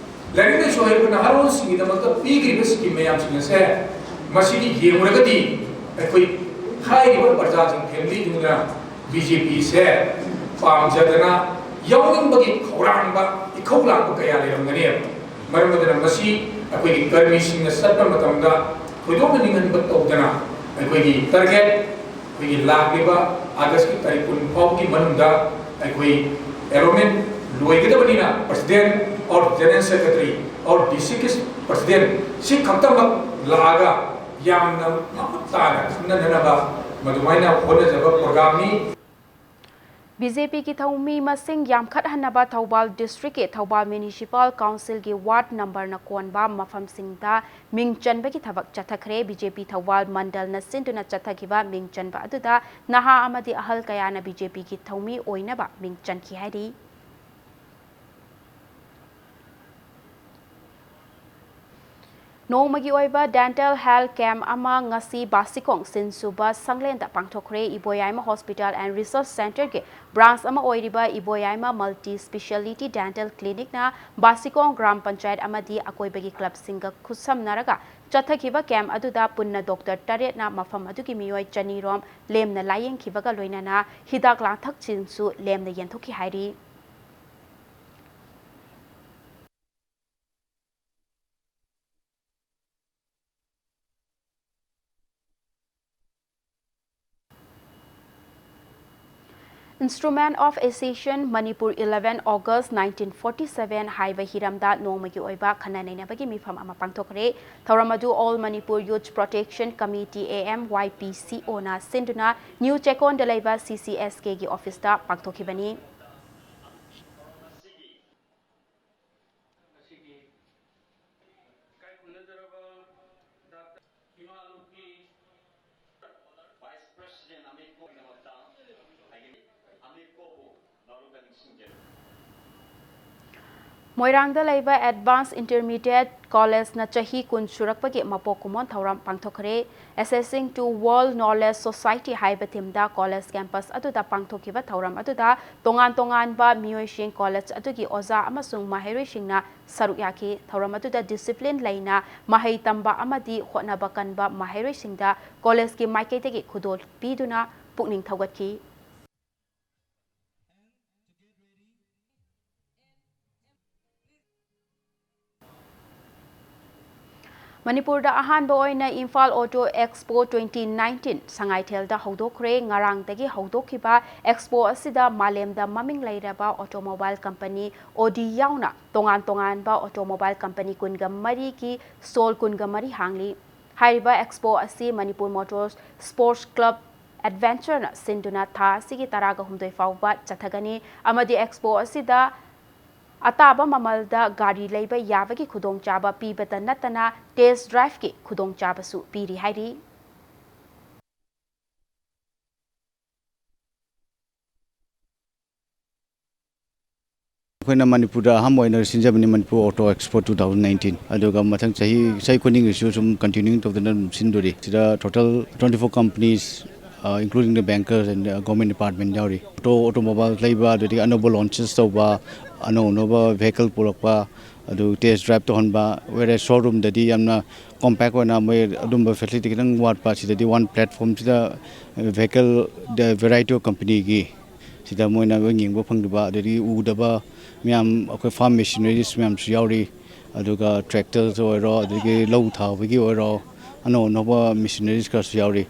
ꯂꯥꯏꯔꯤꯛ ꯂꯥꯏꯁꯨ ꯍꯩꯔꯕ ꯅꯍꯥꯔꯣꯜꯁꯤꯡꯒꯤꯗꯃꯛꯇ ꯄꯤꯈ꯭ꯔꯤꯕ scheme ꯃꯌꯥꯝꯁꯤꯡ ꯑꯁꯦ, ꯃꯁꯤꯗꯤ ꯌꯦꯡꯂꯨꯔꯒꯗꯤ ꯑꯩꯈꯣꯏ ꯍꯥꯏꯔꯤꯕ ꯄ꯭ꯔꯖꯥꯁꯤꯡ, familyꯗꯨꯅ ꯕꯤ ꯖꯦ ꯄꯤꯁꯦ ꯄꯥꯝꯖꯗꯅ ꯌꯥꯎꯅꯤꯡꯕꯒꯤ ꯈꯧꯔꯥꯡꯕ, ꯏꯈꯧ ꯂꯥꯡꯕ ꯀꯌꯥ ꯂꯩꯔꯝꯒꯅꯦꯕ꯫ ꯃꯔꯝ ꯑꯗꯨꯅ ꯃꯁꯤ ꯑꯩꯈꯣꯏꯒꯤ ꯀꯔꯃꯤꯁꯤꯡꯅ ꯆꯠꯄ ꯃꯇꯝꯗ ꯊꯣꯏꯗꯣꯛꯅ ꯅꯤꯡꯍꯟꯕ ꯇꯧꯗꯅ, ꯑꯩꯈꯣꯏꯒꯤ target, ꯑꯩꯈꯣꯏꯒꯤ ꯂꯥꯛꯂꯤꯕ ꯑꯥꯒꯁꯀꯤ ꯇꯥꯔꯤꯛ ꯀꯨꯟ ꯐꯥꯎꯕꯒꯤ ꯃꯅꯨꯡꯗ ꯑꯩꯈꯣꯏ enrollment ꯂꯣꯏꯒꯗꯕꯅꯤꯅ, president or general secretary or district president ꯁꯤ ꯈꯛꯇꯃꯛ ꯂꯥꯛꯑꯒ ꯌꯥꯝꯅ ꯃꯃꯨꯠ ꯇꯥꯅ ꯈꯪꯅꯅꯅꯕ ꯃꯗꯨꯃꯥꯏꯅ ꯍꯣꯠꯅꯖꯕ programꯅꯤ꯫ ꯕꯤ ꯖꯦ ꯄꯤꯒꯤ ꯊꯧꯃꯤ ꯃꯁꯤꯡ ꯌꯥꯝꯈꯠꯍꯟꯅꯕ ꯊꯧꯕꯥꯜ ꯗꯤꯁꯇ꯭ꯔꯤꯛꯀꯤ ꯊꯧꯕꯥꯜ ꯃ꯭ꯌꯨꯅꯤꯁꯤꯄꯥꯜ ꯀꯥꯎꯟꯁꯤꯜꯒꯤ ꯋꯥꯔꯗ ꯅꯝꯕꯔꯅ ꯀꯣꯟꯕ ꯃꯐꯝꯁꯤꯡꯗ ꯃꯤꯡ ꯆꯟꯕꯒꯤ ꯊꯕꯛ ꯆꯠꯊꯈ꯭ꯔꯦ꯫ ꯕꯤ ꯖꯦ ꯄꯤ ꯊꯧꯕꯥꯜ ꯃꯟꯗꯜꯅ ꯁꯤꯟꯗꯨꯅ ꯆꯠꯊꯈꯤꯕ ꯃꯤꯡ ꯆꯟꯕ ꯑꯗꯨꯗ ꯅꯍꯥ ꯑꯃꯗꯤ ꯑꯍꯜ ꯀꯌꯥꯅ ꯕꯤ ꯖꯦ ꯄꯤꯒꯤ ꯊꯧꯃꯤ ꯑꯣꯏꯅꯕ ꯃꯤꯡ ꯆꯟꯈꯤ ꯍꯥꯏꯔꯤ꯫ ꯅꯣꯡꯃꯒꯤ ꯑꯣꯏꯕ dental health camp ꯑꯃ ꯉꯁꯤ ꯕꯥꯁꯤꯈꯣꯡ ꯁꯤꯟꯁꯨꯕ ꯁꯪꯂꯦꯟꯗ ꯄꯥꯡꯊꯣꯛꯈ꯭ꯔꯦ꯫ ꯏꯕꯣꯌꯥꯏꯃ Hospital and Research Centreꯒꯤ branch ꯑꯃ ꯑꯣꯏꯔꯤꯕ ꯏꯕꯣꯌꯥꯏꯃ Multi Speciality Dental Clinicꯅ ꯕꯥꯁꯤꯈꯣꯡ ꯒ꯭ꯔꯥꯝ ꯄꯟꯆꯥꯌꯠ ꯑꯃꯗꯤ ꯑꯀꯣꯏꯕꯒꯤ clubꯁꯤꯡꯒ ꯈꯨꯠꯁꯝꯅꯔꯒ ꯆꯠꯊꯈꯤꯕ camp ꯑꯗꯨꯗ ꯄꯨꯟꯅ doctor ꯇꯔꯦꯠꯅ ꯃꯐꯝ ꯑꯗꯨꯒꯤ ꯃꯤꯑꯣꯏ ꯆꯅꯤꯔꯣꯝ ꯂꯦꯝꯅ ꯂꯥꯌꯦꯡꯈꯤꯕꯒ ꯂꯣꯏꯅꯅ ꯍꯤꯗꯥꯛ ꯂꯥꯡꯊꯛꯁꯤꯡꯁꯨ ꯂꯦꯝꯅ ꯌꯦꯟꯊꯣꯛꯈꯤ ꯍꯥꯏꯔꯤ꯫ Instrument of Accession Manipur, eleven August nineteen forty seven ꯍꯥꯏꯕ ꯍꯤꯔꯝꯗ ꯅꯣꯡꯃꯒꯤ ꯑꯣꯏꯕ ꯈꯟꯅ ꯅꯩꯅꯕꯒꯤ ꯃꯤꯐꯝ ꯑꯃ ꯄꯥꯡꯊꯣꯛꯈ꯭ꯔꯦ꯫ ꯊꯧꯔꯝ ꯑꯗꯨ All Manipur Youth Protection Committee, A M Y P C Oꯅ ꯁꯤꯟꯗꯨꯅ ꯅ꯭ꯌꯨ ꯆꯦꯛꯀꯣꯟꯗ ꯂꯩꯕ C C S Kꯒꯤ officeꯇ ꯄꯥꯡꯊꯣꯛꯈꯤꯕꯅꯤ꯫ ꯉꯁꯤꯒꯤ ꯏꯀꯥꯏ ꯈꯨꯝꯅꯖꯔꯕ ꯗꯥꯛꯇꯔ ꯏꯃꯥ ꯂꯨꯞꯀꯤ ꯚꯥꯏꯁ ꯄ꯭ꯔꯦꯁꯤꯗꯦꯟ ꯑꯃꯤꯠ ꯀꯣꯒꯤꯗꯃꯛꯇ ꯑꯩꯒꯤ ꯑꯃꯤꯠ ꯀꯣꯕꯨ ꯅꯧꯔꯒ ꯅꯤꯡꯁꯤꯡꯖꯔꯤ꯫ ꯃꯣꯏꯔꯥꯡꯗ ꯂꯩꯕ Advanced Intermediate Collegeꯅ ꯆꯍꯤ ꯀꯨꯟ ꯁꯨꯔꯛꯄꯒꯤ ꯃꯄꯣꯛ ꯀꯨꯝꯑꯣꯟ ꯊꯧꯔꯝ ꯄꯥꯡꯊꯣꯛꯈ꯭ꯔꯦ꯫ Accessing to World Knowledge Society ꯍꯥꯏꯕ themeꯗ college campus ꯑꯗꯨꯗ ꯄꯥꯡꯊꯣꯛꯈꯤꯕ ꯊꯧꯔꯝ ꯑꯗꯨꯗ ꯇꯣꯉꯥꯟ ꯇꯣꯉꯥꯟꯕ ꯃꯤꯑꯣꯏꯁꯤꯡ, college ꯑꯗꯨꯒꯤ ꯑꯣꯖꯥ ꯑꯃꯁꯨꯡ ꯃꯍꯩꯔꯣꯏꯁꯤꯡꯅ ꯁꯔꯨꯛ ꯌꯥꯈꯤ꯫ ꯊꯧꯔꯝ ꯑꯗꯨꯗ discipline ꯂꯩꯅ ꯃꯍꯩ ꯇꯝꯕ ꯑꯃꯗꯤ ꯍꯣꯠꯅꯕ ꯀꯟꯕ ꯃꯍꯩꯔꯣꯏꯁꯤꯡꯗ collegeꯀꯤ ꯃꯥꯏꯀꯩꯗꯒꯤ ꯈꯨꯗꯣꯜ ꯄꯤꯗꯨꯅ ꯄꯨꯛꯅꯤꯡ ꯊꯧꯒꯠꯈꯤ꯫ ꯃꯅꯤꯄꯨꯔꯗ ꯑꯍꯥꯟꯕ ꯑꯣꯏꯅ Imphal Auto Expo twenty nineteen ꯁꯉꯥꯏꯊꯦꯜꯗ ꯍꯧꯗꯣꯛꯈ꯭ꯔꯦ꯫ ꯉꯔꯥꯡꯗꯒꯤ ꯍꯧꯗꯣꯛꯈꯤꯕ expo ꯑꯁꯤꯗ ꯃꯥꯂꯦꯝꯗ ꯃꯃꯤꯡ ꯂꯩꯔꯕ automobile company Audi ꯌꯥꯎꯅ ꯇꯣꯉꯥꯟ ꯇꯣꯉꯥꯟꯕ automobile company ꯀꯨꯟꯒ ꯃꯔꯤꯒꯤ stall ꯀꯨꯟꯒ ꯃꯔꯤ ꯍꯥꯡꯂꯤ꯫ ꯍꯥꯏꯔꯤꯕ expo ꯑꯁꯤ ꯃꯅꯤꯄꯨꯔ Motors Sports Club ꯑꯦꯗꯚꯦꯟꯆꯔꯅ ꯁꯤꯟꯗꯨꯅ ꯊꯥ ꯑꯁꯤꯒꯤ ꯇꯔꯥꯒ ꯍꯨꯝꯗꯣꯏ ꯐꯥꯎꯕ ꯆꯠꯊꯒꯅꯤ ꯑꯃꯗꯤ ꯑꯦꯛꯁꯄꯣ ꯑꯁꯤꯗ ꯑꯇꯥꯕ ꯃꯃꯜꯗ ꯒꯥꯔꯤ ꯂꯩꯕ ꯌꯥꯕꯒꯤ ꯈꯨꯗꯣꯡꯆꯥꯕ ꯄꯤꯕꯇ ꯅꯠꯇꯅ ꯇꯦꯁ ꯗ꯭ꯔꯥꯏꯚꯀꯤ ꯈꯨꯗꯣꯡꯆꯥꯕꯁꯨ ꯄꯤꯔꯤ ꯍꯥꯏꯔꯤ꯫ ꯑꯩꯈꯣꯏꯅ ꯃꯅꯤꯄꯨꯔꯗ ꯑꯍꯥꯟꯕ ꯑꯣꯏꯅ ꯁꯤꯟꯖꯕꯅꯤ, Manipur auto expo two thousand nineteen. ꯑꯗꯨꯒ ꯃꯊꯪ ꯆꯍꯤ, ꯆꯍꯤ ꯈꯨꯗꯤꯡꯒꯤꯁꯨ ꯁꯨꯝ ꯀꯟꯇꯤꯅ꯭ꯌꯨꯌꯤꯡ ꯇꯧꯗꯅ ꯑꯗꯨꯝ ꯁꯤꯟꯗꯣꯔꯤ꯫ ꯁꯤꯗ total twenty four companies, including the bankers and government department ꯌꯥꯎꯔꯤ꯫ ꯑꯣꯇꯣ, ꯑꯣꯇꯣꯃꯣꯕꯥꯏꯜ ꯂꯩꯕ, ꯑꯗꯨꯗꯒꯤ ꯑꯅꯧꯕ ꯂꯣꯟꯆꯦꯁ ꯇꯧꯕ, ꯑꯅꯧ ꯑꯅꯧꯕ ꯚꯦꯍꯤꯀꯜ ꯄꯨꯔꯛꯄ, ꯑꯗꯨ ꯇꯦꯁ ꯗ꯭ꯔꯥꯏꯚ ꯇꯧꯍꯟꯕ, whereas ꯁꯣꯔꯨꯝꯗꯗꯤ ꯌꯥꯝꯅ ꯀꯣꯝꯄꯦꯛ ꯑꯣꯏꯅ ꯃꯣꯏ ꯑꯗꯨꯝꯕ ꯐꯦꯁꯤꯂꯤꯇꯤ ꯈꯤꯇꯪ ꯋꯥꯠꯄ꯫ ꯁꯤꯗꯗꯤ ꯋꯥꯟ ꯄ꯭ꯂꯦꯠꯐꯣꯝꯁꯤꯗ ꯚꯦꯍꯤꯀꯜ, the variety of companyꯒꯤ ꯁꯤꯗ ꯃꯣꯏꯅ ꯂꯣꯏ ꯌꯦꯡꯕ ꯐꯪꯗꯕ, ꯑꯗꯩꯗꯤ ꯎꯗꯕ ꯃꯌꯥꯝ, ꯑꯩꯈꯣꯏ ꯐꯥꯔꯝ ꯃꯦꯁꯤꯅꯔꯤꯁ ꯃꯌꯥꯝꯁꯨ ꯌꯥꯎꯔꯤ, ꯑꯗꯨꯒ ꯇ꯭ꯔꯦꯛꯇꯔꯁꯨ ꯑꯣꯏꯔꯣ, ꯑꯗꯒꯤ ꯂꯧ ꯊꯥꯕꯒꯤ ꯑꯣꯏꯔꯣ, ꯑꯅꯧ ꯑꯅꯧꯕ ꯃꯦꯁꯤꯅꯔꯤꯁ ꯈꯔꯁꯨ ꯌꯥꯎꯔꯤ꯫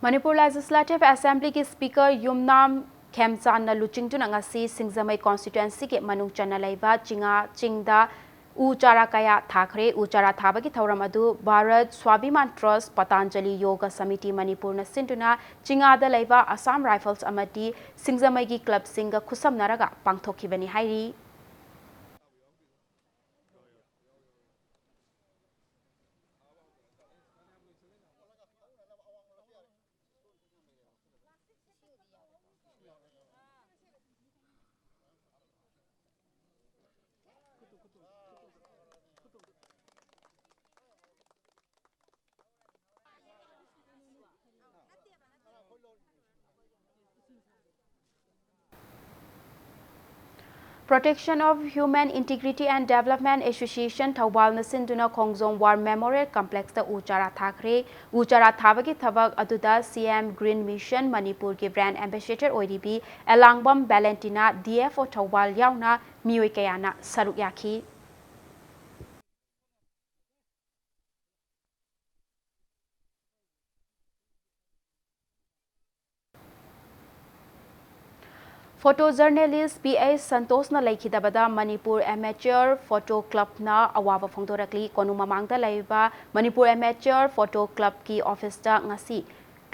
ꯃꯅꯤꯄꯨꯔ ꯂꯦꯖꯤꯁꯂꯦꯇꯤꯚ ꯑꯦꯁꯦꯝꯕ꯭ꯂꯤꯒꯤ ꯁ꯭ꯄꯤꯀꯔ ꯌꯨꯝꯅꯥꯝ ꯈꯦꯝꯆꯥꯟꯅ ꯂꯨꯆꯤꯡꯗꯨꯅ ꯉꯁꯤ ꯁꯤꯡꯖꯃꯩ ꯀꯣꯟꯁꯇꯤꯇ꯭ꯋꯦꯟꯁꯤꯒꯤ ꯃꯅꯨꯡ ꯆꯟꯅ ꯂꯩꯕ ꯆꯤꯉꯥ ꯆꯤꯡꯗ ꯎ ꯆꯥꯔꯥ ꯀꯌꯥ ꯊꯥꯈ꯭ꯔꯦ꯫ ꯎ ꯆꯥꯔꯥ ꯊꯥꯕꯒꯤ ꯊꯧꯔꯝ ꯑꯗꯨ ꯚꯥꯔꯠ ꯁ꯭ꯋꯥꯚꯤꯃꯥꯟ ꯇ꯭ꯔꯁ, ꯄꯇꯥꯟꯖꯂꯤ ꯌꯣꯒ ꯁꯃꯤꯇꯤ ꯃꯅꯤꯄꯨꯔꯅ ꯁꯤꯟꯗꯨꯅ ꯆꯤꯉꯥꯗ ꯂꯩꯕ ꯑꯁꯥꯝ ꯔꯥꯏꯐꯜꯁ ꯑꯃꯗꯤ ꯁꯤꯡꯖꯃꯩꯒꯤ ꯀ꯭ꯂꯕꯁꯤꯡꯒ ꯈꯨꯠꯁꯝꯅꯔꯒ ꯄꯥꯡꯊꯣꯛꯈꯤꯕꯅꯤ ꯍꯥꯏꯔꯤ꯫ Protection of Human Integrity and Development Association ꯊꯧꯕꯥꯜꯅ ꯁꯤꯟꯗꯨꯅ ꯈꯣꯡꯖꯣꯝ War Memorial Complexꯇ ꯎ ꯆꯥꯔꯥ ꯊꯥꯈ꯭ꯔꯦ꯫ ꯎ ꯆꯥꯔꯥ ꯊꯥꯕꯒꯤ ꯊꯕꯛ ꯑꯗꯨꯗ C M Green Mission ꯃꯅꯤꯄꯨꯔꯒꯤ brand ambassador ꯑꯣꯏꯔꯤꯕꯤ ꯑꯦꯂꯥꯡꯕꯝ ꯚꯦꯂꯦꯟꯇꯤꯅꯥ, D F O ꯊꯧꯕꯥꯜ ꯌꯥꯎꯅ ꯃꯤꯑꯣꯏ ꯀꯌꯥꯅ ꯁꯔꯨꯛ ꯌꯥꯈꯤ꯫ Photo journalist P H ꯁꯟꯇꯣꯁꯅ ꯂꯩꯈꯤꯗꯕꯗ Manipur Amateur Photo Clubꯅ ꯑꯋꯥꯕ ꯐꯣꯡꯗꯣꯔꯛꯂꯤ꯫ ꯀꯣꯅꯨꯡ ꯃꯃꯥꯡꯗ ꯂꯩꯕ ꯃꯅꯤꯄꯨꯔ Amateur Photo Clubꯀꯤ officeꯇ ꯉꯁꯤ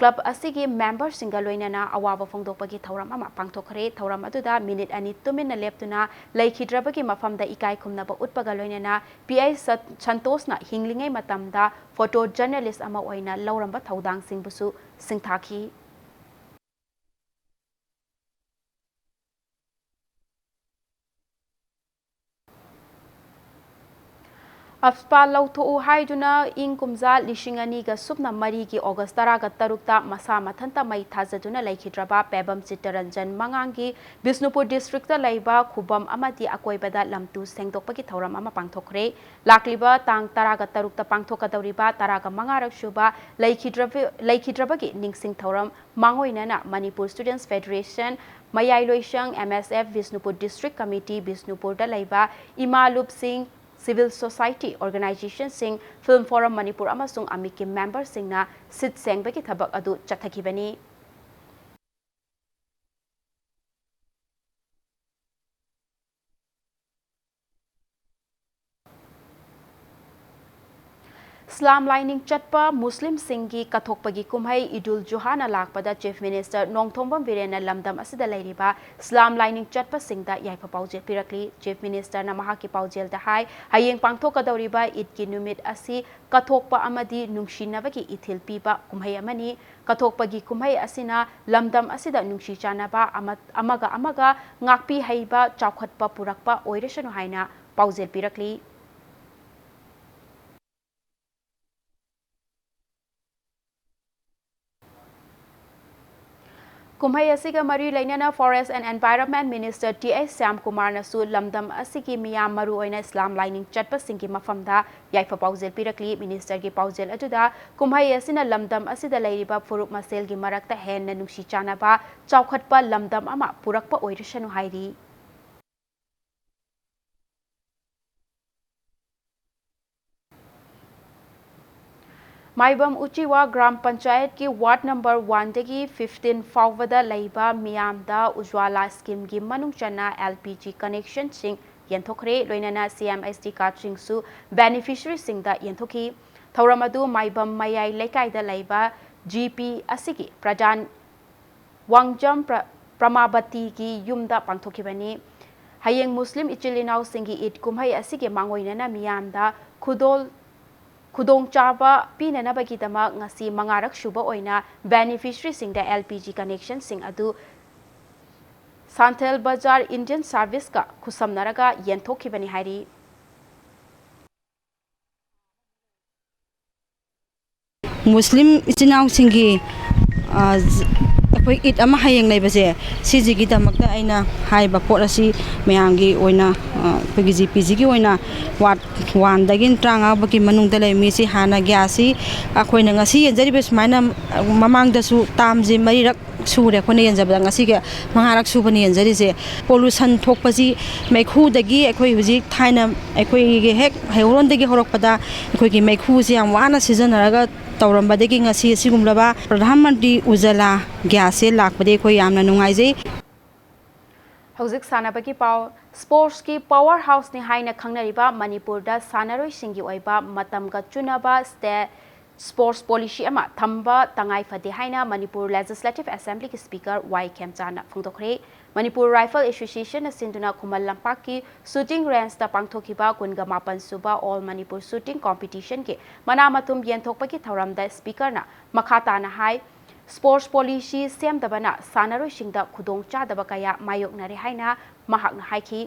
club ꯑꯁꯤꯒꯤ memberꯁꯤꯡꯒ ꯂꯣꯏꯅꯅ ꯑꯋꯥꯕ ꯐꯣꯡꯗꯣꯛꯄꯒꯤ ꯊꯧꯔꯝ ꯑꯃ ꯄꯥꯡꯊꯣꯛꯈ꯭ꯔꯦ꯫ ꯊꯧꯔꯝ ꯑꯗꯨꯗ minute ꯑꯅꯤ ꯇꯨꯃꯤꯟꯅ ꯂꯦꯞꯇꯨꯅ ꯂꯩꯈꯤꯗ꯭ꯔꯕꯒꯤ ꯃꯐꯝꯗ ꯏꯀꯥꯏ ꯈꯨꯝꯅꯕ ꯎꯠꯄꯒ ꯂꯣꯏꯅꯅ P I ꯁꯟ-, ꯁꯟꯇꯣꯁꯅ ꯍꯤꯡꯂꯤꯉꯩ ꯃꯇꯝꯗ photo journalist ꯑꯃ ꯑꯣꯏꯅ ꯂꯧꯔꯝꯕ ꯊꯧꯗꯥꯡꯁꯤꯡꯕꯨꯁꯨ ꯁꯤꯡꯊꯥꯈꯤ꯫ ꯑꯐꯄꯥ ꯂꯧꯊꯣꯛꯎ ꯍꯥꯏꯗꯨꯅ ꯏꯪ ꯀꯨꯝꯖꯥ ꯂꯤꯁꯤꯡ ꯑꯅꯤꯒ ꯁꯨꯞꯅ ꯃꯔꯤꯒꯤ August ꯇꯔꯥꯒ ꯇꯔꯨꯛꯇ ꯃꯁꯥ ꯃꯊꯟꯇ ꯃꯩ ꯊꯥꯖꯗꯨꯅ ꯂꯩꯈꯤꯗ꯭ꯔꯕ ꯄꯦꯕꯝ ꯆꯤꯠꯇꯔꯟꯖꯟ ꯃꯉꯥꯡꯒꯤ ꯕꯤꯁꯅꯨꯄꯨꯔ districtꯇ ꯂꯩꯕ ꯈꯨꯕꯝ ꯑꯃꯗꯤ ꯑꯀꯣꯏꯕꯗ ꯂꯝꯇꯨ ꯁꯦꯡꯗꯣꯛꯄꯒꯤ ꯊꯧꯔꯝ ꯑꯃ ꯄꯥꯡꯊꯣꯛꯈ꯭ꯔꯦ꯫ ꯂꯥꯛꯂꯤꯕ ꯇꯥꯡ ꯇꯔꯥꯒ ꯇꯔꯨꯛꯇ ꯄꯥꯡꯊꯣꯛꯀꯗꯧꯔꯤꯕ ꯇꯔꯥꯒ ꯃꯉꯥꯔꯛ ꯁꯨꯕ ꯂꯩꯈꯤꯗ꯭ꯔꯕ-, ꯂꯩꯈꯤꯗ꯭ꯔꯕꯒꯤ ꯅꯤꯡꯁꯤꯡ ꯊꯧꯔꯝ ꯃꯥꯡꯑꯣꯏꯅꯅ Manipur Students Federation, ꯃꯌꯥꯏ ꯂꯣꯏꯁꯪ, M S F, Bishnupur District Committee, ꯕꯤꯁꯅꯨꯄꯨꯔꯗ ꯂꯩꯕ ꯏꯃꯥ ꯂꯨꯞꯁꯤꯡ, civil society organizationꯁꯤꯡ, Film Forum Manipur ꯑꯃꯁꯨꯡ ꯑꯃꯤꯛꯀꯤ memberꯁꯤꯡꯅ ꯁꯤꯠ ꯁꯦꯡꯕꯒꯤ ꯊꯕꯛ ꯑꯗꯨ ꯆꯠꯊꯈꯤꯕꯅꯤ꯫ ꯏꯁꯂꯥꯝ ꯂꯥꯏꯅꯤꯡ ꯆꯠꯄ ꯃꯨꯁꯂꯤꯝꯁꯤꯡꯒꯤ ꯀꯠꯊꯣꯛꯄꯒꯤ ꯀꯨꯝꯍꯩ ꯏꯗꯨꯜ ꯖꯨꯍꯥꯅ ꯂꯥꯛꯄꯗ Chief Minister ꯅꯣꯡꯊꯣꯝꯕꯝ ꯕꯤꯔꯦꯟꯅ ꯂꯝꯗꯝ ꯑꯁꯤꯗ ꯂꯩꯔꯤꯕ ꯏꯁꯂꯥꯝ ꯂꯥꯏꯅꯤꯡ ꯆꯠꯄꯁꯤꯡꯗ ꯌꯥꯏꯐ ꯄꯥꯎꯖꯦꯜ ꯄꯤꯔꯛꯂꯤ꯫ Chief Ministerꯅ ꯃꯍꯥꯛꯀꯤ ꯄꯥꯎꯖꯦꯜꯗ ꯍꯥꯏ, ꯍꯌꯦꯡ ꯄꯥꯡꯊꯣꯛꯀꯗꯧꯔꯤꯕ ꯏꯗꯀꯤ ꯅꯨꯃꯤꯠ ꯑꯁꯤ ꯀꯠꯊꯣꯛꯄ ꯑꯃꯗꯤ ꯅꯨꯡꯁꯤꯅꯕꯒꯤ ꯏꯊꯤꯜ ꯄꯤꯕ ꯀꯨꯝꯍꯩ ꯑꯃꯅꯤ꯫ ꯀꯠꯊꯣꯛꯄꯒꯤ ꯀꯨꯝꯍꯩ ꯑꯁꯤꯅ ꯂꯝꯗꯝ ꯑꯁꯤꯗ ꯅꯨꯡꯁꯤ ꯆꯥꯟꯅꯕ ꯑꯃ-, ꯑꯃꯒ ꯑꯃꯒ ꯉꯥꯛꯄꯤ ꯍꯩꯕ ꯆꯥꯎꯈꯠꯄ ꯄꯨꯔꯛꯄ ꯑꯣꯏꯔꯁꯅꯨ ꯍꯥꯏꯅ ꯄꯥꯎꯖꯦꯜ ꯄꯤꯔꯛꯂꯤ꯫ ꯀꯨꯝꯍꯩ ꯑꯁꯤꯒ ꯃꯔꯤ ꯂꯩꯅꯅ Forest and Environment Minister T H ꯁ꯭ꯌꯥꯝꯀꯨꯃꯥꯔꯅꯁꯨ ꯂꯝꯗꯝ ꯑꯁꯤꯒꯤ ꯃꯤꯌꯥꯝ, ꯃꯔꯨꯑꯣꯏꯅ ꯏꯁꯂꯥꯝ ꯂꯥꯏꯅꯤꯡ ꯆꯠꯄꯁꯤꯡꯒꯤ ꯃꯐꯝꯗ ꯌꯥꯏꯐ ꯄꯥꯎꯖꯦꯜ ꯄꯤꯔꯛꯂꯤ꯫ Ministerꯒꯤ ꯄꯥꯎꯖꯦꯜ ꯑꯗꯨꯗ ꯀꯨꯝꯍꯩ ꯑꯁꯤꯅ ꯂꯝꯗꯝ ꯑꯁꯤꯗ ꯂꯩꯔꯤꯕ ꯐꯨꯔꯨꯞ ꯃꯁꯦꯜꯒꯤ ꯃꯔꯛꯇ ꯍꯦꯟꯅ ꯅꯨꯡꯁꯤ ꯆꯥꯟꯅꯕ, ꯆꯥꯎꯈꯠꯄ ꯂꯝꯗꯝ ꯑꯃ ꯄꯨꯔꯛꯄ ꯑꯣꯏꯔꯁꯅꯨ ꯍꯥꯏꯔꯤ꯫ ꯃꯥꯏꯕꯝ ꯎꯆꯤꯋꯥ ꯒ꯭ꯔꯥꯝ ꯄꯟꯆꯥꯌꯠꯀꯤ ward number oneꯗꯒꯤ fifteen ꯐꯥꯎꯕꯗ ꯂꯩꯕ ꯃꯤꯌꯥꯝꯗ ꯎꯖ꯭ꯋꯥꯂꯥ schemeꯒꯤ ꯃꯅꯨꯡ ꯆꯟꯅ L P G connectionꯁꯤꯡ ꯌꯦꯟꯊꯣꯛꯈ꯭ꯔꯦ꯫ ꯂꯣꯏꯅꯅ C M S D cardꯁꯤꯡꯁꯨ beneficiaryꯁꯤꯡꯗ ꯌꯦꯟꯊꯣꯛꯈꯤ꯫ ꯊꯧꯔꯝ ꯑꯗꯨ ꯃꯥꯏꯕꯝ ꯃꯌꯥꯏ ꯂꯩꯀꯥꯏꯗ ꯂꯩꯕ ꯖꯤ ꯄꯤ ꯑꯁꯤꯒꯤ ꯄ꯭ꯔꯙꯥꯟ ꯋꯥꯡꯖꯝ ꯄ꯭ꯔ-, ꯄ꯭ꯔꯃꯥꯕꯇꯤꯒꯤ ꯌꯨꯝꯗ ꯄꯥꯡꯊꯣꯛꯈꯤꯕꯅꯤ꯫ ꯍꯌꯦꯡ ꯃꯨꯁꯂꯤꯝ ꯏꯆꯤꯜ ꯏꯅꯥꯎꯁꯤꯡꯒꯤ ꯏꯗ ꯀꯨꯝꯍꯩ ꯑꯁꯤꯒꯤ ꯃꯥꯡꯑꯣꯏꯅꯅ ꯃꯤꯌꯥꯝꯗ ꯈꯨꯗꯣꯜ-, ꯈꯨꯗꯣꯡꯆꯥꯕ ꯄꯤꯅꯅꯕꯒꯤꯗꯃꯛ ꯉꯁꯤ ꯃꯉꯥꯔꯛ ꯁꯨꯕ ꯑꯣꯏꯅ ꯕꯦꯅꯤꯐꯤꯁꯔꯤꯁꯤꯡꯗ ꯑꯦꯜ ꯄꯤ ꯖꯤ ꯀꯅꯦꯛꯁꯟꯁꯤꯡ ꯑꯗꯨ ꯁꯥꯟꯊꯦꯜ ꯕꯖꯥꯔ ꯏꯟꯗꯤꯌꯟ ꯁꯥꯔꯚꯤꯁꯀ ꯈꯨꯠꯁꯝꯅꯔꯒ ꯌꯦꯟꯊꯣꯛꯈꯤꯕꯅꯤ ꯍꯥꯏꯔꯤ꯫ ꯃꯨꯁꯂꯤꯝ ꯏꯆꯤꯟ ꯏꯅꯥꯎꯁꯤꯡꯒꯤ, ꯑ, ꯖ-, ꯑꯩꯈꯣꯏ ꯏꯗ ꯑꯃ ꯍꯌꯦꯡ ꯂꯩꯕꯁꯦ, ꯁꯤꯁꯤꯒꯤꯗꯃꯛꯇ ꯑꯩꯅ ꯍꯥꯏꯔꯤꯕ ꯄꯣꯠ ꯑꯁꯤ ꯃꯌꯥꯝꯒꯤ ꯑꯣꯏꯅ, ꯑ, ꯑꯩꯈꯣꯏꯒꯤ ꯖꯤ ꯄꯤ ꯖꯤꯒꯤ ꯑꯣꯏꯅ ꯋꯥꯔꯗ ꯋꯥꯟꯗꯒꯤ ꯇꯔꯥꯃꯉꯥ ꯐꯥꯎꯒꯤ ꯃꯅꯨꯡꯗ ꯂꯩꯕ ꯃꯤꯁꯤ ꯍꯥꯟꯅ ꯒ꯭ꯌꯥꯁꯁꯤ ꯑꯩꯈꯣꯏꯅ ꯉꯁꯤ ꯌꯦꯟꯖꯔꯤꯕ ꯁꯨꯃꯥꯏꯅ ꯃꯃꯥꯡꯗꯁꯨ ꯇꯥꯝꯁꯤ ꯃꯔꯤꯔꯛ ꯁꯨꯔꯦ ꯑꯩꯈꯣꯏꯅ ꯌꯦꯟꯖꯕꯗ, ꯉꯁꯤꯒ ꯃꯉꯥꯔꯛ ꯁꯨꯕꯅꯤ ꯌꯦꯟꯖꯔꯤꯁꯦ꯫ ꯄꯣꯂꯨꯁꯟ ꯊꯣꯛꯄꯁꯤ ꯃꯩꯈꯨꯗꯒꯤ, ꯑꯩꯈꯣꯏ ꯍꯧꯖꯤꯛ ꯊꯥꯏꯅ ꯑꯩꯈꯣꯏꯒꯤ ꯍꯦꯛ ꯍꯩꯔꯣꯟꯗꯒꯤ ꯍꯧꯔꯛꯄꯗ ꯑꯩꯈꯣꯏꯒꯤ ꯃꯩꯈꯨꯁꯤ ꯌꯥꯝ ꯋꯥꯅ ꯁꯤꯖꯤꯟꯅꯔꯒ ꯇꯧꯔꯝꯕꯗꯒꯤ ꯉꯁꯤ ꯑꯁꯤꯒꯨꯝꯂꯕ ꯄ꯭ꯔꯙꯥꯟ ꯃꯟꯇ꯭ꯔꯤ ꯎꯖꯥꯂꯥ ꯒ꯭ꯌꯥꯁꯁꯦ ꯂꯥꯛꯄꯗꯒꯤ ꯑꯩꯈꯣꯏ ꯌꯥꯝꯅ ꯅꯨꯡꯉꯥꯏꯖꯩ꯫ ꯍꯧꯖꯤꯛ ꯁꯥꯟꯅꯕꯒꯤ ꯄꯥꯎ꯫ ꯁ꯭ꯄꯣꯔꯠꯁꯀꯤ ꯄꯥꯋꯔ ꯍꯥꯎꯁꯅꯤ ꯍꯥꯏꯅ ꯈꯪꯅꯔꯤꯕ ꯃꯅꯤꯄꯨꯔꯗ ꯁꯥꯟꯅꯔꯣꯏꯁꯤꯡꯒꯤ ꯑꯣꯏꯕ ꯃꯇꯝꯒ ꯆꯨꯅꯕ ꯁ꯭ꯇꯦꯠ ꯁ꯭ꯄꯣꯔꯠꯁ ꯄꯣꯂꯤꯁꯤ ꯑꯃ ꯊꯝꯕ ꯇꯉꯥꯏ ꯐꯗꯦ ꯍꯥꯏꯅ ꯃꯅꯤꯄꯨꯔ ꯂꯦꯖꯤꯁꯂꯦꯇꯤꯚ ꯑꯦꯁꯦꯝꯕ꯭ꯂꯤꯒꯤ ꯁ꯭ꯄꯤꯀꯔ ꯋꯥꯏ ꯈꯦꯝꯆꯥꯅ ꯐꯣꯡꯗꯣꯛꯈ꯭ꯔꯦ꯫ ꯃꯅꯤꯄꯨꯔ ꯔꯥꯏꯐꯜ ꯑꯦꯁꯣꯁꯤꯌꯦꯁꯟꯅ ꯁꯤꯟꯗꯨꯅ ꯈꯨꯃꯟ ꯂꯝꯄꯥꯛꯀꯤ ꯁꯨꯇꯤꯡ ꯔꯦꯟꯖꯇ ꯄꯥꯡꯊꯣꯛꯈꯤꯕ ꯀꯨꯟꯒ ꯃꯥꯄꯟ ꯁꯨꯕ ꯑꯣꯜ ꯃꯅꯤꯄꯨꯔ ꯁꯨꯇꯤꯡ ꯀꯣꯝꯄꯤꯇꯤꯁꯟꯒꯤ ꯃꯅꯥ ꯃꯊꯨꯝ ꯌꯦꯟꯊꯣꯛꯄꯒꯤ ꯊꯧꯔꯝꯗ ꯁ꯭ꯄꯤꯀꯔꯅ ꯃꯈꯥ ꯇꯥꯅ ꯍꯥꯏ, ꯁ꯭ꯄꯣꯔꯠꯁ ꯄꯣꯂꯤꯁꯤ ꯁꯦꯝꯗꯕꯅ ꯁꯥꯟꯅꯔꯣꯏꯁꯤꯡꯗ ꯈꯨꯗꯣꯡꯆꯥꯗꯕ ꯀꯌꯥ ꯃꯥꯌꯣꯛꯅꯔꯦ ꯍꯥꯏꯅ ꯃꯍꯥꯛꯅ ꯍꯥꯏꯈꯤ꯫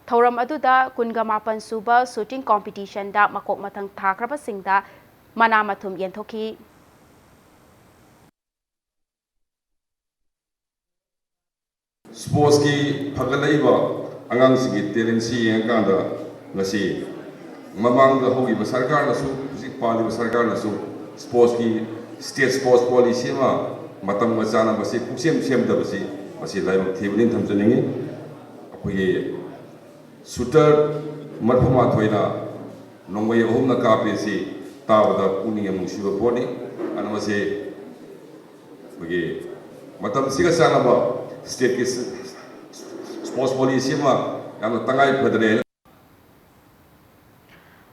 ꯊꯧꯔꯝ ꯑꯗꯨꯗ ꯀꯨꯟꯒ ꯃꯥꯄꯟ ꯁꯨꯕ ꯁꯨꯇꯤꯡ ꯀꯣꯝꯄꯤꯇꯤꯁꯟꯗ ꯃꯀꯣꯛ ꯃꯊꯪ ꯊꯥꯈ꯭ꯔꯕꯁꯤꯡꯗ ꯃꯅꯥ ꯃꯊꯨꯝ ꯌꯦꯟꯊꯣꯛꯈꯤ꯫ ꯁ꯭ꯄꯣꯔꯠꯁꯀꯤ ꯐꯒꯠꯂꯛꯏꯕ ꯑꯉꯥꯡꯁꯤꯡꯒꯤ ꯇꯦꯂꯦꯟꯁꯤ ꯌꯦꯡꯉꯀꯥꯟꯗ ꯉꯁꯤ ꯃꯃꯥꯡꯗ ꯍꯧꯈꯤꯕ ꯁꯔꯀꯥꯔꯅꯁꯨ, ꯍꯧꯖꯤꯛ ꯄꯥꯜꯂꯤꯕ ꯁꯔꯀꯥꯔꯅꯁꯨ ꯁ꯭ꯄꯣꯔꯠꯁꯀꯤ, ꯁ꯭ꯇꯦꯠ ꯁ꯭ꯄꯣꯔꯠꯁ ꯄꯣꯂꯤꯁꯤ ꯑꯃ ꯃꯇꯝꯒ ꯆꯥꯟꯅꯕꯁꯤ ꯄꯨꯛꯁꯦꯝ ꯁꯦꯝꯗꯕꯁꯤ, ꯃꯁꯤ ꯂꯥꯏꯕꯛ ꯊꯤꯕꯅꯤ ꯊꯝꯖꯅꯤꯡꯏ꯫ ꯑꯩꯈꯣꯏꯒꯤ ꯁꯨꯇꯔ ꯃꯔꯤꯐꯨ ꯃꯥꯊꯣꯏꯅ ꯅꯣꯡꯃꯩ ꯑꯍꯨꯝꯅ ꯀꯥꯞꯄꯦ ꯑꯁꯤ ꯇꯥꯕꯗ ꯄꯨꯛꯅꯤꯡ ꯌꯥꯝ ꯅꯨꯡꯁꯤꯕ ꯄꯣꯠꯅꯤ꯫ ꯑꯗꯨꯅ ꯃꯁꯤ ꯑꯩꯈꯣꯏꯒꯤ ꯃꯇꯝꯁꯤꯒ ꯆꯥꯟꯅꯕ ꯁ꯭ꯇꯦꯠꯀꯤ ꯁ꯭ꯄꯣꯔꯠꯁ ꯄꯣꯂꯤꯁꯤ ꯑꯃ ꯌꯥꯝꯅ ꯇꯉꯥꯏ ꯐꯗ꯭ꯔꯦ꯫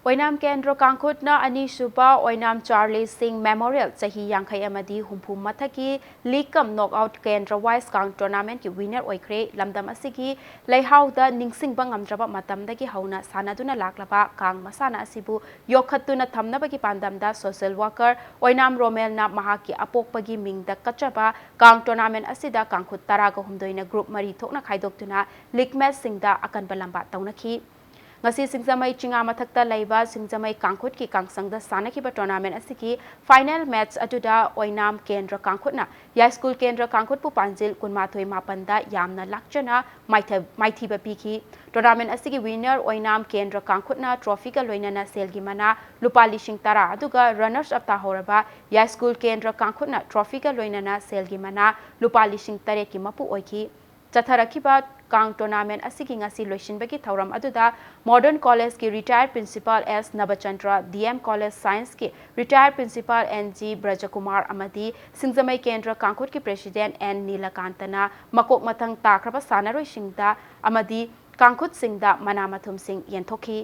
ꯑꯣꯏꯅꯥꯝ ꯀꯦꯟꯗ꯭ꯔ ꯀꯥꯡꯈꯨꯠꯅ ꯑꯅꯤꯁꯨꯕ ꯑꯣꯏꯅꯥꯝ ꯆꯥꯔꯂꯤ ꯁꯤꯡ ꯃꯦꯃꯣꯔꯤꯌꯦꯜ ꯆꯍꯤ ꯌꯥꯡꯈꯩ ꯑꯃꯗꯤ ꯍꯨꯝꯐꯨ ꯃꯊꯛꯀꯤ ꯂꯤꯒ ꯀꯝ ꯅꯣꯛ ꯑꯥꯎꯠ ꯀꯦꯟꯗ꯭ꯔ ꯋꯥꯏꯁ ꯀꯥꯡ ꯇꯣꯔꯅꯥꯃꯦꯟꯠꯀꯤ ꯋꯤꯅꯔ ꯑꯣꯏꯈ꯭ꯔꯦ꯫ ꯂꯝꯗꯝ ꯑꯁꯤꯒꯤ ꯂꯩꯍꯥꯎꯗ ꯅꯤꯡꯁꯤꯡꯕ ꯉꯝꯗ꯭ꯔꯕ ꯃꯇꯝꯗꯒꯤ ꯍꯧꯅ ꯁꯥꯟꯅꯗꯨꯅ ꯂꯥꯛꯂꯕ ꯀꯥꯡ ꯃꯁꯥꯟꯅ ꯑꯁꯤꯕꯨ ꯌꯣꯛꯈꯠꯇꯨꯅ ꯊꯝꯅꯕꯒꯤ ꯄꯥꯟꯗꯝꯗ ꯁꯣꯁꯤꯌꯦꯜ ꯋꯥꯔꯀꯔ ꯑꯣꯏꯅꯥꯝ ꯔꯣꯃꯦꯜꯅ ꯃꯍꯥꯛꯀꯤ ꯑꯄꯣꯛꯄꯒꯤ ꯃꯤꯡꯗ ꯀꯠꯆꯕ ꯀꯥꯡ ꯇꯣꯔꯅꯥꯃꯦꯟꯠ ꯑꯁꯤꯗ ꯀꯥꯡꯈꯨꯠ ꯇꯔꯥꯒ ꯍꯨꯝꯗꯣꯏꯅ ꯒ꯭ꯔꯨꯞ ꯃꯔꯤ ꯊꯣꯛꯅ ꯈꯥꯏꯗꯣꯛꯇꯨꯅ ꯂꯤꯒ ꯃꯦꯆꯁꯤꯡꯗ ꯑꯀꯟꯕ ꯂꯝꯕꯥ ꯇꯧꯅꯈꯤ꯫ ꯉꯁꯤ ꯁꯤꯡꯖꯃꯩ ꯆꯤꯉꯥ ꯃꯊꯛꯇ ꯂꯩꯕ ꯁꯤꯡꯖꯃꯩ ꯀꯥꯡꯈꯨꯠꯀꯤ ꯀꯥꯡꯁꯪꯗ ꯁꯥꯟꯅꯈꯤꯕ ꯇꯣꯔꯅꯥꯃꯦꯟꯠ ꯑꯁꯤꯒꯤ ꯐꯥꯏꯅꯦꯜ ꯃꯦꯆ ꯑꯗꯨꯗ ꯑꯣꯏꯅꯥꯝ ꯀꯦꯟꯗ꯭ꯔ ꯀꯥꯡꯈꯨꯠꯅ ꯌꯥꯏꯁ꯭ꯀꯨꯜ ꯀꯦꯟꯗ꯭ꯔ ꯀꯥꯡꯈꯨꯠꯄꯨ ꯄꯥꯟꯖꯤꯜ ꯀꯨꯟꯃꯥꯊꯣꯏ ꯃꯥꯄꯟꯗ ꯌꯥꯝꯅ ꯂꯥꯛꯆꯅ ꯃꯥꯏꯊ-, ꯃꯥꯏꯊꯤꯕ ꯄꯤꯈꯤ꯫ ꯇꯣꯔꯅꯥꯃꯦꯟꯠ ꯑꯁꯤꯒꯤ ꯋꯤꯅꯔ ꯑꯣꯏꯅꯥꯝ ꯀꯦꯟꯗ꯭ꯔ ꯀꯥꯡꯈꯨꯠꯅ ꯇ꯭ꯔꯣꯐꯤꯒ ꯂꯣꯏꯅꯅ ꯁꯦꯜꯒꯤ ꯃꯅꯥ ꯂꯨꯄꯥ ꯂꯤꯁꯤꯡ ꯇꯔꯥ ꯑꯗꯨꯒ ꯔꯟꯅꯔꯁ ꯑꯞ ꯇꯥꯍꯧꯔꯕ ꯌꯥꯏꯁ꯭ꯀꯨꯜ ꯀꯦꯟꯗ꯭ꯔ ꯀꯥꯡꯈꯨꯠꯅ ꯇ꯭ꯔꯣꯐꯤꯒ ꯂꯣꯏꯅꯅ ꯁꯦꯜꯒꯤ ꯃꯅꯥ ꯂꯨꯄꯥ ꯂꯤꯁꯤꯡ ꯇꯔꯦꯠꯀꯤ ꯃꯄꯨ ꯑꯣꯏꯈꯤ꯫ ꯆꯠꯊꯔꯛꯈꯤꯕ ꯀꯥꯡ ꯇꯣꯔꯅꯥꯃꯦꯟꯠ ꯑꯁꯤꯒꯤ ꯉꯁꯤ ꯂꯣꯏꯁꯤꯟꯕꯒꯤ ꯊꯧꯔꯝ ꯑꯗꯨꯗ ꯃꯣꯗꯔꯟ ꯀꯣꯂꯦꯖꯀꯤ ꯔꯤꯇꯥꯌꯔ ꯄ꯭ꯔꯤꯟꯁꯤꯄꯥꯜ ꯑꯦꯁ ꯅꯕꯆꯟꯗ꯭ꯔ, ꯗꯤ ꯑꯦꯝ ꯀꯣꯂꯦꯖ ꯁꯥꯏꯟꯁꯀꯤ ꯔꯤꯇꯥꯌꯔ ꯄ꯭ꯔꯤꯟꯁꯤꯄꯥꯜ ꯑꯦꯟ ꯖꯤ ꯕ꯭ꯔꯖꯀꯨꯃꯥꯔ ꯑꯃꯗꯤ ꯁꯤꯡꯖꯃꯩ ꯀꯦꯟꯗ꯭ꯔ ꯀꯥꯡꯈꯨꯠꯀꯤ ꯄ꯭ꯔꯦꯁꯤꯗꯦꯟꯠ ꯑꯦꯟ ꯅꯤꯂꯀꯥꯟꯇꯅ ꯃꯀꯣꯛ ꯃꯊꯪ ꯇꯥꯈ꯭ꯔꯕ ꯁꯥꯟꯅꯔꯣꯏꯁꯤꯡꯗ ꯑꯃꯗꯤ ꯀꯥꯡꯈꯨꯠꯁꯤꯡꯗ ꯃꯅꯥ ꯃꯊꯨꯝꯁꯤꯡ ꯌꯦꯟꯊꯣꯛꯈꯤ꯫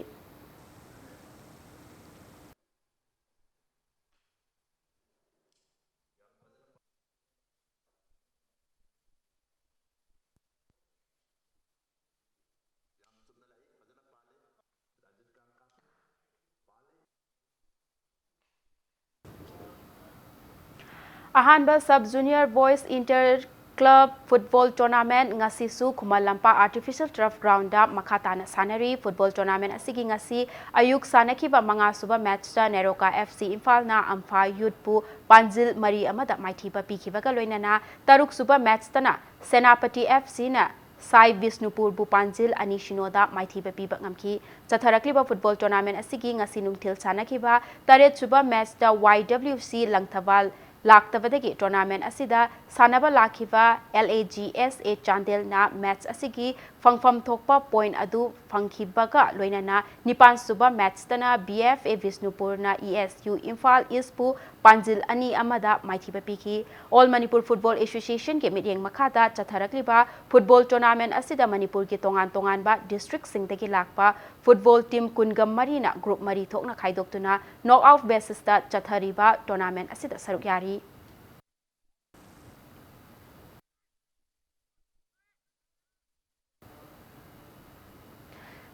ꯑꯍꯥꯟꯕ sub junior boys inter club football tournament ꯉꯁꯤꯁꯨ ꯈꯨꯃꯟ ꯂꯝꯄꯥꯛ ꯑꯥꯔꯇꯤꯐꯤꯁꯤꯌꯦꯜ ꯇꯔꯐ ꯒ꯭ꯔꯥꯎꯟꯗ ꯃꯈꯥ ꯇꯥꯅ ꯁꯥꯟꯅꯔꯤ꯫ ꯐꯨꯠꯕꯣꯜ ꯇꯣꯔꯅꯥꯃꯦꯟꯠ ꯑꯁꯤꯒꯤ ꯉꯁꯤ ꯑꯌꯨꯛ ꯁꯥꯟꯅꯈꯤꯕ ꯃꯉꯥꯁꯨꯕ ꯃꯦꯆꯇ ꯅꯦꯔꯣꯀꯥ ꯑꯦꯐ ꯁꯤ ꯏꯝꯐꯥꯜꯅ ꯑꯝꯐꯥ ꯌꯨꯠꯄꯨ ꯄꯥꯟꯖꯤꯜ ꯃꯔꯤ ꯑꯃꯗ ꯃꯥꯏꯊꯤꯕ ꯄꯤꯈꯤꯕꯒ ꯂꯣꯏꯅꯅ ꯇꯔꯨꯛꯁꯨꯕ ꯃꯦꯆꯇꯅ ꯁꯦꯅꯥꯄꯇꯤ ꯑꯦꯐ ꯁꯤꯅ ꯁꯥꯏ ꯕꯤꯁꯅꯨꯄꯨꯔꯕꯨ ꯄꯥꯟꯖꯤꯜ ꯑꯅꯤ ꯁꯤꯅꯣꯗ ꯃꯥꯏꯊꯤꯕ ꯄꯤꯕ ꯉꯝꯈꯤ꯫ ꯆꯠꯊꯔꯛꯂꯤꯕ ꯐꯨꯠꯕꯣꯜ ꯇꯣꯔꯅꯥꯃꯦꯟꯠ ꯑꯁꯤꯒꯤ ꯉꯁꯤ ꯅꯨꯡꯊꯤꯜ ꯁꯥꯟꯅꯈꯤꯕ ꯇꯔꯦꯠꯁꯨꯕ ꯃꯦꯆꯇ ꯋꯥꯏ ꯗꯕ꯭ꯂꯤꯎ ꯁꯤ ꯂꯪꯊꯕꯥꯜ ꯂꯥꯛꯇꯕꯗꯒꯤ ꯇꯣꯔꯅꯥꯃꯦꯟꯠ ꯑꯁꯤꯗ ꯁꯥꯟꯅꯕ ꯂꯥꯛꯈꯤꯕ L A G S A ꯆꯥꯟꯗꯦꯜꯅ ꯃꯦꯆ ꯑꯁꯤꯒꯤ ꯐꯪꯐꯝ ꯊꯣꯛꯄ point ꯑꯗꯨ ꯐꯪꯈꯤꯕꯒ ꯂꯣꯏꯅꯅ ꯅꯤꯄꯥꯟ ꯁꯨꯕ match ꯇꯅ B F A ꯕꯤꯁꯅꯨꯄꯨꯔꯅ E S U Imphal ꯏꯁꯄꯨ ꯄꯥꯟꯖꯤꯜ ꯑꯅꯤ ꯑꯃꯗ ꯃꯥꯏꯊꯤꯕ ꯄꯤꯈꯤ꯫ All Manipur Football Association ꯒꯤ ꯃꯤꯠꯌꯦꯡ ꯃꯈꯥꯗ ꯆꯠꯊꯔꯛꯂꯤꯕ football tournament ꯑꯁꯤꯗ ꯃꯅꯤꯄꯨꯔꯒꯤ ꯇꯣꯉꯥꯟ ꯇꯣꯉꯥꯟꯕ district ꯁꯤꯡꯗꯒꯤ ꯂꯥꯛꯄ football team ꯀꯨꯟꯒ ꯃꯔꯤꯅ group ꯃꯔꯤ ꯊꯣꯛꯅ ꯈꯥꯏꯗꯣꯛꯇꯨꯅ knock out basis ꯇ ꯆꯠꯊꯔꯤꯕ tournament ꯑꯁꯤꯗ ꯁꯔꯨꯛ ꯌꯥꯔꯤ꯫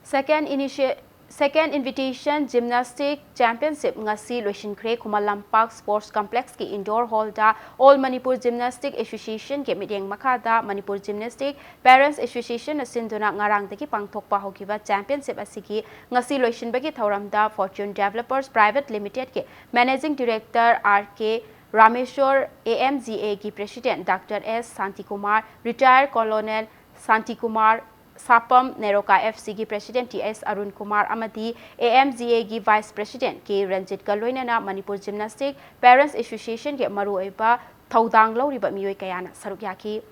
Second Initi-, Second Invitation Gymnastic Championship ꯉꯁꯤ ꯂꯣꯏꯁꯤꯟꯈ꯭ꯔꯦ꯫ ꯈꯨꯃꯟ ꯂꯝꯄꯥꯛ Sports Complex ꯀꯤ indoor hall ꯗ All Manipur Gymnastic Association ꯒꯤ ꯃꯤꯠꯌꯦꯡ ꯃꯈꯥꯗ Manipur Gymnastic Parents Association ꯅ ꯁꯤꯟꯗꯨꯅ ꯉꯔꯥꯡꯗꯒꯤ ꯄꯥꯡꯊꯣꯛꯄ ꯍꯧꯈꯤꯕ championship ꯑꯁꯤꯒꯤ ꯉꯁꯤ ꯂꯣꯏꯁꯤꯟꯕꯒꯤ ꯊꯧꯔꯝꯗ Fortune Developers Private Limited ꯀꯤ Managing Director R K Rameshwar, A M G A ꯒꯤ President Doctor S Santikumar, Retired Colonel Santikumar, ꯁꯥꯄꯝ NEROCA F C ꯒꯤ President T S Arun Kumar ꯑꯃꯗꯤ A M G A ꯒꯤ Vice President K ꯔꯟꯖꯤꯠꯀ ꯂꯣꯏꯅꯅ Manipur Gymnastic Parents Association ꯒꯤ ꯃꯔꯨꯑꯣꯏꯕ ꯊꯧꯗꯥꯡ ꯂꯧꯔꯤꯕ ꯃꯤꯑꯣꯏ ꯀꯌꯥꯅ ꯁꯔꯨꯛ ꯌꯥꯈꯤ꯫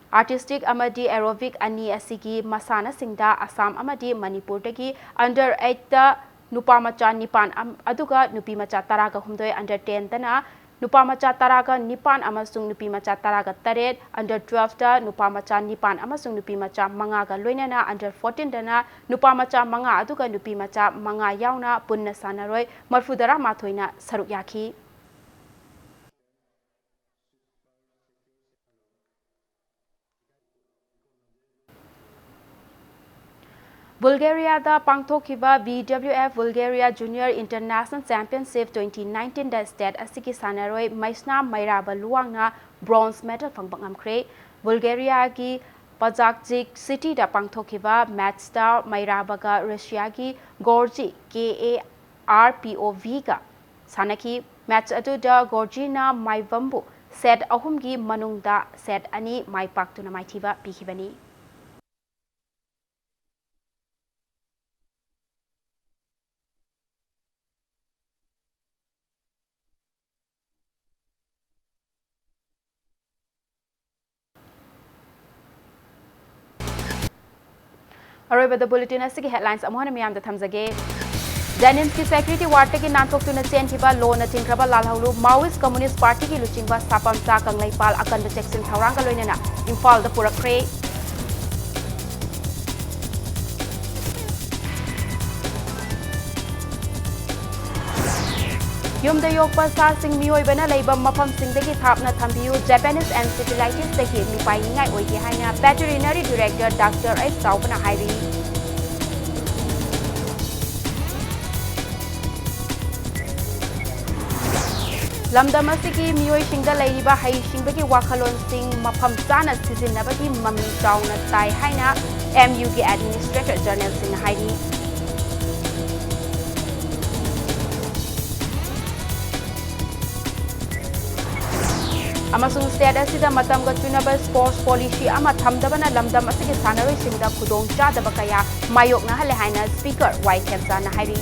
Artistic ꯑꯃꯗꯤ aerobic ꯑꯅꯤ ꯑꯁꯤꯒꯤ ꯃꯁꯥꯟꯅꯁꯤꯡꯗ ꯑꯁꯥꯝ ꯑꯃꯗꯤ ꯃꯅꯤꯄꯨꯔꯗꯒꯤ under eight ꯇ ꯅꯨꯄꯥ ꯃꯆꯥ ꯅꯤꯄꯥꯟ ꯑꯝ-, ꯑꯗꯨꯒ ꯅꯨꯄꯤ ꯃꯆꯥ ꯇꯔꯥꯒ ꯍꯨꯝꯗꯣꯏ under ten ꯗꯅ ꯅꯨꯄꯥ ꯃꯆꯥ ꯇꯔꯥꯒ ꯅꯤꯄꯥꯟ ꯑꯃꯁꯨꯡ ꯅꯨꯄꯤ ꯃꯆꯥ ꯇꯔꯥꯒ ꯇꯔꯦꯠ under twelve ꯇ ꯅꯨꯄꯥ ꯃꯆꯥ ꯅꯤꯄꯥꯟ ꯑꯃꯁꯨꯡ ꯅꯨꯄꯤ ꯃꯆꯥ ꯃꯉꯥꯒ ꯂꯣꯏꯅꯅ under fourteen ꯗꯅ ꯅꯨꯄꯥ ꯃꯆꯥ ꯃꯉꯥ ꯑꯗꯨꯒ ꯅꯨꯄꯤ ꯃꯆꯥ ꯃꯉꯥ ꯌꯥꯎꯅ ꯄꯨꯟꯅ ꯁꯥꯟꯅꯔꯣꯏ ꯃꯔꯐꯨꯇꯔꯥ ꯃꯥꯊꯣꯏꯅ ꯁꯔꯨꯛ ꯌꯥꯈꯤ꯫ ꯕꯨꯜꯒꯦꯔꯤꯌꯥꯗ ꯄꯥꯡꯊꯣꯛꯈꯤꯕ B W F Bulgaria Junior International Championship twenty nineteen ꯗ state ꯑꯁꯤꯒꯤ ꯁꯥꯟꯅꯔꯣꯏ ꯃꯩꯁꯅꯥ ꯃꯩꯔꯥꯕ ꯂꯨꯋꯥꯡꯅ bronze medal ꯐꯪꯕ ꯉꯝꯈ꯭ꯔꯦ꯫ ꯕꯨꯜꯒꯦꯔꯤꯌꯥꯒꯤ ꯄꯖꯥꯛꯖꯤꯛ ꯁꯤꯇꯤꯗ ꯄꯥꯡꯊꯣꯛꯈꯤꯕ match ꯇ ꯃꯩꯔꯥꯕꯒ ꯔꯁꯤꯌꯥꯒꯤ ꯒꯣꯔꯖꯤ K A R P O V ꯒ ꯁꯥꯟꯅꯈꯤ꯫ Match ꯑꯗꯨꯗ ꯒꯣꯔꯖꯤꯅ ꯃꯥꯏꯕꯝꯕꯨ set ꯑꯍꯨꯝꯒꯤ ꯃꯅꯨꯡꯗ set ꯑꯅꯤ ꯃꯥꯏ ꯄꯥꯛꯇꯨꯅ ꯃꯥꯏꯊꯤꯕ ꯄꯤꯈꯤꯕꯅꯤ꯫ ꯑꯔꯣꯏꯕꯗ bulletin ꯑꯁꯤꯒꯤ headlines ꯑꯃꯨꯛ ꯍꯟꯅ ꯃꯤꯌꯥꯝꯗ ꯊꯝꯖꯒꯦ꯫ JNIMSꯀꯤ security wardꯇꯒꯤ ꯅꯥꯟꯊꯣꯛꯇꯨꯅ ꯆꯦꯟꯈꯤꯕ ꯂꯣꯅ ꯊꯤꯡꯈ꯭ꯔꯕ ꯂꯥꯜꯍꯧꯂꯨꯞ Maoist Communist Partyꯒꯤ ꯂꯨꯆꯤꯡꯕ ꯁꯥꯄꯝꯆꯥ ꯀꯪꯂꯩꯄꯥꯜ ꯑꯀꯟꯕ ꯆꯦꯛꯁꯤꯟ ꯊꯧꯔꯥꯡꯒ ꯂꯣꯏꯅꯅ ꯏꯝꯐꯥꯜꯗ ꯄꯨꯔꯛꯈ꯭ꯔꯦ꯫ ꯌꯨꯝꯗ ꯌꯣꯛꯄ ꯁꯥꯁꯤꯡ ꯃꯤꯑꯣꯏꯕꯅ ꯂꯩꯕ ꯃꯐꯝꯁꯤꯡꯗꯒꯤ ꯊꯥꯞꯅ ꯊꯝꯕꯤꯌꯨ, Japanese encephalitisꯇꯒꯤ ꯃꯤꯄꯥꯏꯅꯤꯡꯉꯥꯏ ꯑꯣꯏꯗꯦ ꯍꯥꯏꯅ Veterinary Director Doctor ꯑꯩꯆ ꯆꯥꯎꯕꯅ ꯍꯥꯏꯔꯤ꯫ ꯂꯝꯗꯝ ꯑꯁꯤꯒꯤ ꯃꯤꯑꯣꯏꯁꯤꯡꯗ ꯂꯩꯔꯤꯕ ꯍꯩꯁꯤꯡꯕꯒꯤ ꯋꯥꯈꯜꯂꯣꯟꯁꯤꯡ ꯃꯐꯝ ꯆꯥꯅ ꯁꯤꯖꯤꯟꯅꯕꯒꯤ ꯃꯃꯤ ꯆꯥꯎꯅ ꯇꯥꯏ ꯍꯥꯏꯅ MUꯒꯤ Administrator Generalꯁꯤꯡꯅ ꯍꯥꯏꯔꯤ꯫ ꯑꯃꯁꯨꯡ state ꯑꯁꯤꯗ ꯃꯇꯝꯒ ꯆꯨꯅꯕ sports policy ꯑꯃ ꯊꯝꯗꯕꯅ ꯂꯝꯗꯝ ꯑꯁꯤꯒꯤ ꯁꯥꯟꯅꯔꯣꯏꯁꯤꯡꯗ ꯈꯨꯗꯣꯡꯆꯥꯗꯕ ꯀꯌꯥ ꯃꯥꯌꯣꯛꯅꯍꯜꯂꯦ ꯍꯥꯏꯅ Speaker ꯋꯥꯏ ꯈꯦꯝꯆꯥꯅ ꯍꯥꯏꯔꯤ꯫